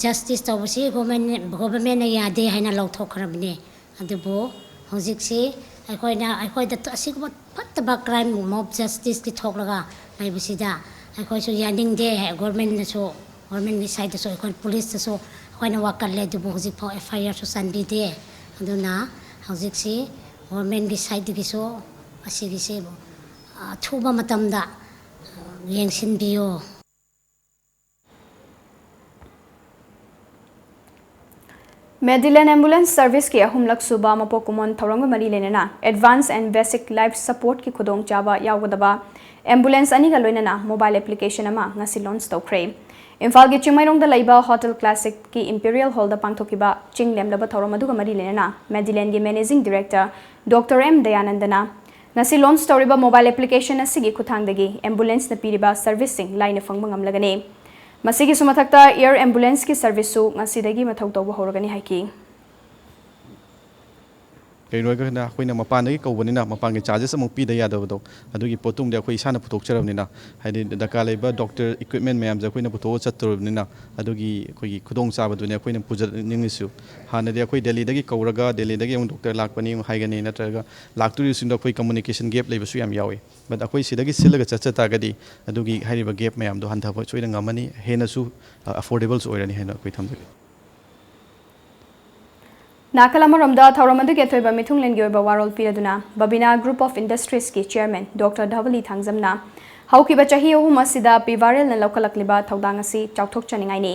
Justice ꯇꯧꯕꯁꯤ government, governmentꯅ ꯌꯥꯗꯦ ꯍꯥꯏꯅ ꯂꯧꯊꯣꯛꯈ꯭ꯔꯕꯅꯦ꯫ ꯑꯗꯨꯕꯨ ꯍꯧꯖꯤꯛꯁꯤ ꯑꯩꯈꯣꯏꯅ, ꯑꯩꯈꯣꯏꯗ ꯑꯁꯤꯒꯨꯝꯕ ꯐꯠꯇꯕ crime, mob justiceꯀꯤ ꯊꯣꯛꯂꯒ ꯂꯩꯕꯁꯤꯗ ꯑꯩꯈꯣꯏꯁꯨ ꯌꯥꯅꯤꯡꯗꯦ꯫ Governmentꯅꯁꯨ, governmentꯀꯤ sideꯇꯁꯨ, ꯑꯩꯈꯣꯏ ꯄꯨꯂꯤꯁꯇꯁꯨ ꯑꯩꯈꯣꯏꯅ ꯋꯥꯀꯠꯂꯦ, ꯑꯗꯨꯕꯨ ꯍꯧꯖꯤꯛꯐꯥꯎ F I Rꯁꯨ ꯆꯟꯕꯤꯗꯦ꯫ ꯑꯗꯨꯅ ꯍꯧꯖꯤꯛꯁꯤ governmentꯀꯤ sideꯇꯒꯤꯁꯨ ꯑꯁꯤꯒꯤꯁꯤ ꯑꯊꯨꯕ ꯃꯇꯝꯗ ꯌꯦꯡꯁꯤꯟꯕꯤꯌꯨ꯫ Mediland Ambulance Serviceꯀꯤ ꯑꯍꯨꯝꯂꯛ ꯁꯨꯕ ꯃꯄꯣꯛ ꯀꯨꯝꯑꯣꯟ ꯊꯧꯔꯝꯒ ꯃꯔꯤ ꯂꯩꯅꯅ Advance and Basic Life Supportꯀꯤ ꯈꯨꯗꯣꯡꯆꯥꯕ ꯌꯥꯎꯒꯗꯕ ambulance ꯑꯅꯤꯒ ꯂꯣꯏꯅꯅ mobile application ꯑꯃ ꯉꯁꯤ launch ꯇꯧꯈ꯭ꯔꯦ꯫ ꯏꯝꯐꯥꯜꯒꯤ ꯆꯤꯡꯃꯩꯔꯣꯡꯗ ꯂꯩꯕ Hotel Classicꯀꯤ Imperial Hallꯗ ꯄꯥꯡꯊꯣꯛꯈꯤꯕ ꯆꯤꯡ ꯂꯦꯝꯂꯕ ꯊꯧꯔꯝ ꯑꯗꯨꯒ ꯃꯔꯤ ꯂꯩꯅꯅ Medilandꯒꯤ Managing Director Doctor M ꯗꯌꯥꯅꯟꯗꯅ ꯉꯁꯤ launch ꯇꯧꯔꯤꯕ mobile application ꯑꯁꯤꯒꯤ ꯈꯨꯠꯊꯥꯡꯗꯒꯤ ambulanceꯅ ꯄꯤꯔꯤꯕ serviceꯁꯤꯡ ꯂꯥꯏꯅ ꯐꯪꯕ ꯉꯝꯂꯒꯅꯤ꯫ ꯃꯁꯤꯒꯤꯁꯨ ꯃꯊꯛꯇ air ambulanceꯀꯤ serviceꯁꯨ ꯉꯁꯤꯗꯒꯤ ꯃꯊꯧ ꯇꯧꯕ ꯍꯧꯔꯒꯅꯤ ꯍꯥꯏꯈꯤ꯫ ꯀꯩꯅꯣ ꯍꯥꯏꯔꯀꯥꯟꯗ ꯑꯩꯈꯣꯏꯅ ꯃꯄꯥꯟꯗꯒꯤ ꯀꯧꯕꯅꯤꯅ ꯃꯄꯥꯟꯒꯤ charges ꯑꯃꯨꯛ ꯄꯤꯗ ꯌꯥꯗꯕꯗꯣ, ꯑꯗꯨꯒꯤ ꯄꯣꯠꯇꯨꯝꯗꯤ ꯑꯩꯈꯣꯏ ꯏꯁꯥꯅ ꯄꯨꯊꯣꯛꯆꯔꯕꯅꯤꯅ, ꯍꯥꯏꯗꯤ ꯗꯔꯀꯥꯔ ꯂꯩꯕ doctor equipment ꯃꯌꯥꯝꯁꯦ ꯑꯩꯈꯣꯏꯅ ꯄꯨꯊꯣꯛꯑ ꯆꯠꯇꯧꯔꯕꯅꯤꯅ, ꯑꯗꯨꯒꯤ ꯑꯩꯈꯣꯏꯒꯤ ꯈꯨꯗꯣꯡꯆꯥꯕꯗꯨꯅꯦ ꯑꯩꯈꯣꯏꯅ ꯄꯨꯖꯅꯤꯡꯉꯤꯁꯨ꯫ ꯍꯥꯟꯅꯗꯤ ꯑꯩꯈꯣꯏ ꯗꯦꯜꯂꯤꯗꯒꯤ ꯀꯧꯔꯒ ꯗꯦꯜꯂꯤꯗꯒꯤ ꯑꯃꯨꯛ doctor ꯂꯥꯛꯄꯅꯤ ꯑꯃꯨꯛ ꯍꯥꯏꯒꯅꯤ, ꯅꯠꯇ꯭ꯔꯒ ꯂꯥꯛꯇꯣꯔꯤꯕꯁꯤꯡꯗꯣ ꯑꯩꯈꯣꯏ communication gap ꯂꯩꯕꯁꯨ ꯌꯥꯝ ꯌꯥꯎꯏ꯫ But ꯑꯩꯈꯣꯏ ꯁꯤꯗꯒꯤ ꯁꯤꯜꯂꯒ ꯆꯠꯆ ꯇꯥꯔꯒꯗꯤ ꯑꯗꯨꯒꯤ ꯍꯥꯏꯔꯤꯕ gap ꯃꯌꯥꯝꯗꯣ ꯍꯟꯊꯕ ꯁꯣꯏꯗꯅ ꯉꯝꯃꯅꯤ, ꯍꯦꯟꯅꯁꯨ, ꯑ, affordables ꯑꯣꯏꯔꯅꯤ ꯍꯥꯏꯅ ꯑꯩꯈꯣꯏ ꯊꯝꯖꯒꯦ꯫ ꯅꯥꯀꯜ ꯑꯃꯔꯣꯝꯗ ꯊꯧꯔꯝ ꯑꯗꯨꯒꯤ ꯑꯊꯣꯏꯕ ꯃꯤꯊꯨꯡꯂꯦꯟꯒꯤ ꯑꯣꯏꯕ ꯋꯥꯔꯣꯜ ꯄꯤꯔꯗꯨꯅ Babina Group of Industriesꯀꯤ chairman Doctor ꯙꯕꯂꯤ ꯊꯥꯡꯖꯝꯅ ꯍꯧꯈꯤꯕ ꯆꯍꯤ ꯑꯍꯨꯝ ꯑꯁꯤꯗ ꯄꯤ ꯚꯥꯔꯦꯜꯅ ꯂꯧꯈꯠꯂꯛꯂꯤꯕ ꯊꯧꯗꯥꯡ ꯑꯁꯤ ꯆꯥꯎꯊꯣꯛꯆꯅꯤꯡꯉꯥꯏꯅꯤ꯫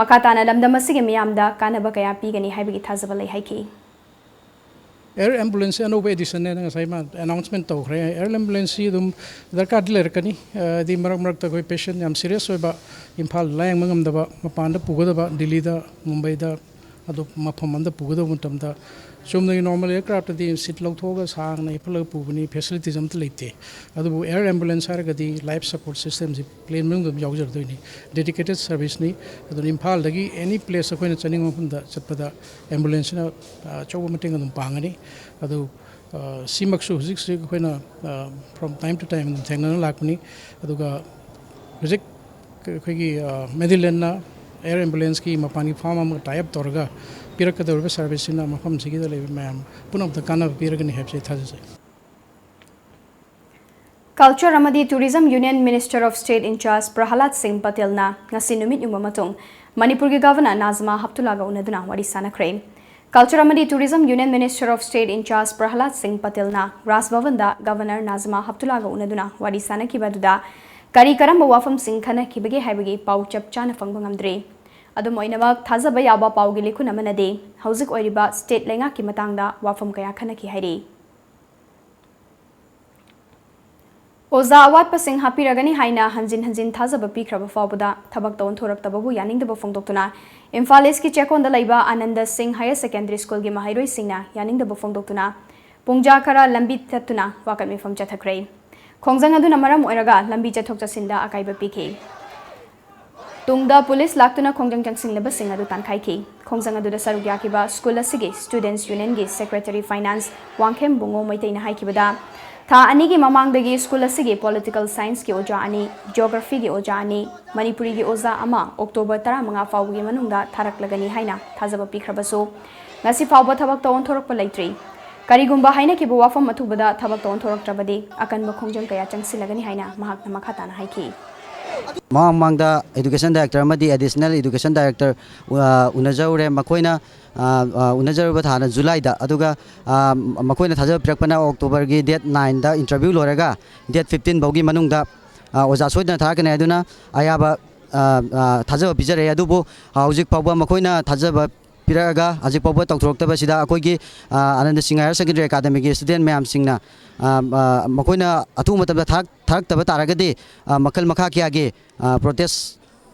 ꯃꯈꯥ ꯇꯥꯅ ꯂꯝꯗꯝ ꯑꯁꯤꯒꯤ ꯃꯤꯌꯥꯝꯗ ꯀꯥꯟꯅꯕ ꯀꯌꯥ ꯄꯤꯒꯅꯤ ꯍꯥꯏꯕꯒꯤ ꯊꯥꯖꯕ ꯂꯩ ꯍꯥꯏꯈꯤ꯫ ꯑꯦꯌꯔ ꯑꯦꯝꯕꯨꯂꯦꯟꯁꯁꯦ ꯑꯅꯧꯕ ꯑꯦꯗꯤꯁꯟꯅꯦꯅ ꯉꯁꯥꯏ ꯃꯥ ꯑꯦꯅꯥꯎꯟꯁꯃꯦꯟ ꯇꯧꯈ꯭ꯔꯦ꯫ ꯑꯦꯌꯔ ꯑꯦꯝꯕꯨꯂꯦꯟꯁꯁꯤ ꯑꯗꯨꯝ ꯗꯔꯀꯥꯔꯗꯤ ꯂꯩꯔꯛꯀꯅꯤ꯫ ꯑ, ꯍꯥꯏꯗꯤ ꯃꯔꯛ ꯃꯔꯛꯇ ꯑꯩꯈꯣꯏ ꯄꯦꯁꯦꯟ ꯌꯥꯝ ꯁꯤꯔꯤꯌꯁ ꯑꯣꯏꯕ, ꯏꯝꯐꯥꯜ ꯂꯥꯌꯦꯡꯕ ꯉꯝꯗꯕ, ꯃꯄꯥꯟꯗ ꯄꯨꯒꯗꯕ, ꯗꯤꯜꯂꯤꯗ, ꯃꯨꯝꯕꯩꯗ, ꯑꯗꯨ ꯃꯐꯝ ꯑꯃꯗ ꯄꯨꯒꯗꯕ ꯃꯇꯝꯗ, ꯆꯨꯝꯅꯒꯤ ꯅꯣꯔꯃꯦꯜ ꯑꯦꯌꯔꯀ꯭ꯔꯥꯐꯇꯗꯤ ꯁꯤꯠ ꯂꯧꯊꯣꯛꯑꯒ ꯁꯥꯡꯅ ꯏꯐꯠꯂꯒ ꯄꯨꯕꯅꯤ, ꯐꯦꯁꯤꯂꯤꯇꯤꯁ ꯑꯝꯇ ꯂꯩꯇꯦ꯫ ꯑꯗꯨꯕꯨ ꯑꯦꯌꯔ ꯑꯦꯝꯕꯨꯂꯦꯟꯁ ꯍꯥꯏꯔꯒꯗꯤ ꯂꯥꯏꯐ ꯁꯄꯣꯔꯠ ꯁꯤꯁꯇꯦꯝꯁꯤ ꯄ꯭ꯂꯦꯟ ꯃꯅꯨꯡꯗ ꯑꯗꯨꯝ ꯌꯥꯎꯖꯔꯗꯣꯏꯅꯤ꯫ ꯗꯦꯗꯤꯀꯦꯇꯦꯠ ꯁꯔꯚꯤꯁꯅꯤ꯫ ꯑꯗꯨꯅ ꯏꯝꯐꯥꯜꯗꯒꯤ ꯑꯦꯅꯤ ꯄ꯭ꯂꯦꯁ ꯑꯩꯈꯣꯏꯅ ꯆꯠꯅꯤꯡꯕ ꯃꯐꯝꯗ ꯆꯠꯄꯗ ꯑꯦꯝꯕꯨꯂꯦꯟꯁꯁꯤꯅ, ꯑ, ꯑꯆꯧꯕ ꯃꯇꯦꯡ ꯑꯗꯨꯝ ꯄꯥꯡꯒꯅꯤ꯫ ꯑꯗꯨ, ꯑ, ꯁꯤꯃꯛꯁꯨ ꯍꯧꯖꯤꯛ ꯍꯧꯖꯤꯛ ꯑꯩꯈꯣꯏꯅ, ꯑ, from time to time ꯑꯗꯨꯝ ꯊꯦꯡꯅꯅ ꯂꯥꯛꯄꯅꯤ꯫ ꯑꯗꯨꯒ ꯍꯧꯖꯤꯛ ꯑꯩꯈꯣꯏꯒꯤ, ꯑ, ꯃꯦꯗꯤꯂꯦꯟꯅ ꯑꯦꯌꯔ ꯑꯦꯝꯕꯨꯂꯦꯟꯁꯀꯤ ꯃꯄꯥꯟꯒꯤ ꯐꯥꯔꯝ ꯑꯃꯒ ꯇꯥꯏ ꯑꯞ ꯇꯧꯔꯒ ꯄꯤꯔꯛꯀꯗꯧꯔꯤꯕ ꯁꯔꯚꯤꯁꯁꯤꯅ ꯃꯐꯝꯁꯤꯒꯤꯗ ꯂꯩꯕ ꯃꯌꯥꯝ ꯄꯨꯝꯅꯃꯛꯇ ꯀꯥꯟꯅꯕ ꯄꯤꯔꯒꯅꯤ ꯍꯥꯏꯕꯁꯤ ꯑꯩ ꯊꯥꯖꯖꯩ꯫ ꯀꯜꯆꯔ ꯑꯃꯗꯤ tourism union minister of state in charge Prahlad Singh ꯄꯇꯦꯜꯅ ꯉꯁꯤ ꯅꯨꯃꯤꯠ ꯌꯨꯡꯕ ꯃꯇꯨꯡ ꯃꯅꯤꯄꯨꯔꯒꯤ ꯒꯚꯔꯅꯔ ꯅꯥꯖꯃꯥ ꯍꯞꯇꯨꯂꯥꯒ ꯎꯅꯗꯨꯅ ꯋꯥꯔꯤ ꯁꯥꯅꯈ꯭ꯔꯦ꯫ ꯀꯜꯆꯔ ꯑꯃꯗꯤ tourism union minister of state in charge Prahlad Singh ꯄꯇꯦꯜꯅ ꯔꯥꯖ ꯚꯕꯟꯗ ꯒꯚꯔꯅꯔ ꯅꯥꯖꯃꯥ ꯍꯞꯇꯨꯂꯥꯒ ꯎꯅꯗꯨꯅ ꯋꯥꯔꯤ ꯁꯥꯅꯈꯤꯕ ꯑꯗꯨꯗ ꯀꯔꯤ ꯀꯔꯝꯕ ꯋꯥꯐꯝꯁꯤꯡ ꯈꯟꯅꯈꯤꯕꯒꯦ ꯍꯥꯏꯕꯒꯤ ꯄꯥꯎ ꯆꯞ ꯆꯥꯅ ꯐꯪꯕ ꯉꯝꯗ꯭ꯔꯤ꯫ ꯑꯗꯨꯝ ꯑꯣꯏꯅꯃꯛ, ꯊꯥꯖꯕ ꯌꯥꯕ ꯄꯥꯎꯒꯤ ꯂꯤꯈꯨꯟ ꯑꯃꯅꯗꯤ ꯍꯧꯖꯤꯛ ꯑꯣꯏꯔꯤꯕ ꯁ꯭ꯇꯦꯠ ꯂꯩꯉꯥꯛꯀꯤ ꯃꯇꯥꯡꯗ ꯋꯥꯐꯝ ꯀꯌꯥ ꯈꯟꯅꯈꯤ ꯍꯥꯏꯔꯤ꯫ ꯑꯣꯖꯥ ꯑꯋꯥꯠꯄꯁꯤꯡ ꯍꯥꯞꯄꯤꯔꯒꯅꯤ ꯍꯥꯏꯅ ꯍꯟꯖꯤꯟ ꯍꯟꯖꯤꯟ ꯊꯥꯖꯕ ꯄꯤꯈ꯭ꯔꯕ ꯐꯥꯎꯕꯗ ꯊꯕꯛꯇ ꯑꯣꯟꯊꯣꯔꯛꯇꯕꯕꯨ ꯌꯥꯅꯤꯡꯗꯕ ꯐꯣꯡꯗꯣꯛꯇꯨꯅ ꯏꯝꯐꯥꯜ ꯏꯁꯀꯤ ꯆꯦꯛꯀꯣꯟꯗ ꯂꯩꯕ ꯑꯅꯟꯗ ꯁꯤꯡ ꯍꯥꯌꯔ ꯁꯦꯀꯦꯟꯗꯔꯤ ꯁ꯭ꯀꯨꯜꯒꯤ ꯃꯍꯩꯔꯣꯏꯁꯤꯡꯅ ꯌꯥꯅꯤꯡꯗꯕ ꯐꯣꯡꯗꯣꯛꯇꯨꯅ ꯄꯨꯡꯖꯥ ꯈꯔ ꯂꯝꯕꯤ ꯊꯠꯇꯨꯅ ꯋꯥꯀꯠ ꯃꯤꯐꯝ ꯆꯠꯊꯈ꯭ꯔꯦ꯫ ꯈꯣꯡꯖꯪ ꯑꯗꯨꯅ ꯃꯔꯝ ꯑꯣꯏꯔꯒ ꯂꯝꯕꯤ ꯆꯠꯊꯣꯛ ꯆꯠꯁꯤꯟꯗ ꯑꯀꯥꯏꯕ ꯄꯤꯈꯤ꯫ ꯇꯨꯡꯗ ꯄꯨꯂꯤꯁ ꯂꯥꯛꯇꯨꯅ ꯈꯣꯡꯖꯪ ꯆꯪꯁꯤꯜꯂꯕꯁꯤꯡ ꯑꯗꯨ ꯇꯥꯟꯈꯥꯏꯈꯤ꯫ ꯈꯣꯡꯖꯪ ꯑꯗꯨꯗ ꯁꯔꯨꯛ ꯌꯥꯈꯤꯕ ꯁ꯭ꯀꯨꯜ ꯑꯁꯤꯒꯤ ꯁ꯭ꯇꯨꯗꯦꯟꯠꯁ ꯌꯨꯅꯤꯌꯟꯒꯤ ꯁꯦꯀ꯭ꯔꯦꯇꯔꯤ ꯐꯥꯏꯅꯥꯟꯁ ꯋꯥꯡꯈꯦꯝ ꯕꯨꯡꯉꯣ ꯃꯩꯇꯩꯅ ꯍꯥꯏꯈꯤꯕꯗ, ꯊꯥ ꯑꯅꯤꯒꯤ ꯃꯃꯥꯡꯗꯒꯤ ꯁ꯭ꯀꯨꯜ ꯑꯁꯤꯒꯤ ꯄꯣꯂꯤꯇꯤꯀꯦꯜ ꯁꯥꯏꯟꯁꯀꯤ ꯑꯣꯖꯥ ꯑꯅꯤ, ꯖꯤꯑꯣꯒ꯭ꯔꯥꯐꯤꯒꯤ ꯑꯣꯖꯥ ꯑꯅꯤ, ꯃꯅꯤꯄꯨꯔꯤꯒꯤ ꯑꯣꯖꯥ ꯑꯃ ꯑꯣꯛꯇꯣꯕꯔ ꯇꯔꯥꯃꯉꯥ ꯐꯥꯎꯕꯒꯤ ꯃꯅꯨꯡꯗ ꯊꯥꯔꯛꯂꯒꯅꯤ ꯍꯥꯏꯅ ꯊꯥꯖꯕ ꯄꯤꯈ꯭ꯔꯕꯁꯨ, ꯉꯁꯤ ꯐꯥꯎꯕ ꯊꯕꯛꯇ ꯑꯣꯟꯊꯣꯔꯛꯄ ꯂꯩꯇ꯭ꯔꯤ꯫ ꯀꯔꯤꯒꯨꯝꯕ ꯍꯥꯏꯅꯈꯤꯕ ꯋꯥꯐꯝ ꯑꯊꯨꯕꯗ ꯊꯕꯛꯇ ꯑꯣꯟꯊꯣꯔꯛꯇ꯭ꯔꯕꯗꯤ, ꯑꯀꯟꯕ ꯈꯣꯡꯖꯪ ꯀꯌꯥ ꯆꯪꯁꯤꯜꯂꯒꯅꯤ ꯍꯥꯏꯅ ꯃꯍꯥꯛꯅ ꯃꯈꯥ ꯇꯥꯅ ꯍꯥꯏꯈꯤ꯫ ꯃꯃꯥꯡ ꯃꯃꯥꯡꯗ ꯑꯦꯗꯨꯀꯦꯁꯟ ꯗꯥꯏꯔꯦꯛꯇꯔ ꯑꯃꯗꯤ ꯑꯦꯗꯤꯁꯅꯦꯜ ꯑꯦꯗꯨꯀꯦꯁꯟ ꯗꯥꯏꯔꯦꯛꯇꯔ, ꯑ, ꯎꯅꯖꯔꯨꯔꯦ꯫ ꯃꯈꯣꯏꯅ, ꯑ, ꯑ, ꯎꯅꯖꯔꯨꯕ ꯊꯥꯅ ꯖꯨꯂꯥꯏꯗ, ꯑꯗꯨꯒ, ꯑ, ꯃꯈꯣꯏꯅ ꯊꯥꯖꯕ ꯄꯤꯔꯛꯄꯅ ꯑꯣꯛꯇꯣꯕꯔꯒꯤ ꯗꯦꯠ ꯅꯥꯏꯟꯗ ꯏꯟꯇꯔꯚ꯭ꯌꯨ ꯂꯣꯏꯔꯒ ꯗꯦꯠ ꯐꯤꯐꯇꯤꯟ ꯐꯥꯎꯒꯤ ꯃꯅꯨꯡꯗ, ꯑ, ꯑꯣꯖꯥ ꯁꯣꯏꯗꯅ ꯊꯥꯔꯛꯀꯅꯤ ꯍꯥꯏꯗꯨꯅ ꯑꯌꯥꯕ, ꯑ, ꯑ, ꯊꯥꯖꯕ ꯄꯤꯖꯔꯛꯑꯦ꯫ ꯑꯗꯨꯕꯨ ꯍꯧꯖꯤꯛ ꯐꯥꯎꯕ ꯃꯈꯣꯏꯅ ꯊꯥꯖꯕ ꯄꯤꯔꯛꯑꯒ ꯍꯧꯖꯤꯛ ꯐꯥꯎꯕ ꯇꯧꯊꯣꯔꯛꯇꯕꯁꯤꯗ ꯑꯩꯈꯣꯏꯒꯤ, ꯑ, ꯑꯅꯟꯗ ꯁꯤꯡ ꯍꯥꯌꯔ ꯁꯦꯀꯦꯟꯗꯔꯤ ꯑꯦꯀꯥꯗꯃꯤꯒꯤ ꯁ꯭ꯇꯨꯗꯦꯟ ꯃꯌꯥꯝꯁꯤꯡꯅ, ꯑ, ꯑ, ꯃꯈꯣꯏꯅ ꯑꯊꯨꯕ ꯃꯇꯝꯗ ꯊꯥꯔꯛ-, ꯊꯥꯔꯛꯇꯕ ꯇꯥꯔꯒꯗꯤ, ꯑ, ꯃꯈꯜ ꯃꯈꯥ ꯀꯌꯥꯒꯤ, ꯑ, ꯄ꯭ꯔꯣꯇꯦꯁ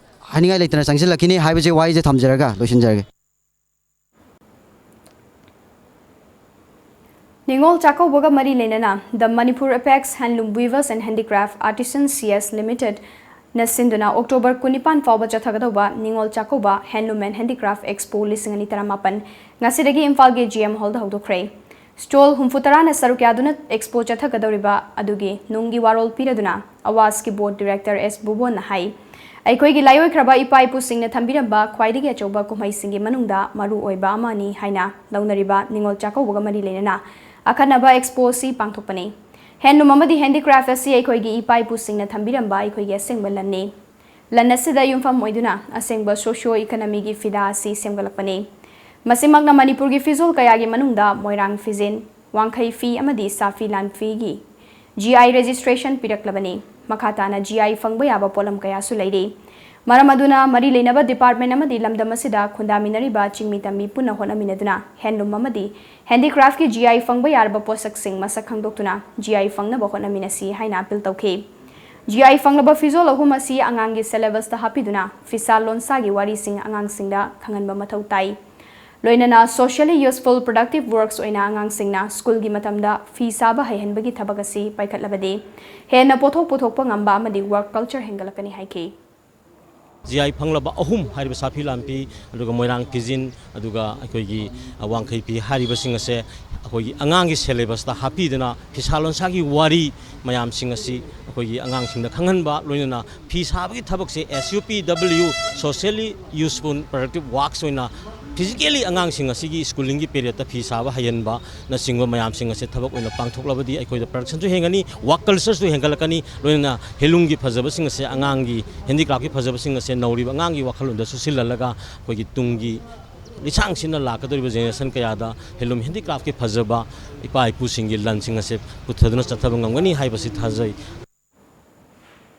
ꯍꯥꯏꯅꯤꯡꯉꯥꯏ ꯂꯩꯇꯅ ꯆꯪꯁꯤꯜꯂꯛꯈꯤꯅꯤ ꯍꯥꯏꯕꯁꯤ ꯋꯥꯍꯩꯁꯦ ꯊꯝꯖꯔꯒ ꯂꯣꯏꯁꯤꯟꯖꯔꯒꯦ꯫ ꯅꯤꯉꯣꯜ ꯆꯥꯛꯀꯧꯕꯒ ꯃꯔꯤ ꯂꯩꯅꯅ The Manipur Apex Handloom Weavers and Handicraft Artisans C S Limited ꯅ ꯁꯤꯟꯗꯨꯅ ꯑꯣꯛꯇꯣꯕꯔ ꯀꯨꯟꯅꯤꯄꯥꯟ ꯐꯥꯎꯕ ꯆꯠꯊꯒꯗꯧꯕ Ningol Chakkouba Handloom and Handicraft Expo ꯂꯤꯁꯤꯡ ꯑꯅꯤ ꯇꯔꯥꯃꯥꯄꯟ ꯉꯁꯤꯗꯒꯤ ꯏꯝꯐꯥꯜꯒꯤ G M Hall ꯗ ꯍꯧꯗꯣꯛꯈ꯭ꯔꯦ꯫ ꯁ꯭ꯇꯣꯜ ꯍꯨꯝꯐꯨꯇꯔꯥꯅ ꯁꯔꯨꯛ ꯌꯥꯗꯨꯅ ꯑꯦꯛꯁꯄꯣ ꯆꯠꯊꯒꯗꯧꯔꯤꯕ ꯑꯗꯨꯒꯤ ꯅꯨꯡꯒꯤ ꯋꯥꯔꯣꯜ ꯄꯤꯔꯗꯨꯅ ꯑꯋꯥꯁꯀꯤ ꯕꯣꯔꯗ ꯗꯤꯔꯦꯛꯇꯔ ꯑꯦꯁ ꯕꯨꯕꯣꯟꯅ ꯍꯥꯏ, ꯑꯩꯈꯣꯏꯒꯤ ꯂꯥꯏꯑꯣꯏꯈ꯭ꯔꯕ ꯏꯄꯥ ꯏꯄꯨꯁꯤꯡꯅ ꯊꯝꯕꯤꯔꯝꯕ ꯈ꯭ꯋꯥꯏꯗꯒꯤ ꯑꯆꯧꯕ ꯀꯨꯝꯍꯩꯁꯤꯡꯒꯤ ꯃꯅꯨꯡꯗ ꯃꯔꯨ ꯑꯣꯏꯕ ꯑꯃꯅꯤ ꯍꯥꯏꯅ ꯂꯧꯅꯔꯤꯕ ꯅꯤꯉꯣꯜ ꯆꯥꯛꯀꯧꯕꯒ ꯃꯔꯤ ꯂꯩꯅꯅ ꯑꯈꯟꯅꯕ ꯑꯦꯛꯁꯄꯣ ꯑꯁꯤ ꯄꯥꯡꯊꯣꯛꯄꯅꯤ꯫ ꯍꯦꯟꯂꯨꯝ ꯑꯃꯗꯤ ꯍꯦꯟꯗꯤꯀ꯭ꯔꯥꯐ ꯑꯁꯤ ꯑꯩꯈꯣꯏꯒꯤ ꯏꯄꯥ ꯏꯄꯨꯁꯤꯡꯅ ꯊꯝꯕꯤꯔꯝꯕ ꯑꯩꯈꯣꯏꯒꯤ ꯑꯁꯦꯡꯕ ꯂꯟꯅꯤ꯫ ꯂꯟ ꯑꯁꯤꯗ ꯌꯨꯝꯐꯝ ꯑꯣꯏꯗꯨꯅ ꯑꯁꯦꯡꯕ ꯁꯣꯁꯤꯌꯣ ꯏꯀꯅꯃꯤꯒꯤ ꯐꯤꯗꯥ ꯑꯁꯤ ꯁꯦꯝꯒꯠꯂꯛꯄꯅꯤ꯫ ꯃꯁꯤꯃꯛꯅ ꯃꯅꯤꯄꯨꯔꯒꯤ ꯐꯤꯖꯣꯜ ꯀꯌꯥꯒꯤ ꯃꯅꯨꯡꯗ ꯃꯣꯏꯔꯥꯡ ꯐꯤꯖꯤꯟ, ꯋꯥꯡꯈꯩ ꯐꯤ ꯑꯃꯗꯤ ꯁꯥꯐꯤ ꯂꯥꯟꯐꯤꯒꯤ G I registration ꯄꯤꯔꯛꯂꯕꯅꯤ꯫ ꯃꯈꯥ ꯇꯥꯅ G I ꯐꯪꯕ ꯌꯥꯕ ꯄꯣꯠꯂꯝ ꯀꯌꯥꯁꯨ ꯂꯩꯔꯤ꯫ ꯃꯔꯝ ꯑꯗꯨꯅ ꯃꯔꯤ ꯂꯩꯅꯕ ꯗꯤꯄꯥꯔꯠꯃꯦꯟ ꯑꯃꯗꯤ ꯂꯝꯗꯝ ꯑꯁꯤꯗ ꯈꯨꯟꯗꯥꯃꯤꯟꯅꯔꯤꯕ ꯆꯤꯡꯃꯤ ꯇꯝꯃꯤ ꯄꯨꯟꯅ ꯍꯣꯠꯅꯃꯤꯟꯅꯗꯨꯅ ꯍꯦꯟꯂꯨꯝ ꯑꯃꯗꯤ ꯍꯦꯟꯗꯤꯀ꯭ꯔꯥꯐꯀꯤ G I ꯐꯪꯕ ꯌꯥꯔꯕ ꯄꯣꯠꯁꯛꯁꯤꯡ ꯃꯁꯛ ꯈꯪꯗꯣꯛꯇꯨꯅ G I ꯐꯪꯅꯕ ꯍꯣꯠꯅꯃꯤꯟꯅꯁꯤ ꯍꯥꯏꯅ ꯑꯄꯤꯜ ꯇꯧꯈꯤ꯫ G I ꯐꯪꯂꯕ ꯐꯤꯖꯣꯜ ꯑꯍꯨꯝ ꯑꯁꯤ ꯑꯉꯥꯡꯒꯤ ꯁꯦꯂꯦꯕꯁꯇ ꯍꯥꯞꯄꯤꯗꯨꯅ ꯐꯤꯁꯥ ꯂꯣꯟꯁꯥꯒꯤ ꯋꯥꯔꯤꯁꯤꯡ ꯑꯉꯥꯡꯁꯤꯡꯗ ꯈꯪꯍꯟꯕ ꯃꯊꯧ ꯇꯥꯏ꯫ ꯂꯣꯏꯅꯅ socially useful productive works ꯑꯣꯏꯅ ꯑꯉꯥꯡꯁꯤꯡꯅ ꯁ꯭ꯀꯨꯜꯒꯤ ꯃꯇꯝꯗ ꯐꯤ ꯁꯥꯕ ꯍꯩꯍꯟꯕꯒꯤ ꯊꯕꯛ ꯑꯁꯤ ꯄꯥꯏꯈꯠꯂꯕꯗꯤ ꯍꯦꯟꯅ ꯄꯣꯠꯊꯣꯛ ꯄꯨꯊꯣꯛꯄ ꯉꯝꯕ ꯑꯃꯗꯤ work culture ꯍꯦꯟꯒꯠꯂꯛꯀꯅꯤ ꯍꯥꯏꯈꯤ꯫ G I ꯐꯪꯂꯕ ꯑꯍꯨꯝ ꯍꯥꯏꯔꯤꯕ ꯁꯥꯐꯤ ꯂꯥꯟꯐꯤ, ꯑꯗꯨꯒ ꯃꯣꯏꯔꯥꯡ ꯐꯤꯖꯤꯟ, ꯑꯗꯨꯒ ꯑꯩꯈꯣꯏꯒꯤ, ꯑ, ꯋꯥꯡꯈꯩ ꯐꯤ ꯍꯥꯏꯔꯤꯕꯁꯤꯡ ꯑꯁꯦ ꯑꯩꯈꯣꯏꯒꯤ ꯑꯉꯥꯡꯒꯤ ꯁꯦꯂꯦꯕꯁꯇ ꯍꯥꯞꯄꯤꯗꯨꯅ ꯐꯤꯁꯥ ꯂꯣꯟꯁꯥꯒꯤ ꯋꯥꯔꯤ ꯃꯌꯥꯝꯁꯤꯡ ꯑꯁꯤ ꯑꯩꯈꯣꯏꯒꯤ ꯑꯉꯥꯡꯁꯤꯡꯗ ꯈꯪꯍꯟꯕ, ꯂꯣꯏꯅꯅ ꯐꯤ ꯁꯥꯕꯒꯤ ꯊꯕꯛꯁꯦ S U P W, socially useful productive works ꯑꯣꯏꯅ physically ꯑꯉꯥꯡꯁꯤꯡ ꯑꯁꯤꯒꯤ ꯁ꯭ꯀꯨꯂꯤꯡꯒꯤ ꯄꯦꯔꯤꯌꯠꯇ ꯐꯤ ꯁꯥꯕ ꯍꯩꯍꯟꯕꯅꯆꯤꯡꯕ ꯃꯌꯥꯝꯁꯤꯡ ꯑꯁꯦ ꯊꯕꯛ ꯑꯣꯏꯅ ꯄꯥꯡꯊꯣꯛꯂꯕꯗꯤ ꯑꯩꯈꯣꯏꯗ ꯄ꯭ꯔꯗꯛꯁꯟꯁꯨ ꯍꯦꯟꯒꯅꯤ, ꯋꯥꯔꯛ ꯀꯜꯆꯔꯁꯨ ꯍꯦꯟꯒꯠꯂꯛꯀꯅꯤ, ꯂꯣꯏꯅꯅ ꯍꯦꯟꯂꯨꯝꯒꯤ ꯐꯖꯕꯁꯤꯡ ꯑꯁꯦ ꯑꯉꯥꯡꯒꯤ ꯍꯦꯟꯗꯤꯀ꯭ꯔꯥꯐꯀꯤ ꯐꯖꯕꯁꯤꯡ ꯑꯁꯦ ꯅꯧꯔꯤꯕ ꯑꯉꯥꯡꯒꯤ ꯋꯥꯈꯜꯂꯣꯟꯗ ꯆꯨꯁꯤꯜꯍꯜꯂꯒ ꯑꯩꯈꯣꯏꯒꯤ ꯇꯨꯡꯒꯤ ꯂꯤꯁꯥꯡꯁꯤꯟꯅ ꯂꯥꯛꯀꯗꯧꯔꯤꯕ ꯖꯦꯅꯦꯔꯦꯁꯟ ꯀꯌꯥꯗ ꯍꯦꯟꯂꯨꯝ ꯍꯦꯟꯗꯤꯀ꯭ꯔꯥꯐꯀꯤ ꯐꯖꯕ ꯏꯄꯥ ꯏꯄꯨꯁꯤꯡꯒꯤ ꯂꯟꯁꯤꯡ ꯑꯁꯦ ꯄꯨꯊꯗꯨꯅ ꯆꯠꯊꯕ ꯉꯝꯒꯅꯤ ꯍꯥꯏꯕꯁꯤ ꯊꯥꯖꯩ꯫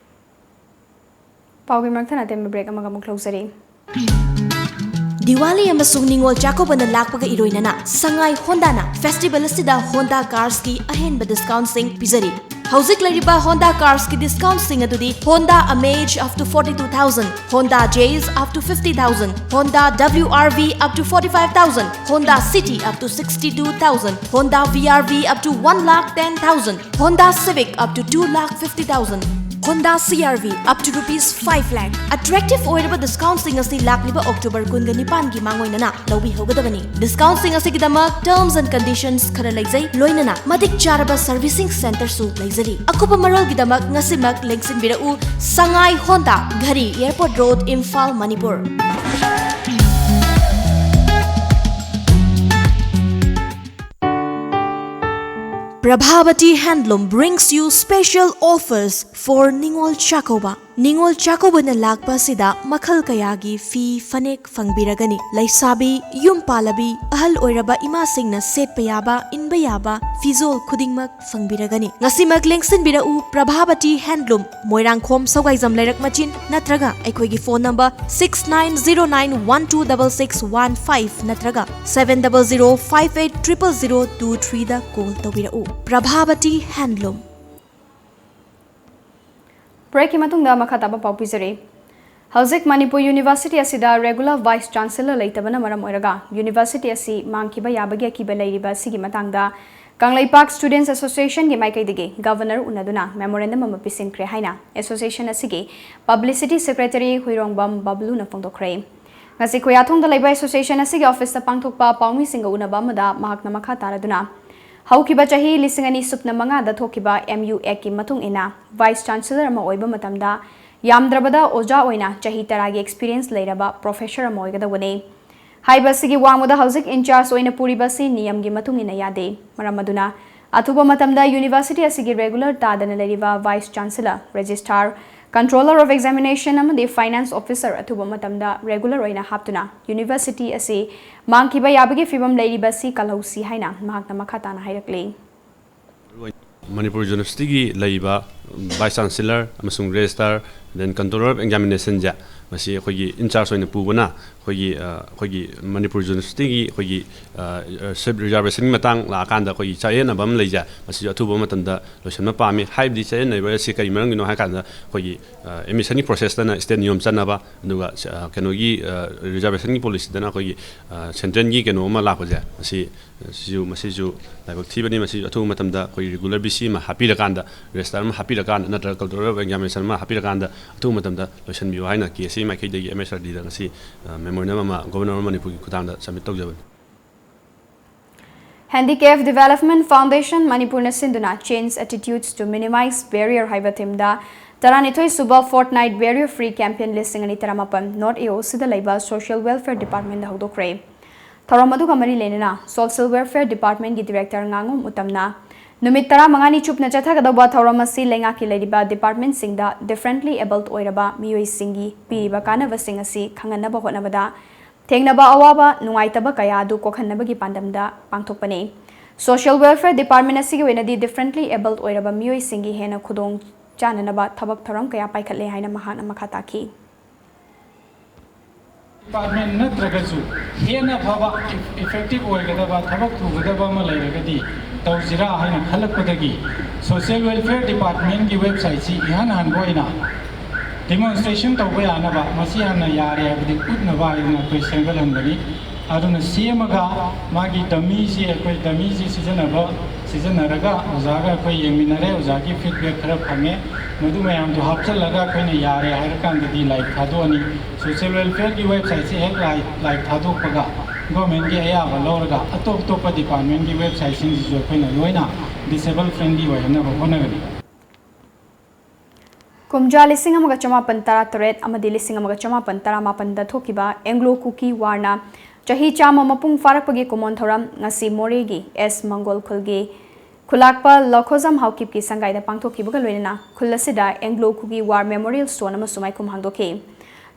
ꯄꯥꯎꯒꯤ ꯃꯔꯛ ꯊꯠꯅ ꯑꯇꯦꯟꯕ ꯕ꯭ꯔꯦꯛ ꯑꯃꯒ ꯑꯃꯨꯛ ꯂꯧꯖꯔꯤ꯫ ꯗꯤꯋꯥꯂꯤ ꯑꯃꯁꯨꯡ ꯅꯤꯉꯣꯜ ꯆꯥꯛꯀꯧꯕꯅ ꯂꯥꯛꯄꯒ ꯏꯔꯣꯏꯅꯅ ꯁꯉꯥꯏ ꯍꯣꯟꯗꯥꯅ ꯐꯦꯁꯇꯤꯚꯦꯜ ꯑꯁꯤꯗ ꯍꯣꯟꯗꯥ ꯀꯥꯔꯁꯀꯤ ꯑꯍꯦꯟꯕ ꯗꯤꯁꯀꯥꯎꯟꯠꯁꯤꯡ ꯄꯤꯖꯔꯤ꯫ ꯍꯧꯖꯤꯛ ꯂꯩꯔꯤꯕ ꯍꯣꯟꯗꯥ ꯀꯥꯔꯁꯀꯤ ꯗꯤꯁꯀꯥꯎꯟꯠꯁꯤꯡ ꯑꯗꯨꯗꯤ Honda Amaze up to forty two thousand, Honda Jazz up to fifty thousand, Honda W R V up to forty five thousand, Honda City up to sixty two thousand, Honda V R V up to one lakh ten thousand, Honda Civic up to two lakh fifty thousand, Honda C R V up to rupees five lakh꯫ Attractive ꯑꯣꯏꯔꯕ ꯗꯤꯁꯀꯥꯎꯟꯠꯁꯤꯡ ꯑꯁꯤ ꯂꯥꯛꯂꯤꯕ October ꯀꯨꯟꯒ ꯅꯤꯄꯥꯟꯒꯤ ꯃꯥꯡꯑꯣꯏꯅꯅ ꯂꯧꯕꯤꯍꯧꯒꯗꯕꯅꯤ꯫ ꯗꯤꯁꯀꯥꯎꯟꯠꯁꯤꯡ ꯑꯁꯤꯒꯤꯗꯃꯛ terms and conditions ꯈꯔ ꯂꯩꯖꯩ, ꯂꯣꯏꯅꯅ ꯃꯇꯤꯛ ꯆꯥꯔꯕ ꯁꯔꯚꯤꯁꯤꯡ ꯁꯦꯟꯇꯔꯁꯨ ꯂꯩꯖꯔꯤ꯫ ꯑꯀꯨꯞꯄ ꯃꯔꯣꯜꯒꯤꯗꯃꯛ ꯉꯁꯤꯃꯛ ꯂꯦꯡꯁꯤꯟꯕꯤꯔꯛꯎ꯫ ꯁꯉꯥꯏ Honda, ꯘꯔꯤ, Airport Road, Imphal, Manipur꯫ Prabhavati Handloom brings you special offers for Ningol Chakkouba. ꯅꯤꯉꯣꯜ ꯆꯥꯛꯀꯧꯕꯅ ꯂꯥꯛꯄ ꯑꯁꯤꯗ ꯃꯈꯜ ꯀꯌꯥꯒꯤ ꯐꯤ ꯐꯅꯦꯛ ꯐꯪꯕꯤꯔꯒꯅꯤ꯫ ꯂꯩꯁꯥꯕꯤ, ꯌꯨꯝ ꯄꯥꯜꯂꯕꯤ, ꯑꯍꯜ ꯑꯣꯏꯔꯕ ꯏꯃꯥꯁꯤꯡꯅ ꯁꯦꯠꯄ ꯌꯥꯕ, ꯏꯟꯕ ꯌꯥꯕ ꯐꯤꯖꯣꯜ ꯈꯨꯗꯤꯡꯃꯛ ꯐꯪꯕꯤꯔꯒꯅꯤ꯫ ꯉꯁꯤꯃꯛ ꯂꯦꯡꯁꯤꯟꯕꯤꯔꯛꯎ ꯄ꯭ꯔꯚꯥꯕꯇꯤ ꯍꯦꯟꯗꯂꯨꯝ, ꯃꯣꯏꯔꯥꯡꯈꯣꯝ ꯁꯧꯒꯥꯏꯖꯝ ꯂꯩꯔꯛ ꯃꯆꯤꯟ, ꯅꯠꯇ꯭ꯔꯒ ꯑꯩꯈꯣꯏꯒꯤ phone number six nine zero nine one two double six one five ꯅꯠꯇ꯭ꯔꯒ seven double zero five eight triple zero two threeꯗ call ꯇꯧꯕꯤꯔꯛꯎ꯫ ꯄ꯭ꯔꯚꯥꯕꯇꯤ ꯍꯦꯟꯗꯂꯨꯝ꯫ Breakꯀꯤ ꯃꯇꯨꯡꯗ ꯃꯈꯥ ꯇꯥꯕ ꯄꯥꯎ ꯄꯤꯖꯔꯤ꯫ ꯍꯧꯖꯤꯛ ꯃꯅꯤꯄꯨꯔ University ꯑꯁꯤꯗ regular Vice Chancellor ꯂꯩꯇꯕꯅ ꯃꯔꯝ ꯑꯣꯏꯔꯒ University ꯑꯁꯤ ꯃꯥꯡꯈꯤꯕ ꯌꯥꯕꯒꯤ ꯑꯀꯤꯕ ꯂꯩꯔꯤꯕ ꯑꯁꯤꯒꯤ ꯃꯇꯥꯡꯗ ꯀꯪꯂꯩꯄꯥꯛ Students Associationꯒꯤ ꯃꯥꯏꯀꯩꯗꯒꯤ Governor ꯎꯅꯗꯨꯅ memorandum ꯑꯃ ꯄꯤꯁꯤꯟꯈ꯭ꯔꯦ ꯍꯥꯏꯅ association ꯑꯁꯤꯒꯤ Publicity Secretary ꯍꯨꯏꯔꯣꯡꯕꯝ ꯕꯕꯂꯨꯅ ꯐꯣꯡꯗꯣꯛꯈ꯭ꯔꯦ꯫ ꯉꯁꯤ ꯈꯨꯌꯥꯊꯣꯡꯗ ꯂꯩꯕ association ꯑꯁꯤꯒꯤ officeꯇ ꯄꯥꯡꯊꯣꯛꯄ ꯄꯥꯎꯃꯤꯁꯤꯡꯒ ꯎꯅꯕ ꯑꯃꯗ ꯃꯍꯥꯛꯅ ꯃꯈꯥ ꯇꯥꯔꯗꯨꯅ, ꯍꯧꯈꯤꯕ ꯆꯍꯤ ꯂꯤꯁꯤꯡ ꯑꯅꯤ ꯁꯨꯞꯅ ꯃꯉꯥꯗ ꯊꯣꯛꯈꯤꯕ M U Actꯀꯤ ꯃꯇꯨꯡ ꯏꯟꯅ Vice Chancellor ꯑꯃ ꯑꯣꯏꯕ ꯃꯇꯝꯗ ꯌꯥꯝꯗ꯭ꯔꯕꯗ ꯑꯣꯖꯥ ꯑꯣꯏꯅ ꯆꯍꯤ ꯇꯔꯥꯒꯤ experience ꯂꯩꯔꯕ professor ꯑꯃ ꯑꯣꯏꯒꯗꯧꯕꯅꯤ꯫ ꯍꯥꯏꯕ ꯑꯁꯤꯒꯤ ꯋꯥꯡꯃꯗ ꯍꯧꯖꯤꯛ in charge ꯑꯣꯏꯅ ꯄꯨꯔꯤꯕ ꯑꯁꯤ ꯅꯤꯌꯝꯒꯤ ꯃꯇꯨꯡ ꯏꯟꯅ ꯌꯥꯗꯦ꯫ ꯃꯔꯝ ꯑꯗꯨꯅ ꯑꯊꯨꯕ ꯃꯇꯝꯗ University ꯑꯁꯤꯒꯤ regular ꯇꯥꯗꯅ ꯂꯩꯔꯤꯕ Vice Chancellor, Registrar, Controller of Examination ꯑꯃꯗꯤ Finance Officer ꯑꯊꯨꯕ ꯃꯇꯝꯗ regular ꯑꯣꯏꯅ ꯍꯥꯞꯇꯨꯅ University ꯑꯁꯤ ꯃꯥꯡꯈꯤꯕ ꯌꯥꯕꯒꯤ ꯐꯤꯚꯝ ꯂꯩꯔꯤꯕ ꯑꯁꯤ ꯀꯜꯍꯧꯁꯤ ꯍꯥꯏꯅ ꯃꯍꯥꯛꯅ ꯃꯈꯥ ꯇꯥꯅ ꯍꯥꯏꯔꯛꯂꯤ꯫ ꯃꯅꯤꯄꯨꯔ Universityꯒꯤ ꯂꯩꯔꯤꯕ Vice Chancellor ꯑꯃꯁꯨꯡ Registrar, then Controller of Examinationꯁꯦ ꯃꯁꯤ ꯑꯩꯈꯣꯏꯒꯤ in charge ꯑꯣꯏꯅ ꯄꯨꯕꯅ ꯑꯩꯈꯣꯏꯒꯤ ꯑ, ꯑꯩꯈꯣꯏꯒꯤ ꯃꯅꯤꯄꯨꯔ ꯌꯨꯅꯤꯚꯔꯁꯤꯇꯤꯒꯤ ꯑꯩꯈꯣꯏꯒꯤ ꯔꯤꯖꯥꯔꯕꯦꯁꯟꯒꯤ ꯃꯇꯥꯡ ꯂꯥꯛꯑꯀꯥꯟꯗ ꯑꯩꯈꯣꯏꯒꯤ ꯆꯌꯦꯠꯅꯕ ꯑꯃ ꯂꯩꯖꯩ꯫ ꯃꯁꯤꯁꯨ ꯑꯊꯨꯕ ꯃꯇꯝꯗ ꯂꯣꯏꯁꯤꯟꯕ ꯄꯥꯝꯃꯤ꯫ ꯍꯥꯏꯕꯗꯤ ꯆꯌꯦꯠꯅꯔꯤꯕ ꯑꯁꯤ ꯀꯔꯤ ꯃꯔꯝꯒꯤꯅꯣ ꯍꯥꯏ ꯀꯥꯟꯗ ꯑꯩꯈꯣꯏꯒꯤ ꯑꯦꯗꯃꯤꯁꯟꯒꯤ ꯄ꯭ꯔꯣꯁꯦꯁꯇꯅ ꯁ꯭ꯇꯦꯠ ꯅꯤꯌꯣꯝ ꯆꯠꯅꯕ, ꯑꯗꯨꯒ ꯑ, ꯀꯩꯅꯣꯒꯤ ꯔꯤꯖꯥꯔꯕꯦꯁꯟꯒꯤ ꯄꯣꯂꯤꯁꯤꯗꯅ ꯑꯩꯈꯣꯏꯒꯤ ꯁꯦꯟꯇ꯭ꯔꯦꯜꯒꯤ ꯀꯩꯅꯣ ꯑꯃ ꯂꯥꯛꯄꯁꯦ, ꯃꯁꯤ ꯁꯤꯁꯨ ꯃꯁꯤꯁꯨ ꯂꯥꯏꯕꯛ ꯊꯤꯕꯅꯤ꯫ ꯃꯁꯤ ꯑꯊꯨꯕ ꯃꯇꯝꯗ ꯑꯩꯈꯣꯏ ꯔꯤꯒꯨꯂꯔ ꯕꯤ ꯁꯤ ꯑꯃ ꯍꯥꯞꯄꯤꯔꯀꯥꯟꯗ, ꯔꯦꯖꯤꯁꯇꯥꯔ ꯑꯃ ꯍꯥꯞꯄꯤꯔꯀꯥꯟꯗ, ꯅꯠꯇ꯭ꯔꯒ ꯀꯜꯆꯔꯦꯜ ꯑꯦꯛꯖꯥꯃꯤꯅꯦꯁꯟ ꯑꯃ ꯍꯥꯞꯄꯤꯔꯀꯥꯟꯗ ꯑꯊꯨꯕ ꯃꯇꯝꯗ ꯂꯣꯏꯁꯤꯟꯕꯤꯌꯨ ꯍꯥꯏꯅ ꯀꯦ ꯑꯦꯁ ꯑꯦ ꯃꯥꯏꯀꯩꯗꯒꯤ ꯑꯦꯝ ꯑꯦꯁ ꯑꯥꯔ ꯗꯤꯗ ꯉꯁꯤ ꯃꯦꯃꯣꯔꯦꯟꯗꯝ ꯑꯃ ꯒꯣꯕꯔꯅꯔ ꯑꯣꯐ ꯃꯅꯤꯄꯨꯔꯒꯤ ꯈꯨꯠꯊꯥꯡꯗ ꯁꯕꯃꯤꯠ ꯇꯧꯖꯕꯅꯤ꯫ Handicap Development Foundation ꯃꯅꯤꯄꯨꯔꯅ ꯁꯤꯟꯗꯨꯅ Change Attitudes to Minimize Barrier ꯍꯥꯏꯕ ꯊꯤꯝꯗ ꯇꯔꯥꯅꯤꯊꯣꯏ ꯁꯨꯕ Fortnight Barrier Free Campaign ꯂꯤꯁꯤꯡ ꯑꯅꯤ ꯇꯔꯥꯃꯥꯄꯟ ꯅꯣꯔꯠ ꯑꯦ ꯑꯣ ꯁꯤꯗ ꯂꯩꯕ ꯁꯣꯁꯤꯌꯦꯜ ꯋꯦꯜꯐꯦꯌꯔ ꯗꯤꯄꯥꯔꯠꯃꯦꯟꯗ ꯍꯧꯗꯣꯛꯈ꯭ꯔꯦ꯫ ꯊꯧꯔꯝ ꯑꯗꯨꯒ ꯃꯔꯤ ꯂꯩꯅꯅ ꯁꯣꯁꯤꯌꯦꯜ ꯋꯦꯜꯐꯦꯌꯔ ꯗꯤꯄꯥꯔꯠꯃꯦꯟꯒꯤ ꯗꯤꯔꯦꯛꯇꯔ ꯉꯥꯉꯣꯝ ꯎꯇꯝꯅ ꯅꯨꯃꯤꯠ ꯇꯔꯥꯃꯉꯥꯅꯤ ꯆꯨꯞꯅ ꯆꯠꯊꯒꯗꯧꯕ ꯊꯧꯔꯝ ꯑꯁꯤ ꯂꯩꯉꯥꯛꯀꯤ ꯂꯩꯔꯤꯕ ꯗꯤꯄꯥꯔꯠꯃꯦꯟꯁꯤꯡꯗ ꯗꯤꯐꯔꯦꯟꯠꯂꯤ ꯑꯦꯕꯜꯗ ꯑꯣꯏꯔꯕ ꯃꯤꯑꯣꯏꯁꯤꯡꯒꯤ ꯄꯤꯔꯤꯕ ꯀꯥꯟꯅꯕꯁꯤꯡ ꯑꯁꯤ ꯈꯪꯍꯟꯅꯕ ꯍꯣꯠꯅꯕꯗ ꯊꯦꯡꯅꯕ ꯑꯋꯥꯕ, ꯅꯨꯡꯉꯥꯏꯇꯕ ꯀꯌꯥ ꯑꯗꯨ ꯀꯣꯛꯍꯟꯅꯕꯒꯤ ꯄꯥꯟꯗꯝꯗ ꯄꯥꯡꯊꯣꯛꯄꯅꯤ꯫ ꯁꯣꯁꯤꯌꯦꯜ ꯋꯦꯜꯐꯦꯌꯔ ꯗꯤꯄꯥꯔꯠꯃꯦꯟ ꯑꯁꯤꯒꯤ ꯑꯣꯏꯅꯗꯤ ꯗꯤꯐꯔꯦꯟꯠꯂꯤ ꯑꯦꯕꯜꯗ ꯑꯣꯏꯔꯕ ꯃꯤꯑꯣꯏꯁꯤꯡꯒꯤ ꯍꯦꯟꯅ ꯈꯨꯗꯣꯡ ꯆꯥꯅꯅꯕ ꯊꯕꯛ ꯊꯧꯔꯝ ꯀꯌꯥ ꯄꯥꯏꯈꯠꯂꯦ ꯍꯥꯏꯅ ꯃꯍꯥꯛꯅ ꯃꯈꯥ ꯇꯥꯈꯤ꯫ ꯗꯤꯄꯥꯔꯠꯃꯦꯟ ꯅꯠꯇ꯭ꯔꯒꯁꯨ ꯍꯦꯟꯅ ꯐꯕ, ꯏꯐꯦꯛꯇꯤꯚ ꯑꯣꯏꯒꯗꯕ, ꯊꯕꯛ ꯊꯨꯒꯗꯕ ꯑꯃ ꯂꯩꯔꯒꯗꯤ ꯇꯧꯁꯤꯔꯥ ꯍꯥꯏꯅ ꯈꯜꯂꯛꯄꯗꯒꯤ ꯁꯣꯁꯤꯌꯦꯜ ꯋꯦꯜꯐꯤꯌꯔ ꯗꯤꯄꯥꯔꯠꯃꯦꯟꯒꯤ ꯋꯦꯕꯁꯥꯏꯠꯁꯤ ꯏꯍꯥꯟ ꯍꯥꯟꯕ ꯑꯣꯏꯅ ꯗꯤꯃꯣꯟꯁꯇ꯭ꯔꯦꯁꯟ ꯇꯧꯕ ꯌꯥꯅꯕ, ꯃꯁꯤ ꯍꯥꯟꯅ ꯌꯥꯔꯦ ꯍꯥꯏꯕꯗꯤ ꯎꯠꯅꯕ ꯍꯥꯏꯗꯅ ꯑꯩꯈꯣꯏ ꯁꯦꯝꯒꯠꯍꯟꯕꯅꯤ꯫ ꯑꯗꯨꯅ ꯁꯦꯝꯃꯒ ꯃꯥꯒꯤ ꯗꯃꯤꯁꯤ, ꯑꯩꯈꯣꯏ ꯗꯃꯤꯁꯤ ꯁꯤꯖꯤꯟꯅꯕ, ꯁꯤꯖꯤꯟꯅꯔꯒ ꯑꯣꯖꯥꯒ ꯑꯩꯈꯣꯏ ꯌꯦꯡꯃꯤꯟꯅꯔꯦ, ꯑꯣꯖꯥꯒꯤ ꯐꯤꯗꯕꯦꯛ ꯈꯔ ꯐꯪꯉꯦ꯫ ꯃꯗꯨ ꯃꯌꯥꯝꯗꯨ ꯍꯥꯞꯆꯤꯜꯂꯒ ꯑꯩꯈꯣꯏꯅ ꯌꯥꯔꯦ ꯍꯥꯏꯔꯀꯥꯟꯗꯗꯤ ꯂꯥꯏꯔꯤꯛ ꯊꯥꯗꯣꯛꯑꯅꯤ꯫ ꯁꯣꯁꯤꯌꯦꯜ ꯋꯦꯜꯐꯤꯌꯔꯒꯤ ꯋꯦꯕꯁꯥꯏꯠꯁꯤ ꯍꯦꯛ ꯂꯥꯏꯔꯤꯛ, ꯂꯥꯏꯔꯤꯛ ꯊꯥꯗꯣꯛꯄꯒ ꯒꯣꯔꯃꯦꯟꯒꯤ ꯑꯌꯥꯕ ꯂꯧꯔꯒ ꯑꯇꯣꯞ ꯑꯇꯣꯞꯄ ꯗꯤꯄꯥꯔꯠꯃꯦꯟꯒꯤ ꯋꯦꯕꯁꯥꯏꯠꯁꯤꯡꯁꯤꯁꯨ ꯑꯩꯈꯣꯏꯅ ꯂꯣꯏꯅ ꯗꯤꯁꯦꯕꯜ ꯐ꯭ꯔꯦꯟꯂꯤ ꯑꯣꯏꯍꯟꯅꯕ ꯍꯣꯠꯅꯒꯅꯤ꯫ ꯀꯨꯝꯖꯥ ꯂꯤꯁꯤꯡ ꯑꯃꯒ ꯆꯃꯥꯄꯟ ꯇꯔꯥꯇꯔꯦꯠ ꯑꯃꯗꯤ ꯂꯤꯁꯤꯡ ꯑꯃꯒ ꯆꯃꯥꯄꯟ ꯇꯔꯥꯃꯥꯄꯟꯗ ꯊꯣꯛꯈꯤꯕ ꯑꯦꯡꯒ꯭ꯂꯣ ꯀꯨꯀꯤ ꯋꯥꯔꯅ ꯆꯍꯤ ꯆꯥꯝꯃ ꯃꯄꯨꯡ ꯐꯥꯔꯛꯄꯒꯤ ꯀꯨꯃꯣꯟ ꯊꯧꯔꯝ ꯉꯁꯤ ꯃꯣꯔꯦꯒꯤ ꯑꯦꯁ ꯃꯪꯒꯣꯜ ꯈꯨꯜꯒꯤ ꯈꯨꯂꯥꯛꯄ ꯂꯈꯣꯖꯝ ꯍꯥꯎꯀꯤꯞꯀꯤ ꯁꯪꯒꯥꯏꯗ ꯄꯥꯡꯊꯣꯛꯈꯤꯕꯒ ꯂꯣꯏꯅꯅ ꯈꯨꯜ ꯑꯁꯤꯗ ꯑꯦꯡꯒ꯭ꯂꯣ ꯀꯨꯀꯤ ꯋꯥꯔ ꯃꯦꯃꯣꯔꯤꯌꯦꯜ ꯁ꯭ꯇꯣꯟ ꯑꯃꯁꯨ ꯃꯥꯏꯈꯨꯝ ꯍꯥꯡꯗꯣꯛꯈꯤ꯫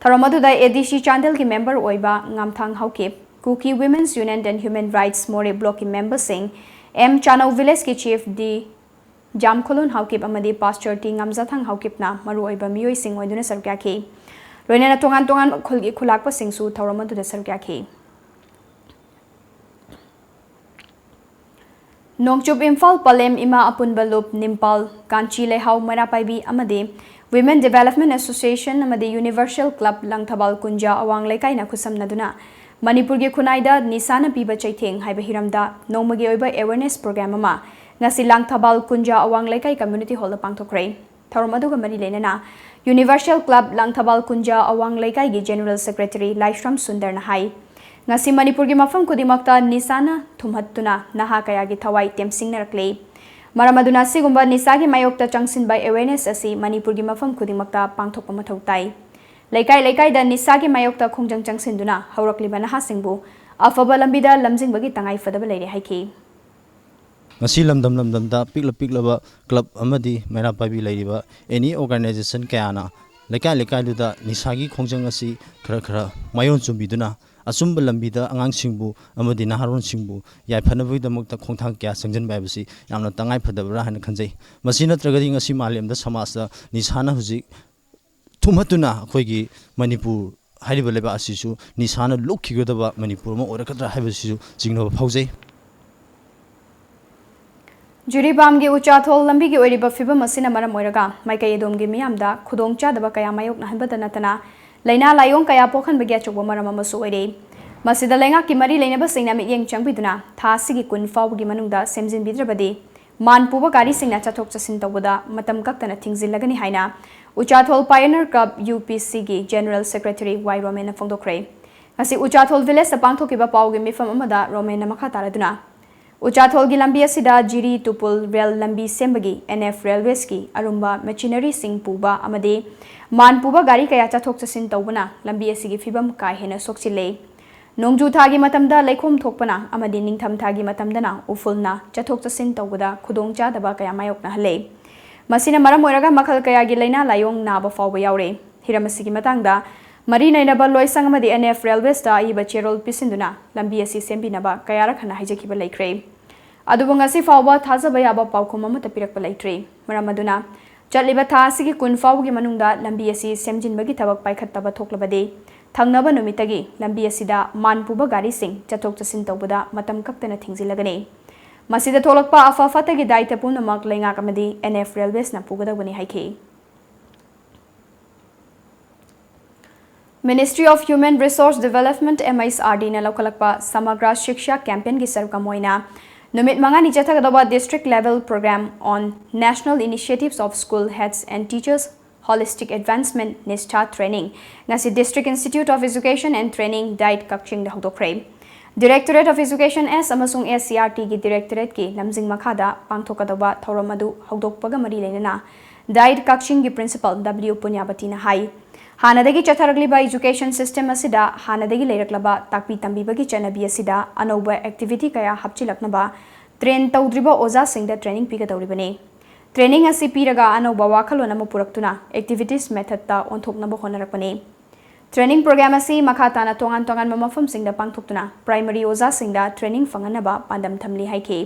ꯊꯧꯔꯝ ꯑꯗꯨꯗ ꯑꯦ ꯗꯤ ꯁꯤ ꯆꯥꯟꯗꯦꯜꯒꯤ ꯃꯦꯝꯕꯔ ꯑꯣꯏꯕ Ngamthang Haokip, Kuki Women's Union and Human Rights More ꯕ꯭ꯂꯣꯛꯀꯤ ꯃꯦꯝꯕꯔꯁꯤꯡ ꯑꯦꯝ ꯆꯥꯅꯧ ꯚꯤꯂꯦꯖꯀꯤ ꯆꯤꯐ ꯗꯤ ꯖꯥꯝꯈꯣꯂꯨꯟ ꯍꯥꯎꯀꯤꯞ ꯑꯃꯗꯤ ꯄꯥꯁꯇꯔ ꯇꯤ ꯉꯝꯖꯥꯊꯪ ꯍꯥꯎꯀꯤꯞꯅ ꯃꯔꯨꯑꯣꯏꯕ ꯃꯤꯑꯣꯏꯁꯤꯡ ꯑꯣꯏꯗꯨꯅ ꯁꯔꯨꯛ ꯌꯥꯈꯤ꯫ ꯂꯣꯏꯅꯅ ꯇꯣꯉꯥꯟ ꯇꯣꯉꯥꯟꯕ ꯈꯨꯜꯒꯤ ꯈꯨꯂꯥꯛꯄꯁꯤꯡꯁꯨ ꯊꯧꯔꯝ ꯑꯗꯨꯗ ꯁꯔꯨꯛ ꯌꯥꯈꯤ꯫ ꯅꯣꯡꯆꯨꯞ ꯏꯝꯐꯥꯜ ꯄꯂꯦꯝ ꯏꯃꯥ ꯑꯄꯨꯟꯕ ꯂꯨꯞ, ꯅꯤꯝꯄꯥꯜ, ꯀꯥꯟꯆꯤ ꯂꯩꯍꯥꯎ ꯃꯩꯔꯥ ꯄꯥꯏꯕꯤ ꯑꯃꯗꯤ Women Development Association ꯑꯃꯗꯤ Universal Club ꯂꯥꯡꯊꯕꯥꯜ ꯀꯨꯟꯖꯥ ꯑꯋꯥꯡ ꯂꯩꯀꯥꯏꯅ ꯈꯨꯠꯁꯝꯅꯗꯨꯅ ꯃꯅꯤꯄꯨꯔꯒꯤ ꯈꯨꯟꯅꯥꯏꯗ ꯅꯤꯁꯥꯅ ꯄꯤꯕ ꯆꯩꯊꯦꯡ ꯍꯥꯏꯕ ꯍꯤꯔꯝꯗ ꯅꯣꯡꯃꯒꯤ ꯑꯣꯏꯕ awareness program ꯑꯃ ꯉꯁꯤ ꯂꯥꯡꯊꯕꯥꯜ ꯀꯨꯟꯖꯥ ꯑꯋꯥꯡ ꯂꯩꯀꯥꯏ community hall ꯗ ꯄꯥꯡꯊꯣꯛꯈ꯭ꯔꯦ꯫ ꯊꯧꯔꯝ ꯑꯗꯨꯒ ꯃꯔꯤ ꯂꯩꯅꯅ Universal Club ꯂꯥꯡꯊꯕꯥꯜ ꯀꯨꯟꯖꯥ ꯑꯋꯥꯡ ꯂꯩꯀꯥꯏꯒꯤ General Secretary ꯂꯥꯏꯁ꯭ꯔꯝ ꯁꯨꯟꯗꯔꯅ ꯍꯥꯏ, ꯉꯁꯤ ꯃꯅꯤꯄꯨꯔꯒꯤ ꯃꯐꯝ ꯈꯨꯗꯤꯡꯃꯛꯇ ꯅꯤꯁꯥꯅ ꯊꯨꯝꯍꯠꯇꯨꯅ ꯅꯍꯥ ꯀꯌꯥꯒꯤ ꯊꯋꯥꯏ ꯇꯦꯝꯁꯤꯡꯅꯔꯛꯂꯤ꯫ ꯃꯔꯝ ꯑꯗꯨꯅ ꯑꯁꯤꯒꯨꯝꯕ ꯅꯤꯁꯥꯒꯤ ꯃꯥꯌꯣꯛꯇ ꯆꯪꯁꯤꯟꯕ awareness ꯑꯁꯤ ꯃꯅꯤꯄꯨꯔꯒꯤ ꯃꯐꯝ ꯈꯨꯗꯤꯡꯃꯛꯇ ꯄꯥꯡꯊꯣꯛꯄ ꯃꯊꯧ ꯇꯥꯏ꯫ ꯂꯩꯀꯥꯏ ꯂꯩꯀꯥꯏꯗ ꯅꯤꯁꯥꯒꯤ ꯃꯥꯌꯣꯛꯇ ꯈꯣꯡꯖꯪ ꯆꯪꯁꯤꯟꯗꯨꯅ ꯍꯧꯔꯛꯂꯤꯕ ꯅꯍꯥꯁꯤꯡꯕꯨ ꯑꯐꯕ ꯂꯝꯕꯤꯗ ꯂꯝꯖꯤꯡꯕꯒꯤ ꯇꯉꯥꯏ ꯐꯗꯕ ꯂꯩꯔꯦ ꯍꯥꯏꯈꯤ꯫ ꯉꯁꯤ ꯂꯝꯗꯝ ꯂꯝꯗꯝꯗ ꯄꯤꯛꯂ ꯄꯤꯛꯂꯕ club ꯑꯃꯗꯤ ꯃꯩꯔꯥ ꯄꯥꯏꯕꯤ ꯂꯩꯔꯤꯕ any organization ꯀꯌꯥꯅ ꯂꯩꯀꯥꯏ ꯂꯩꯀꯥꯏꯗꯨꯗ ꯅꯤꯁꯥꯒꯤ ꯈꯣꯡꯖꯪ ꯑꯁꯤ ꯈꯔ ꯈꯔ ꯃꯥꯏꯑꯣꯟ ꯆꯨꯝꯕꯤꯗꯨꯅ ꯑꯆꯨꯝꯕ ꯂꯝꯕꯤꯗ ꯑꯉꯥꯡꯁꯤꯡꯕꯨ ꯑꯃꯗꯤ ꯅꯍꯥꯔꯣꯜꯁꯤꯡꯕꯨ ꯌꯥꯏꯐꯅꯕꯒꯤꯗꯃꯛꯇ ꯈꯣꯡꯊꯥꯡ ꯀꯌꯥ ꯆꯪꯁꯤꯟꯕ ꯍꯥꯏꯕꯁꯤ ꯌꯥꯝꯅ ꯇꯉꯥꯏ ꯐꯗꯕ꯭ꯔꯥ ꯍꯥꯏꯅ ꯈꯟꯖꯩ꯫ ꯃꯁꯤ ꯅꯠꯇ꯭ꯔꯒꯗꯤ ꯉꯁꯤ ꯃꯥꯂꯦꯝꯗ ꯁꯃꯥꯖꯇ ꯅꯤꯁꯥꯅ ꯍꯧꯖꯤꯛ ꯊꯨꯝꯍꯠꯇꯨꯅ ꯑꯩꯈꯣꯏꯒꯤ ꯃꯅꯤꯄꯨꯔ ꯍꯥꯏꯔꯤꯕ ꯂꯩꯕꯥꯛ ꯑꯁꯤꯁꯨ ꯅꯤꯁꯥꯅ ꯂꯨꯞꯈꯤꯒꯗꯕ ꯃꯅꯤꯄꯨꯔ ꯑꯃ ꯑꯣꯏꯔꯛꯀꯗ꯭ꯔꯥ ꯍꯥꯏꯕꯁꯤꯁꯨ ꯆꯤꯡꯅꯕ ꯐꯥꯎꯖꯩ꯫ ꯖꯤꯔꯤꯕꯥꯝꯒꯤ ꯎꯆꯥꯊꯣꯜ ꯂꯝꯕꯤꯒꯤ ꯑꯣꯏꯔꯤꯕ ꯐꯤꯕꯝ ꯑꯁꯤꯅ ꯃꯔꯝ ꯑꯣꯏꯔꯒ ꯃꯥꯏꯀꯩ ꯑꯗꯣꯝꯒꯤ ꯃꯤꯌꯥꯝꯗ ꯈꯨꯗꯣꯡꯆꯥꯗꯕ ꯀꯌꯥ ꯃꯥꯌꯣꯛꯅꯍꯟꯕꯗ ꯅꯠꯇꯅ ꯂꯥꯏꯅꯥ ꯂꯥꯏꯑꯣꯡ ꯀꯌꯥ ꯄꯣꯛꯍꯟꯕꯒꯤ ꯑꯆꯧꯕ ꯃꯔꯝ ꯑꯃꯁꯨ ꯑꯣꯏꯔꯦ꯫ ꯃꯁꯤꯗ ꯂꯩꯉꯥꯛꯀꯤ ꯃꯔꯤ ꯂꯩꯅꯕꯁꯤꯡꯅ ꯃꯤꯠꯌꯦꯡ ꯆꯪꯕꯤꯗꯨꯅ ꯊꯥ ꯑꯁꯤꯒꯤ ꯀꯨꯟ ꯐꯥꯎꯕꯒꯤ ꯃꯅꯨꯡꯗ ꯁꯦꯝꯖꯤꯟꯕꯤꯗ꯭ꯔꯕꯗꯤ ꯃꯥꯟ ꯄꯨꯕ ꯒꯥꯔꯤꯁꯤꯡꯅ ꯆꯠꯊꯣꯛ ꯆꯠꯁꯤꯟ ꯇꯧꯕꯗ ꯃꯇꯝ ꯀꯛꯇꯅ ꯊꯤꯡꯖꯤꯜꯂꯒꯅꯤ ꯍꯥꯏꯅ ꯎꯆꯥꯊꯣꯜ Pioneer Club, UPC ꯒꯤ General Secretary ꯋꯥꯏ ꯔꯣꯃꯦꯟꯅ ꯐꯣꯡꯗꯣꯛꯈ꯭ꯔꯦ꯫ ꯉꯁꯤ ꯎꯆꯥꯊꯣꯜ village ꯇ ꯄꯥꯡꯊꯣꯛꯈꯤꯕ ꯄꯥꯎꯒꯤ ꯃꯤꯐꯝ ꯑꯃꯗ ꯔꯣꯃꯦꯟꯅ ꯃꯈꯥ ꯇꯥꯔꯗꯨꯅ, ꯎꯆꯥꯊꯣꯜꯒꯤ ꯂꯝꯕꯤ ꯑꯁꯤꯗ ꯖꯤꯔꯤ ꯇꯨꯄꯨꯜ ꯔꯦꯜ ꯂꯝꯕꯤ ꯁꯦꯝꯕꯒꯤ NF Railways ꯀꯤ ꯑꯔꯨꯝꯕ machinery ꯁꯤꯡ ꯄꯨꯕ ꯑꯃꯗꯤ ꯃꯥꯟ ꯄꯨꯕ ꯒꯥꯔꯤ ꯀꯌꯥ ꯆꯠꯊꯣꯛ ꯆꯠꯁꯤꯟ ꯇꯧꯕꯅ ꯂꯝꯕꯤ ꯑꯁꯤꯒꯤ ꯐꯤꯕꯝ ꯀꯥ ꯍꯦꯟꯅ ꯁꯣꯛꯆꯤꯜꯂꯦ꯫ ꯅꯣꯡꯖꯨ ꯊꯥꯒꯤ ꯃꯇꯝꯗ ꯂꯩꯈꯣꯝ ꯊꯣꯛꯄꯅ ꯑꯃꯗꯤ ꯅꯤꯡꯊꯝ ꯊꯥꯒꯤ ꯃꯇꯝꯗꯅ ꯎꯐꯨꯜꯅ ꯆꯠꯊꯣꯛ ꯆꯠꯁꯤꯟ ꯇꯧꯕꯗ ꯈꯨꯗꯣꯡ ꯆꯥꯗꯕ ꯀꯌꯥ ꯃꯥꯌꯣꯛꯅꯍꯜꯂꯦ꯫ ꯃꯁꯤꯅ ꯃꯔꯝ ꯑꯣꯏꯔꯒ ꯃꯈꯜ ꯀꯌꯥꯒꯤ ꯂꯥꯏꯅꯥ ꯂꯥꯏꯑꯣꯡ ꯅꯥꯕ ꯐꯥꯎꯕ ꯌꯥꯎꯔꯦ꯫ ꯍꯤꯔꯝ ꯑꯁꯤꯒꯤ ꯃꯇꯥꯡꯗ ꯃꯔꯤ ꯂꯩꯅꯕ ꯂꯣꯏꯁꯪ ꯑꯃꯗꯤ NF Railways ꯇ ꯑꯏꯕ ꯆꯦꯔꯣꯜ ꯄꯤꯁꯤꯟꯗꯨꯅ ꯂꯝꯕꯤ ꯑꯁꯤ ꯁꯦꯝꯕꯤꯅꯕ ꯀꯌꯥꯔꯛ ꯍꯟꯅ ꯍꯥꯏꯖꯈꯤꯕ ꯂꯩꯈ꯭ꯔꯦ꯫ ꯑꯗꯨꯕꯨ ꯉꯁꯤ ꯐꯥꯎꯕ ꯊꯥꯖꯕ ꯌꯥꯕ ꯄꯥꯎꯈꯨꯝ ꯑꯃꯠꯇ ꯄꯤꯔꯛꯄ ꯂꯩꯇ꯭ꯔꯤ꯫ ꯃꯔꯝ ꯑꯗꯨꯅ ꯆꯠꯂꯤꯕ ꯊꯥ ꯑꯁꯤꯒꯤ ꯀꯨꯟ ꯐꯥꯎꯕꯒꯤ ꯃꯅꯨꯡꯗ ꯂꯝꯕꯤ ꯑꯁꯤ ꯁꯦꯝꯖꯤꯟꯕꯒꯤ ꯊꯕꯛ ꯄꯥꯏꯈꯠꯇꯕ ꯊꯣꯛꯂꯕꯗꯤ, ꯊꯪꯅꯕ ꯅꯨꯃꯤꯠꯇꯒꯤ ꯂꯝꯕꯤ ꯑꯁꯤꯗ ꯃꯥꯟ ꯄꯨꯕ ꯒꯥꯔꯤꯁꯤꯡ ꯆꯠꯊꯣꯛ ꯆꯠꯁꯤꯟ ꯇꯧꯕꯗ ꯃꯇꯝ ꯀꯛꯇꯅ ꯊꯤꯡꯖꯤꯜꯂꯒꯅꯤ꯫ ꯃꯁꯤꯗ ꯊꯣꯛꯂꯛꯄ ꯑꯐ ꯐꯠꯇꯒꯤ ꯗꯥꯏꯇ ꯄꯨꯝꯅꯃꯛ ꯂꯩꯉꯥꯛ ꯑꯃꯗꯤ N F Railwaysꯅ ꯄꯨꯒꯗꯧꯕꯅꯤ ꯍꯥꯏꯈꯤ꯫ Ministry of Human Resource Development, M H R Dꯅ ꯂꯧꯈꯠꯂꯛꯄ ꯁꯃꯒ꯭ꯔ ꯁꯤꯛꯁꯥ campaignꯒꯤ ꯁꯔꯨꯛ ꯑꯃ ꯑꯣꯏꯅ ꯅꯨꯃꯤꯠ ꯃꯉꯥꯅꯤ ꯆꯠꯊꯒꯗꯧꯕ District Level Program on National Initiatives of School Heads and Teachers Holistic Advancement, NISHTA Training ꯉꯁꯤ District Institute of Education and Training, DIET, ꯀꯛꯆꯤꯡꯗ ꯍꯧꯗꯣꯛꯈ꯭ꯔꯦ꯫ Directorate of Education S ꯑꯃꯁꯨꯡ S C R Tꯒꯤ Directorateꯀꯤ ꯂꯝꯖꯤꯡ ꯃꯈꯥꯗ ꯄꯥꯡꯊꯣꯛꯀꯗꯧꯕ ꯊꯧꯔꯝ ꯑꯗꯨ ꯍꯧꯗꯣꯛꯄꯒ ꯃꯔꯤ ꯂꯩꯅꯅ DIET ꯀꯛꯆꯤꯡꯒꯤ Principal W ꯄꯨꯅ꯭ꯌꯥꯕꯇꯤꯅ ꯍꯥꯏ, ꯍꯥꯟꯅꯗꯒꯤ ꯆꯠꯊꯔꯛꯂꯤꯕ education system ꯑꯁꯤꯗ ꯍꯥꯟꯅꯗꯒꯤ ꯂꯩꯔꯛꯂꯕ ꯇꯥꯛꯄꯤ ꯇꯝꯕꯤꯕꯒꯤ ꯆꯠꯅꯕꯤ ꯑꯁꯤꯗ ꯑꯅꯧꯕ activity ꯀꯌꯥ ꯍꯥꯞꯆꯤꯜꯂꯛꯅꯕ train ꯇꯧꯗ꯭ꯔꯤꯕ ꯑꯣꯖꯥꯁꯤꯡꯗ training ꯄꯤꯒꯗꯧꯔꯤꯕꯅꯤ꯫ Training ꯑꯁꯤ ꯄꯤꯔꯒ ꯑꯅꯧꯕ ꯋꯥꯈꯜꯂꯣꯟ ꯑꯃ ꯄꯨꯔꯛꯇꯨꯅ activities methodꯇ ꯑꯣꯟꯊꯣꯛꯅꯕ ꯍꯣꯠꯅꯔꯛꯄꯅꯤ꯫ Training program ꯑꯁꯤ ꯃꯈꯥ ꯇꯥꯅ ꯇꯣꯉꯥꯟ ꯇꯣꯉꯥꯟꯕ ꯃꯐꯝꯁꯤꯡꯗ ꯄꯥꯡꯊꯣꯛꯇꯨꯅ primary ꯑꯣꯖꯥꯁꯤꯡꯗ training ꯐꯪꯍꯟꯅꯕ ꯄꯥꯟꯗꯝ ꯊꯝꯂꯤ ꯍꯥꯏꯈꯤ꯫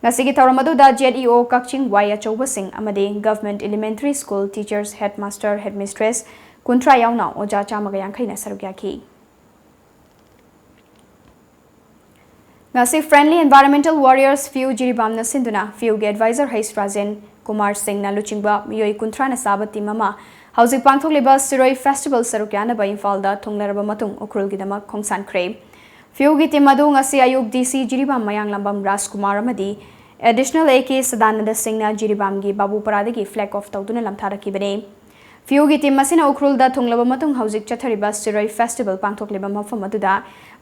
ꯉꯁꯤꯒꯤ ꯊꯧꯔꯝ ꯑꯗꯨꯗ Z E O ꯀꯛꯆꯤꯡ Y ꯑꯆꯧꯕꯁꯤꯡ ꯑꯃꯗꯤ Government Elementary School teachers, headmaster, headmistress ꯀꯨꯟꯊ꯭ꯔꯥ ꯌꯥꯎꯅ ꯑꯣꯖꯥ ꯆꯥꯝꯃꯒ ꯌꯥꯡꯈꯩꯅ ꯁꯔꯨꯛ ꯌꯥꯈꯤ꯫ ꯉꯁꯤ Friendly Environmental Warriors ꯐꯤꯎ ꯖꯤꯔꯤꯕꯥꯝꯅ ꯁꯤꯟꯗꯨꯅ ꯐꯤꯎꯒꯤ advisor ꯍꯩꯁ ꯔꯥꯖꯦꯟ ꯀꯨꯃꯥꯔ ꯁꯤꯡꯅ ꯂꯨꯆꯤꯡꯕ ꯃꯤꯑꯣꯏ ꯀꯨꯟꯊ꯭ꯔꯥꯅ ꯁꯥꯕ team ꯑꯃ ꯍꯧꯖꯤꯛ ꯄꯥꯡꯊꯣꯛꯂꯤꯕ ꯁꯤꯔꯣꯏ festival ꯁꯔꯨꯛ ꯌꯥꯅꯕ ꯏꯝꯐꯥꯜꯗ ꯊꯨꯡꯂꯔꯕ ꯃꯇꯨꯡ ꯎꯈ꯭ꯔꯨꯜꯒꯤꯗꯃꯛ ꯈꯣꯡꯁꯥꯟꯈ꯭ꯔꯦ꯫ ꯐꯤꯎꯒꯤ team ꯑꯗꯨ ꯉꯁꯤ ꯑꯌꯨꯛ D C ꯖꯤꯔꯤꯕꯥꯝ ꯃꯌꯥꯡꯂꯝꯕꯝ ꯔꯥꯖꯀꯨꯃꯥꯔ ꯑꯃꯗꯤ Additional A K ꯁꯗꯥꯅꯟꯗ ꯁꯤꯡꯅ ꯖꯤꯔꯤꯕꯥꯝꯒꯤ ꯕꯥꯕꯨꯄꯔꯥꯗꯒꯤ flag off ꯇꯧꯗꯨꯅ ꯂꯝꯊꯥꯔꯛꯈꯤꯕꯅꯤ꯫ ꯐꯤꯎꯒꯤ team ꯑꯁꯤꯅ ꯎꯈ꯭ꯔꯨꯜꯗ ꯊꯨꯡꯂꯕ ꯃꯇꯨꯡ ꯍꯧꯖꯤꯛ ꯆꯠꯊꯔꯤꯕ ꯁꯤꯔꯣꯏ festival ꯄꯥꯡꯊꯣꯛꯂꯤꯕ ꯃꯐꯝ ꯑꯗꯨꯗ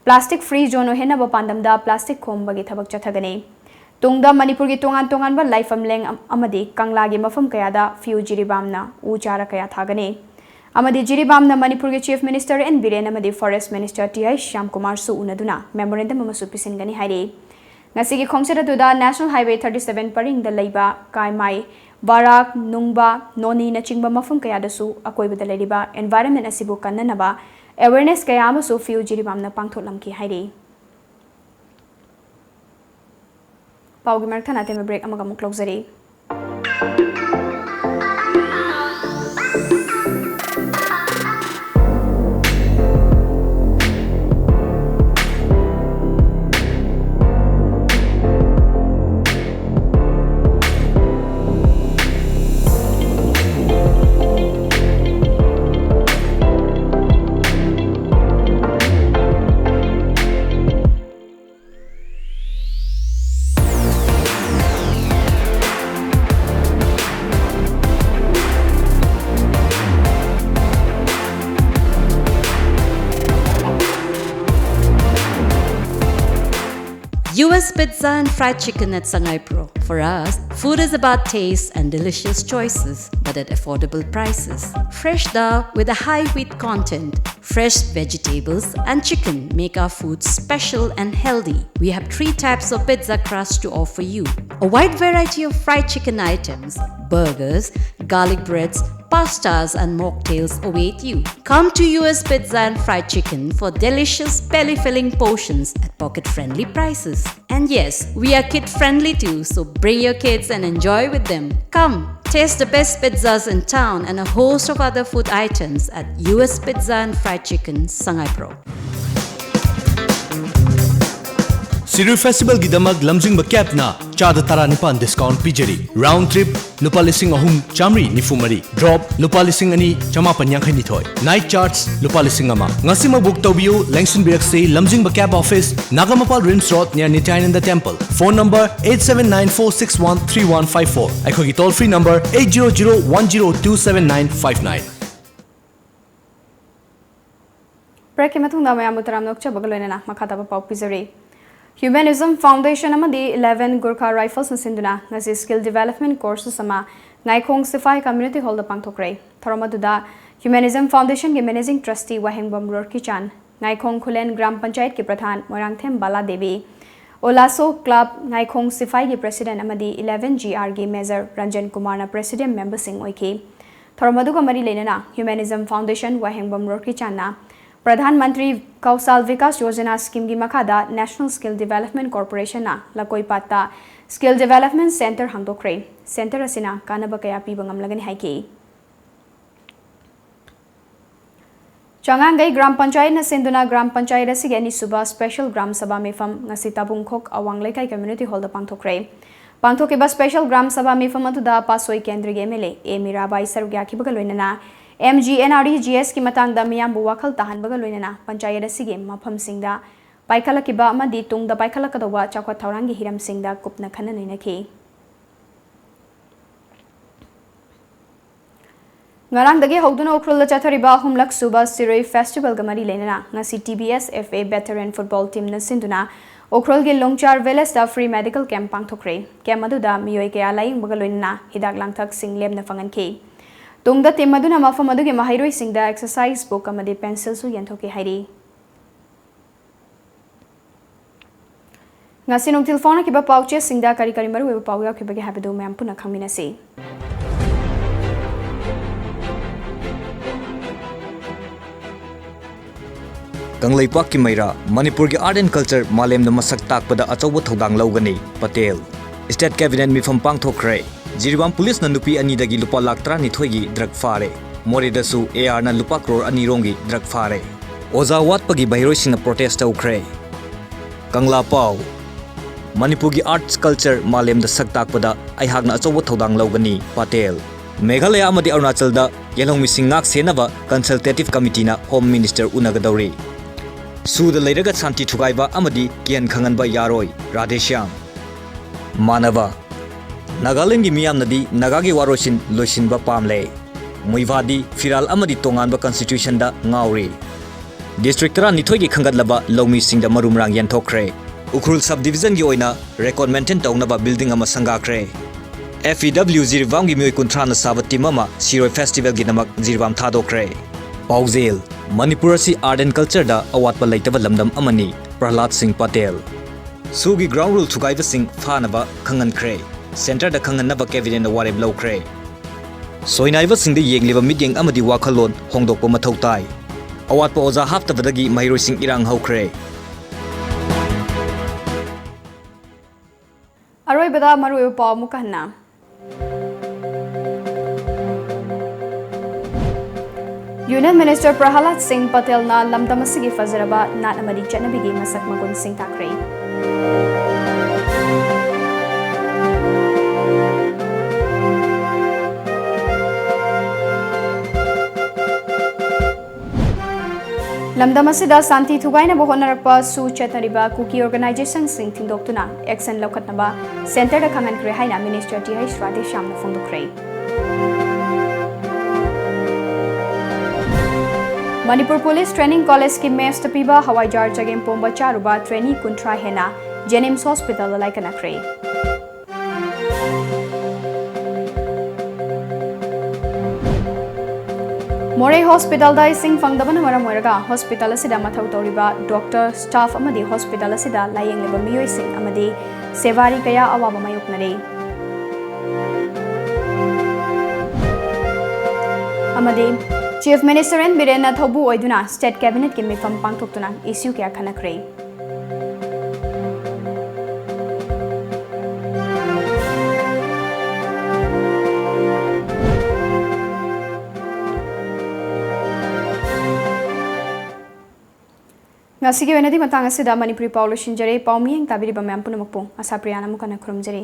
plastic free zone ꯑꯣꯏꯍꯟꯅꯕ ꯄꯥꯟꯗꯝꯗ plastic ꯈꯣꯝꯕꯒꯤ ꯊꯕꯛ ꯆꯠꯊꯒꯅꯤ꯫ ꯇꯨꯡꯗ ꯃꯅꯤꯄꯨꯔꯒꯤ ꯇꯣꯉꯥꯟ ꯇꯣꯉꯥꯟꯕ ꯂꯥꯏꯐꯝꯂꯦꯟ ꯑꯃꯗꯤ ꯀꯪꯂꯥꯒꯤ ꯃꯐꯝ ꯀꯌꯥꯗ ꯐꯤꯎ ꯖꯤꯔꯤꯕꯥꯝꯅ ꯎ ꯆꯥꯔꯥ ꯀꯌꯥ ꯊꯥꯒꯅꯤ꯫ ꯑꯃꯗꯤ ꯖꯤꯔꯤꯕꯥꯝꯅ ꯃꯅꯤꯄꯨꯔꯒꯤ Chief Minister N ꯕꯤꯔꯦꯟ ꯑꯃꯗꯤ Forest Minister ꯇꯤ ꯑꯥꯏ ꯁ꯭ꯌꯥꯝꯀꯨꯃꯥꯔꯁꯨ ꯎꯅꯗꯨꯅ memorandum ꯑꯃꯁꯨ ꯄꯤꯁꯤꯟꯒꯅꯤ ꯍꯥꯏꯔꯤ꯫ ꯉꯁꯤꯒꯤ ꯈꯣꯡꯆꯠ ꯑꯗꯨꯗ National Highway thirty seven ꯄꯔꯤꯡꯗ ꯂꯩꯕ ꯀꯥꯏꯃꯥꯏ, ꯕꯔꯥꯛ, ꯅꯨꯡꯕ, ꯅꯣꯅꯤꯅꯆꯤꯡꯕ ꯃꯐꯝ ꯀꯌꯥꯗꯁꯨ ꯑꯀꯣꯏꯕꯗ ꯂꯩꯔꯤꯕ environment ꯑꯁꯤꯕꯨ ꯀꯟꯅꯅꯕ awareness ꯀꯌꯥ ꯑꯃꯁꯨ ꯐꯤꯎ ꯖꯤꯔꯤꯕꯥꯝꯅ ꯄꯥꯡꯊꯣꯛꯂꯝꯈꯤ ꯍꯥꯏꯔꯤ꯫ ꯄꯥꯎꯒꯤ ꯃꯔꯛ ꯊꯠꯅ ꯑꯇꯦꯟꯕ break ꯑꯃꯒ ꯑꯃꯨꯛ ꯂꯧꯖꯔꯤ꯫ U S Pizza and Fried Chicken at Sangaipro. For us, food is about taste and delicious choices, but at affordable prices. Fresh dal with a high wheat content, fresh vegetables, and chicken make our food special and healthy. We have three types of pizza crust to offer you. A wide variety of fried chicken items, burgers, garlic breads, pastas, and mocktails await you. Come to U S Pizza and Fried Chicken for delicious belly-filling portions at pocket-friendly prices. And yes, we are kid-friendly too, so bring your kids and enjoy with them. Come, taste the best pizzas in town and a host of other food items at U S Pizza and Fried Chicken, Sangaipro. ꯁꯤꯔꯣꯏ ꯐꯦꯁꯇꯤꯚꯦꯜꯒꯤꯗꯃꯛ ꯂꯝꯖꯤꯡꯕ ꯀꯦꯕꯅ ꯆꯥꯗ ꯇꯔꯥꯅꯤꯄꯥꯟ discount ꯄꯤꯖꯔꯤ꯫ Round trip ꯂꯨꯄꯥ ꯂꯤꯁꯤꯡ ꯑꯍꯨꯝ ꯆꯥꯃꯔꯤ ꯅꯤꯐꯨ ꯃꯔꯤ, drop ꯂꯨꯄꯥ ꯂꯤꯁꯤꯡ ꯑꯅꯤ ꯆꯃꯥꯄꯟ ꯌꯥꯡꯈꯩ ꯅꯤꯊꯣꯏ, ꯅꯥꯏꯠ ꯆꯥꯔꯖ ꯂꯨꯄꯥ ꯂꯤꯁꯤꯡ ꯑꯃ꯫ ꯉꯁꯤꯃꯛ ꯕꯨꯛ ꯇꯧꯕꯤꯌꯨ꯫ ꯂꯦꯡꯁꯤꯟꯕꯤꯔꯛꯁꯤ ꯂꯝꯖꯤꯡꯕ ꯀꯦꯕ office, Nagamapal RIMS road, near Nityananda Temple. Phone number eight seven nine four six one three one five four꯫ ꯑꯩꯈꯣꯏꯒꯤ toll free number eight zero zero one zero two seven nine five nine꯫ ꯕ꯭ꯔꯦꯛꯀꯤ ꯃꯇꯨꯡꯗ ꯃꯌꯥꯝꯕꯨ ꯇꯔꯥꯝꯅ ꯑꯣꯛꯆꯕꯒ ꯂꯣꯏꯅꯅ ꯃꯈꯥ ꯇꯥꯕ ꯄꯥꯎ ꯄꯤꯖꯔꯤ꯫ Humanism Foundation ꯑꯃꯗꯤ eleven Gorkha Rifles ꯅ ꯁꯤꯟꯗꯨꯅ ꯉꯁꯤ skill development courses ꯑꯃ ꯉꯥꯏꯈꯣꯡ ꯁꯤꯐꯥꯏ community hall ꯗ ꯄꯥꯡꯊꯣꯛꯈ꯭ꯔꯦ꯫ ꯊꯧꯔꯝ ꯑꯗꯨꯗ Humanism Foundation ꯒꯤ managing trustee ꯋꯥꯍꯦꯡꯕꯝ ꯔꯣꯔꯀꯤꯆꯥꯟ, ꯉꯥꯏꯈꯣꯡ ꯈꯨꯂꯦꯟ ꯒ꯭ꯔꯥꯝ ꯄꯟꯆꯥꯌꯠꯀꯤ ꯄ꯭ꯔꯙꯥꯟ ꯃꯣꯏꯔꯥꯡꯊꯦꯝ ꯕꯥꯂꯥ ꯗꯦꯕꯤ, ꯑꯣꯂꯥꯁꯣ ꯀ꯭ꯂꯕ ꯉꯥꯏꯈꯣꯡ ꯁꯤꯐꯥꯏꯒꯤ president ꯑꯃꯗꯤ eleven G R ꯒꯤ major ꯔꯟꯖꯟ ꯀꯨꯃꯥꯔꯅ president member ꯁꯤꯡ ꯑꯣꯏꯈꯤ꯫ ꯊꯧꯔꯝ ꯑꯗꯨꯒ ꯃꯔꯤ ꯂꯩꯅꯅ Humanism Foundation ꯋꯥꯍꯦꯡꯕꯝ ꯔꯣꯔꯀꯤꯆꯥꯟꯅ ꯄ꯭ꯔꯙꯥꯟ ꯃꯟꯇ꯭ꯔꯤ ꯀꯧꯁꯥꯜ ꯚꯤꯀꯥꯁ ꯌꯣꯖꯅꯥ ꯁ꯭ꯀꯤꯝꯒꯤ ꯃꯈꯥꯗ National Skill Development Corporation ꯅ ꯂꯀꯣꯏꯄꯥꯠꯇ skill development centre ꯍꯥꯡꯗꯣꯛꯈ꯭ꯔꯦ꯫ Centre ꯑꯁꯤꯅ ꯀꯥꯟꯅꯕ ꯀꯌꯥ ꯄꯤꯕ ꯉꯝꯂꯒꯅꯤ ꯍꯥꯏꯈꯤ꯫ ꯆꯉꯥꯡꯒꯩ ꯒ꯭ꯔꯥꯝ ꯄꯟꯆꯥꯌꯠꯅ ꯁꯤꯟꯗꯨꯅ ꯒ꯭ꯔꯥꯝ ꯄꯟꯆꯥꯌꯠ ꯑꯁꯤꯒꯤ ꯑꯅꯤꯁꯨꯕ special ꯒ꯭ꯔꯥꯝ ꯁꯚꯥ ꯃꯤꯐꯝ ꯉꯁꯤ ꯇꯥꯕꯨꯡꯈꯣꯛ ꯑꯋꯥꯡ ꯂꯩꯀꯥꯏ community hall ꯗ ꯄꯥꯡꯊꯣꯛꯈ꯭ꯔꯦ꯫ ꯄꯥꯡꯊꯣꯛꯈꯤꯕ special ꯒ꯭ꯔꯥꯝ ꯁꯚꯥ ꯃꯤꯐꯝ ꯑꯗꯨꯗ ꯄꯥꯠꯁꯣꯏ ꯀꯦꯟꯗ꯭ꯔꯒꯤ M L A A Mirabai ꯁꯔꯨꯛ ꯌꯥꯈꯤꯕꯒ ꯂꯣꯏꯅꯅ M G N R E G S ꯀꯤ ꯃꯇꯥꯡꯗ ꯃꯤꯌꯥꯝꯕꯨ ꯋꯥꯈꯜ ꯇꯥꯍꯟꯕꯒ ꯂꯣꯏꯅꯅ ꯄꯟꯆꯥꯌꯠ ꯑꯁꯤꯒꯤ ꯃꯐꯝꯁꯤꯡꯗ ꯄꯥꯏꯈꯠꯂꯛꯈꯤꯕ ꯑꯃꯗꯤ ꯇꯨꯡꯗ ꯄꯥꯏꯈꯠꯂꯛꯀꯗꯧꯕ ꯆꯥꯎꯈꯠ ꯊꯧꯔꯥꯡꯒꯤ ꯍꯤꯔꯝꯁꯤꯡꯗ ꯀꯨꯞꯅ ꯈꯟꯅ ꯅꯩꯅꯈꯤ꯫ ꯉꯔꯥꯡꯗꯒꯤ ꯍꯧꯗꯨꯅ ꯎꯈ꯭ꯔꯨꯜꯗ ꯆꯠꯊꯔꯤꯕ ꯑꯍꯨꯝꯂꯛ ꯁꯨꯕ ꯁꯤꯔꯣꯏ festival ꯒ ꯃꯔꯤ ꯂꯩꯅꯅ ꯉꯁꯤ T B S F A veteran football team ꯅ ꯁꯤꯟꯗꯨꯅ ꯎꯈ꯭ꯔꯨꯜꯒꯤ ꯂꯣꯡꯆꯥꯔ ꯚꯤꯂꯦꯖꯇ ꯐ꯭ꯔꯤ ꯃꯦꯗꯤꯀꯦꯜ ꯀꯦꯝꯞ ꯄꯥꯡꯊꯣꯛꯈ꯭ꯔꯦ꯫ ꯀꯦꯝꯞ ꯑꯗꯨꯗ ꯃꯤꯑꯣꯏ ꯀꯌꯥ ꯂꯥꯌꯦꯡꯕꯒ ꯂꯣꯏꯅꯅ ꯍꯤꯗꯥꯛ ꯂꯥꯡꯊꯛꯁꯤꯡ ꯂꯦꯝꯅ ꯐꯪꯍꯟꯈꯤ꯫ ꯇꯨꯡꯗ ꯇꯤꯝ ꯑꯗꯨꯅ ꯃꯐꯝ ꯑꯗꯨꯒꯤ ꯃꯍꯩꯔꯣꯏꯁꯤꯡꯗ ꯑꯦꯛꯁꯔꯁꯥꯏꯖ ꯕꯨꯛ ꯑꯃꯗꯤ ꯄꯦꯟꯁꯤꯜꯁꯨ ꯌꯦꯟꯊꯣꯛꯀꯦ ꯍꯥꯏꯔꯤ꯫ ꯉꯁꯤ ꯅꯨꯡꯊꯤꯜ ꯐꯣꯡꯅꯈꯤꯕ ꯄꯥꯎꯆꯦꯁꯤꯡꯗ ꯀꯔꯤ ꯀꯔꯤ ꯃꯔꯨꯑꯣꯏꯕ ꯄꯥꯎ ꯌꯥꯎꯈꯤꯕꯒꯦ ꯍꯥꯏꯕꯗꯨ ꯃꯌꯥꯝ ꯄꯨꯟꯅ ꯈꯪꯃꯤꯟꯅꯁꯤ꯫ ꯀꯪꯂꯩꯄꯥꯛꯀꯤ ꯃꯩꯔꯥ, ꯃꯅꯤꯄꯨꯔꯒꯤ art and culture ꯃꯥꯂꯦꯝꯗ ꯃꯁꯛ ꯇꯥꯛꯄꯗ ꯑꯆꯧꯕ ꯊꯧꯗꯥꯡ ꯂꯧꯒꯅꯤ, ꯄꯇꯦꯜ꯫ State Cabinet ꯃꯤꯐꯝ ꯄꯥꯡꯊꯣꯛꯈ꯭ꯔꯦ꯫ ꯖꯤꯔꯤꯕꯥꯝ ꯄꯨꯂꯤꯁꯅ ꯅꯨꯄꯤ ꯑꯅꯤꯗꯒꯤ ꯂꯨꯄꯥ ꯂꯥꯈ ꯇꯔꯥꯅꯤꯊꯣꯏꯒꯤ ꯗ꯭ꯔꯒ ꯐꯥꯔꯦ꯫ ꯃꯣꯔꯦꯗꯁꯨ ꯑꯦ ꯑꯥꯔꯅ ꯂꯨꯄꯥ ꯀ꯭ꯔꯣꯔ ꯑꯅꯤ ꯔꯣꯝꯒꯤ ꯗ꯭ꯔꯒ ꯐꯥꯔꯦ꯫ ꯑꯣꯖꯥ ꯋꯥꯠꯄꯒꯤ ꯃꯍꯩꯔꯣꯏꯁꯤꯡꯅ ꯄ꯭ꯔꯣꯇꯦꯁ ꯇꯧꯈ꯭ꯔꯦ꯫ ꯀꯪꯂꯥ ꯄꯥꯎ꯫ ꯃꯅꯤꯄꯨꯔꯒꯤ ꯑꯥꯔꯠꯁ ꯀꯜꯆꯔ ꯃꯥꯂꯦꯝꯗ ꯁꯛ ꯇꯥꯛꯄꯗ ꯑꯩꯍꯥꯛꯅ ꯑꯆꯧꯕ ꯊꯧꯗꯥꯡ ꯂꯧꯒꯅꯤ, ꯄꯇꯦꯜ꯫ ꯃꯦꯘꯥꯂꯌꯥ ꯑꯃꯗꯤ ꯑꯔꯨꯅꯥꯆꯜꯗ ꯌꯦꯜꯍꯧꯃꯤꯁꯤꯡ ꯉꯥꯛ ꯁꯦꯟꯅꯕ consultative committeeꯅ Home Minister ꯎꯅꯒꯗꯧꯔꯤ꯫ ꯁꯨꯗ ꯂꯩꯔꯒ ꯁꯥꯟꯇꯤ ꯊꯨꯒꯥꯏꯕ ꯑꯃꯗꯤ ꯀꯤꯍꯟ ꯈꯪꯍꯟꯕ ꯌꯥꯔꯣꯏ, ꯔꯥꯙꯦꯁ꯭ꯌꯥꯝ꯫ ꯃꯥꯟꯅꯕ꯫ ꯅꯥꯒꯥꯂꯦꯟꯒꯤ ꯃꯤꯌꯥꯝꯅꯗꯤ ꯅꯥꯒꯥꯒꯤ ꯋꯥꯔꯣꯏꯁꯤꯟ ꯂꯣꯏꯁꯤꯟꯕ ꯄꯥꯝꯂꯦ꯫ ꯃꯨꯏꯚꯥꯗꯤ ꯐꯤꯔꯥꯜ ꯑꯃꯗꯤ ꯇꯣꯉꯥꯟꯕ constitutionꯗ ꯉꯥꯎꯔꯤ꯫ District ꯇꯔꯥꯅꯤꯊꯣꯏꯒꯤ ꯈꯟꯒꯠꯂꯕ ꯂꯧꯃꯤꯁꯤꯡꯗ ꯃꯔꯨ ꯃꯔꯥꯡ ꯌꯦꯟꯊꯣꯛꯈ꯭ꯔꯦ꯫ ꯎꯈ꯭ꯔꯨꯜ sub divisionꯒꯤ ꯑꯣꯏꯅ record maintain ꯇꯧꯅꯕ building ꯑꯃ ꯁꯪꯒꯥꯈ꯭ꯔꯦ꯫ F E W ꯖꯤꯔꯤꯕꯥꯝꯒꯤ ꯃꯤꯑꯣꯏ ꯀꯨꯟꯊ꯭ꯔꯥꯅ ꯁꯥꯕ team ꯑꯃ ꯁꯤꯔꯣꯏ festivalꯒꯤꯗꯃꯛ ꯖꯤꯔꯤꯕꯥꯝ ꯊꯥꯗꯣꯛꯈ꯭ꯔꯦ꯫ ꯄꯥꯎꯖꯦꯜ: ꯃꯅꯤꯄꯨꯔ ꯑꯁꯤ art and cultureꯗ ꯑꯋꯥꯠꯄ ꯂꯩꯇꯕ ꯂꯝꯗꯝ ꯑꯃꯅꯤ, ꯄ꯭ꯔꯍꯂꯥꯗ ꯁꯤꯡ ꯄꯇꯦꯜ꯫ ꯁꯨꯒꯤ ground rule ꯊꯨꯒꯥꯏꯕꯁꯤꯡ ꯐꯥꯅꯕ ꯈꯪꯍꯟꯈ꯭ꯔꯦ꯫ Centreꯗ ꯈꯪꯍꯟꯅꯕ cabinetꯅ ꯋꯥꯔꯦꯞ ꯂꯧꯈ꯭ꯔꯦ꯫ ꯁꯣꯏꯅꯥꯏꯕꯁꯤꯡꯗ ꯌꯦꯡꯂꯤꯕ ꯃꯤꯠꯌꯦꯡ ꯑꯃꯗꯤ ꯋꯥꯈꯜꯂꯣꯟ ꯍꯣꯡꯗꯣꯛꯄ ꯃꯊꯧ ꯇꯥꯏ꯫ ꯑꯋꯥꯠꯄ ꯑꯣꯖꯥ ꯍꯥꯞꯇꯕꯗꯒꯤ ꯃꯍꯩꯔꯣꯏꯁꯤꯡ ꯏꯔꯥꯡ ꯍꯧꯈ꯭ꯔꯦ꯫ ꯑꯔꯣꯏꯕꯗ ꯃꯔꯨꯑꯣꯏꯕ ꯄꯥꯎ ꯑꯃꯨꯛꯀ ꯍꯟꯅ꯫ Union Minister ꯄ꯭ꯔꯍꯂꯥꯗ ꯁꯤꯡ ꯄꯇꯦꯜꯅ ꯂꯝꯗꯝ ꯑꯁꯤꯒꯤ ꯐꯖꯔꯕ ꯅꯥꯠ ꯑꯃꯗꯤ ꯆꯠꯅꯕꯤꯒꯤ ꯃꯁꯛ ꯃꯒꯨꯟꯁꯤꯡ ꯇꯥꯛꯈ꯭ꯔꯦ꯫ ꯂꯝꯗꯝ ꯑꯁꯤꯗ ꯁꯥꯟꯇꯤ ꯊꯨꯒꯥꯏꯅꯕ ꯍꯣꯠꯅꯔꯛꯄ ꯁꯨ ꯆꯠꯅꯔꯤꯕ ꯀꯨꯀꯤ organizationꯁꯤꯡ ꯊꯤꯡꯗꯣꯛꯇꯨꯅ action ꯂꯧꯈꯠꯅꯕ Centreꯗ ꯈꯪꯍꯟꯈ꯭ꯔꯦ ꯍꯥꯏꯅ Minister ꯇꯤ ꯑꯩꯆ ꯔꯥꯙꯦꯁ꯭ꯌꯥꯝꯅ ꯐꯣꯡꯗꯣꯛꯈ꯭ꯔꯦ꯫ ꯃꯅꯤꯄꯨꯔ ꯄꯨꯂꯤꯁ ꯇ꯭ꯔꯦꯅꯤꯡ ꯀꯣꯂꯦꯖꯀꯤ ꯃꯦꯁꯇ ꯄꯤꯕ ꯍꯋꯥꯏꯖꯥꯔ ꯆꯒꯦꯝ ꯄꯣꯝꯕ ꯆꯥꯔꯨꯕ ꯇ꯭ꯔꯦꯅꯤ ꯀꯨꯟꯊ꯭ꯔꯥ ꯍꯦꯟꯅ ꯖꯦꯅꯤꯝꯁ ꯍꯣꯁꯄꯤꯇꯥꯜꯗ ꯂꯥꯏꯀꯠꯅꯈ꯭ꯔꯦ꯫ ꯃꯣꯔꯦ ꯍꯣꯁꯄꯤꯇꯥꯜꯗ ꯏꯁꯤꯡ ꯐꯪꯗꯕꯅ ꯃꯔꯝ ꯑꯣꯏꯔꯒ ꯍꯣꯁꯄꯤꯇꯥꯜ ꯑꯁꯤꯗ ꯃꯊꯧ ꯇꯧꯔꯤꯕ ꯗꯣꯛꯇꯔ, ꯁ꯭ꯇꯥꯐ ꯑꯃꯗꯤ ꯍꯣꯁꯄꯤꯇꯥꯜ ꯑꯁꯤꯗ ꯂꯥꯌꯦꯡꯂꯤꯕ ꯃꯤꯑꯣꯏꯁꯤꯡ ꯑꯃꯗꯤ ꯁꯦꯕꯥꯔꯤ ꯀꯌꯥ ꯑꯋꯥꯕ ꯃꯥꯌꯣꯛꯅꯔꯤ꯫ ꯑꯃꯗꯤ ꯆꯤꯐ ꯃꯤꯅꯤꯁꯇꯔ ꯑꯦꯟ ꯕꯤꯔꯦꯟꯅ ꯊꯧꯕꯨ ꯑꯣꯏꯗꯨꯅ ꯁ꯭ꯇꯦꯠ ꯀꯦꯕꯤꯅꯦꯠꯀꯤ ꯃꯤꯐꯝ ꯄꯥꯡꯊꯣꯛꯇꯨꯅ ꯏꯁꯨ ꯀꯌꯥ ꯈꯟꯅꯈ꯭ꯔꯦ꯫ ꯉꯁꯤꯒꯤ ꯑꯣꯏꯅꯗꯤ ꯃꯇꯥꯡ ꯑꯁꯤꯗ ꯃꯅꯤꯄꯨꯔꯤ ꯄꯥꯎ ꯂꯣꯏꯁꯤꯟꯖꯔꯦ꯫ ꯄꯥꯎ ꯃꯤꯠꯌꯦꯡ ꯇꯥꯕꯤꯔꯤꯕ ꯃꯌꯥꯝ ꯄꯨꯝꯅꯃꯛꯄꯨ ꯑꯁꯥ ꯄ꯭ꯔꯤꯌꯥꯅ ꯑꯃꯨꯛ ꯍꯟꯅ ꯈꯨꯔꯨꯝꯖꯔꯤ꯫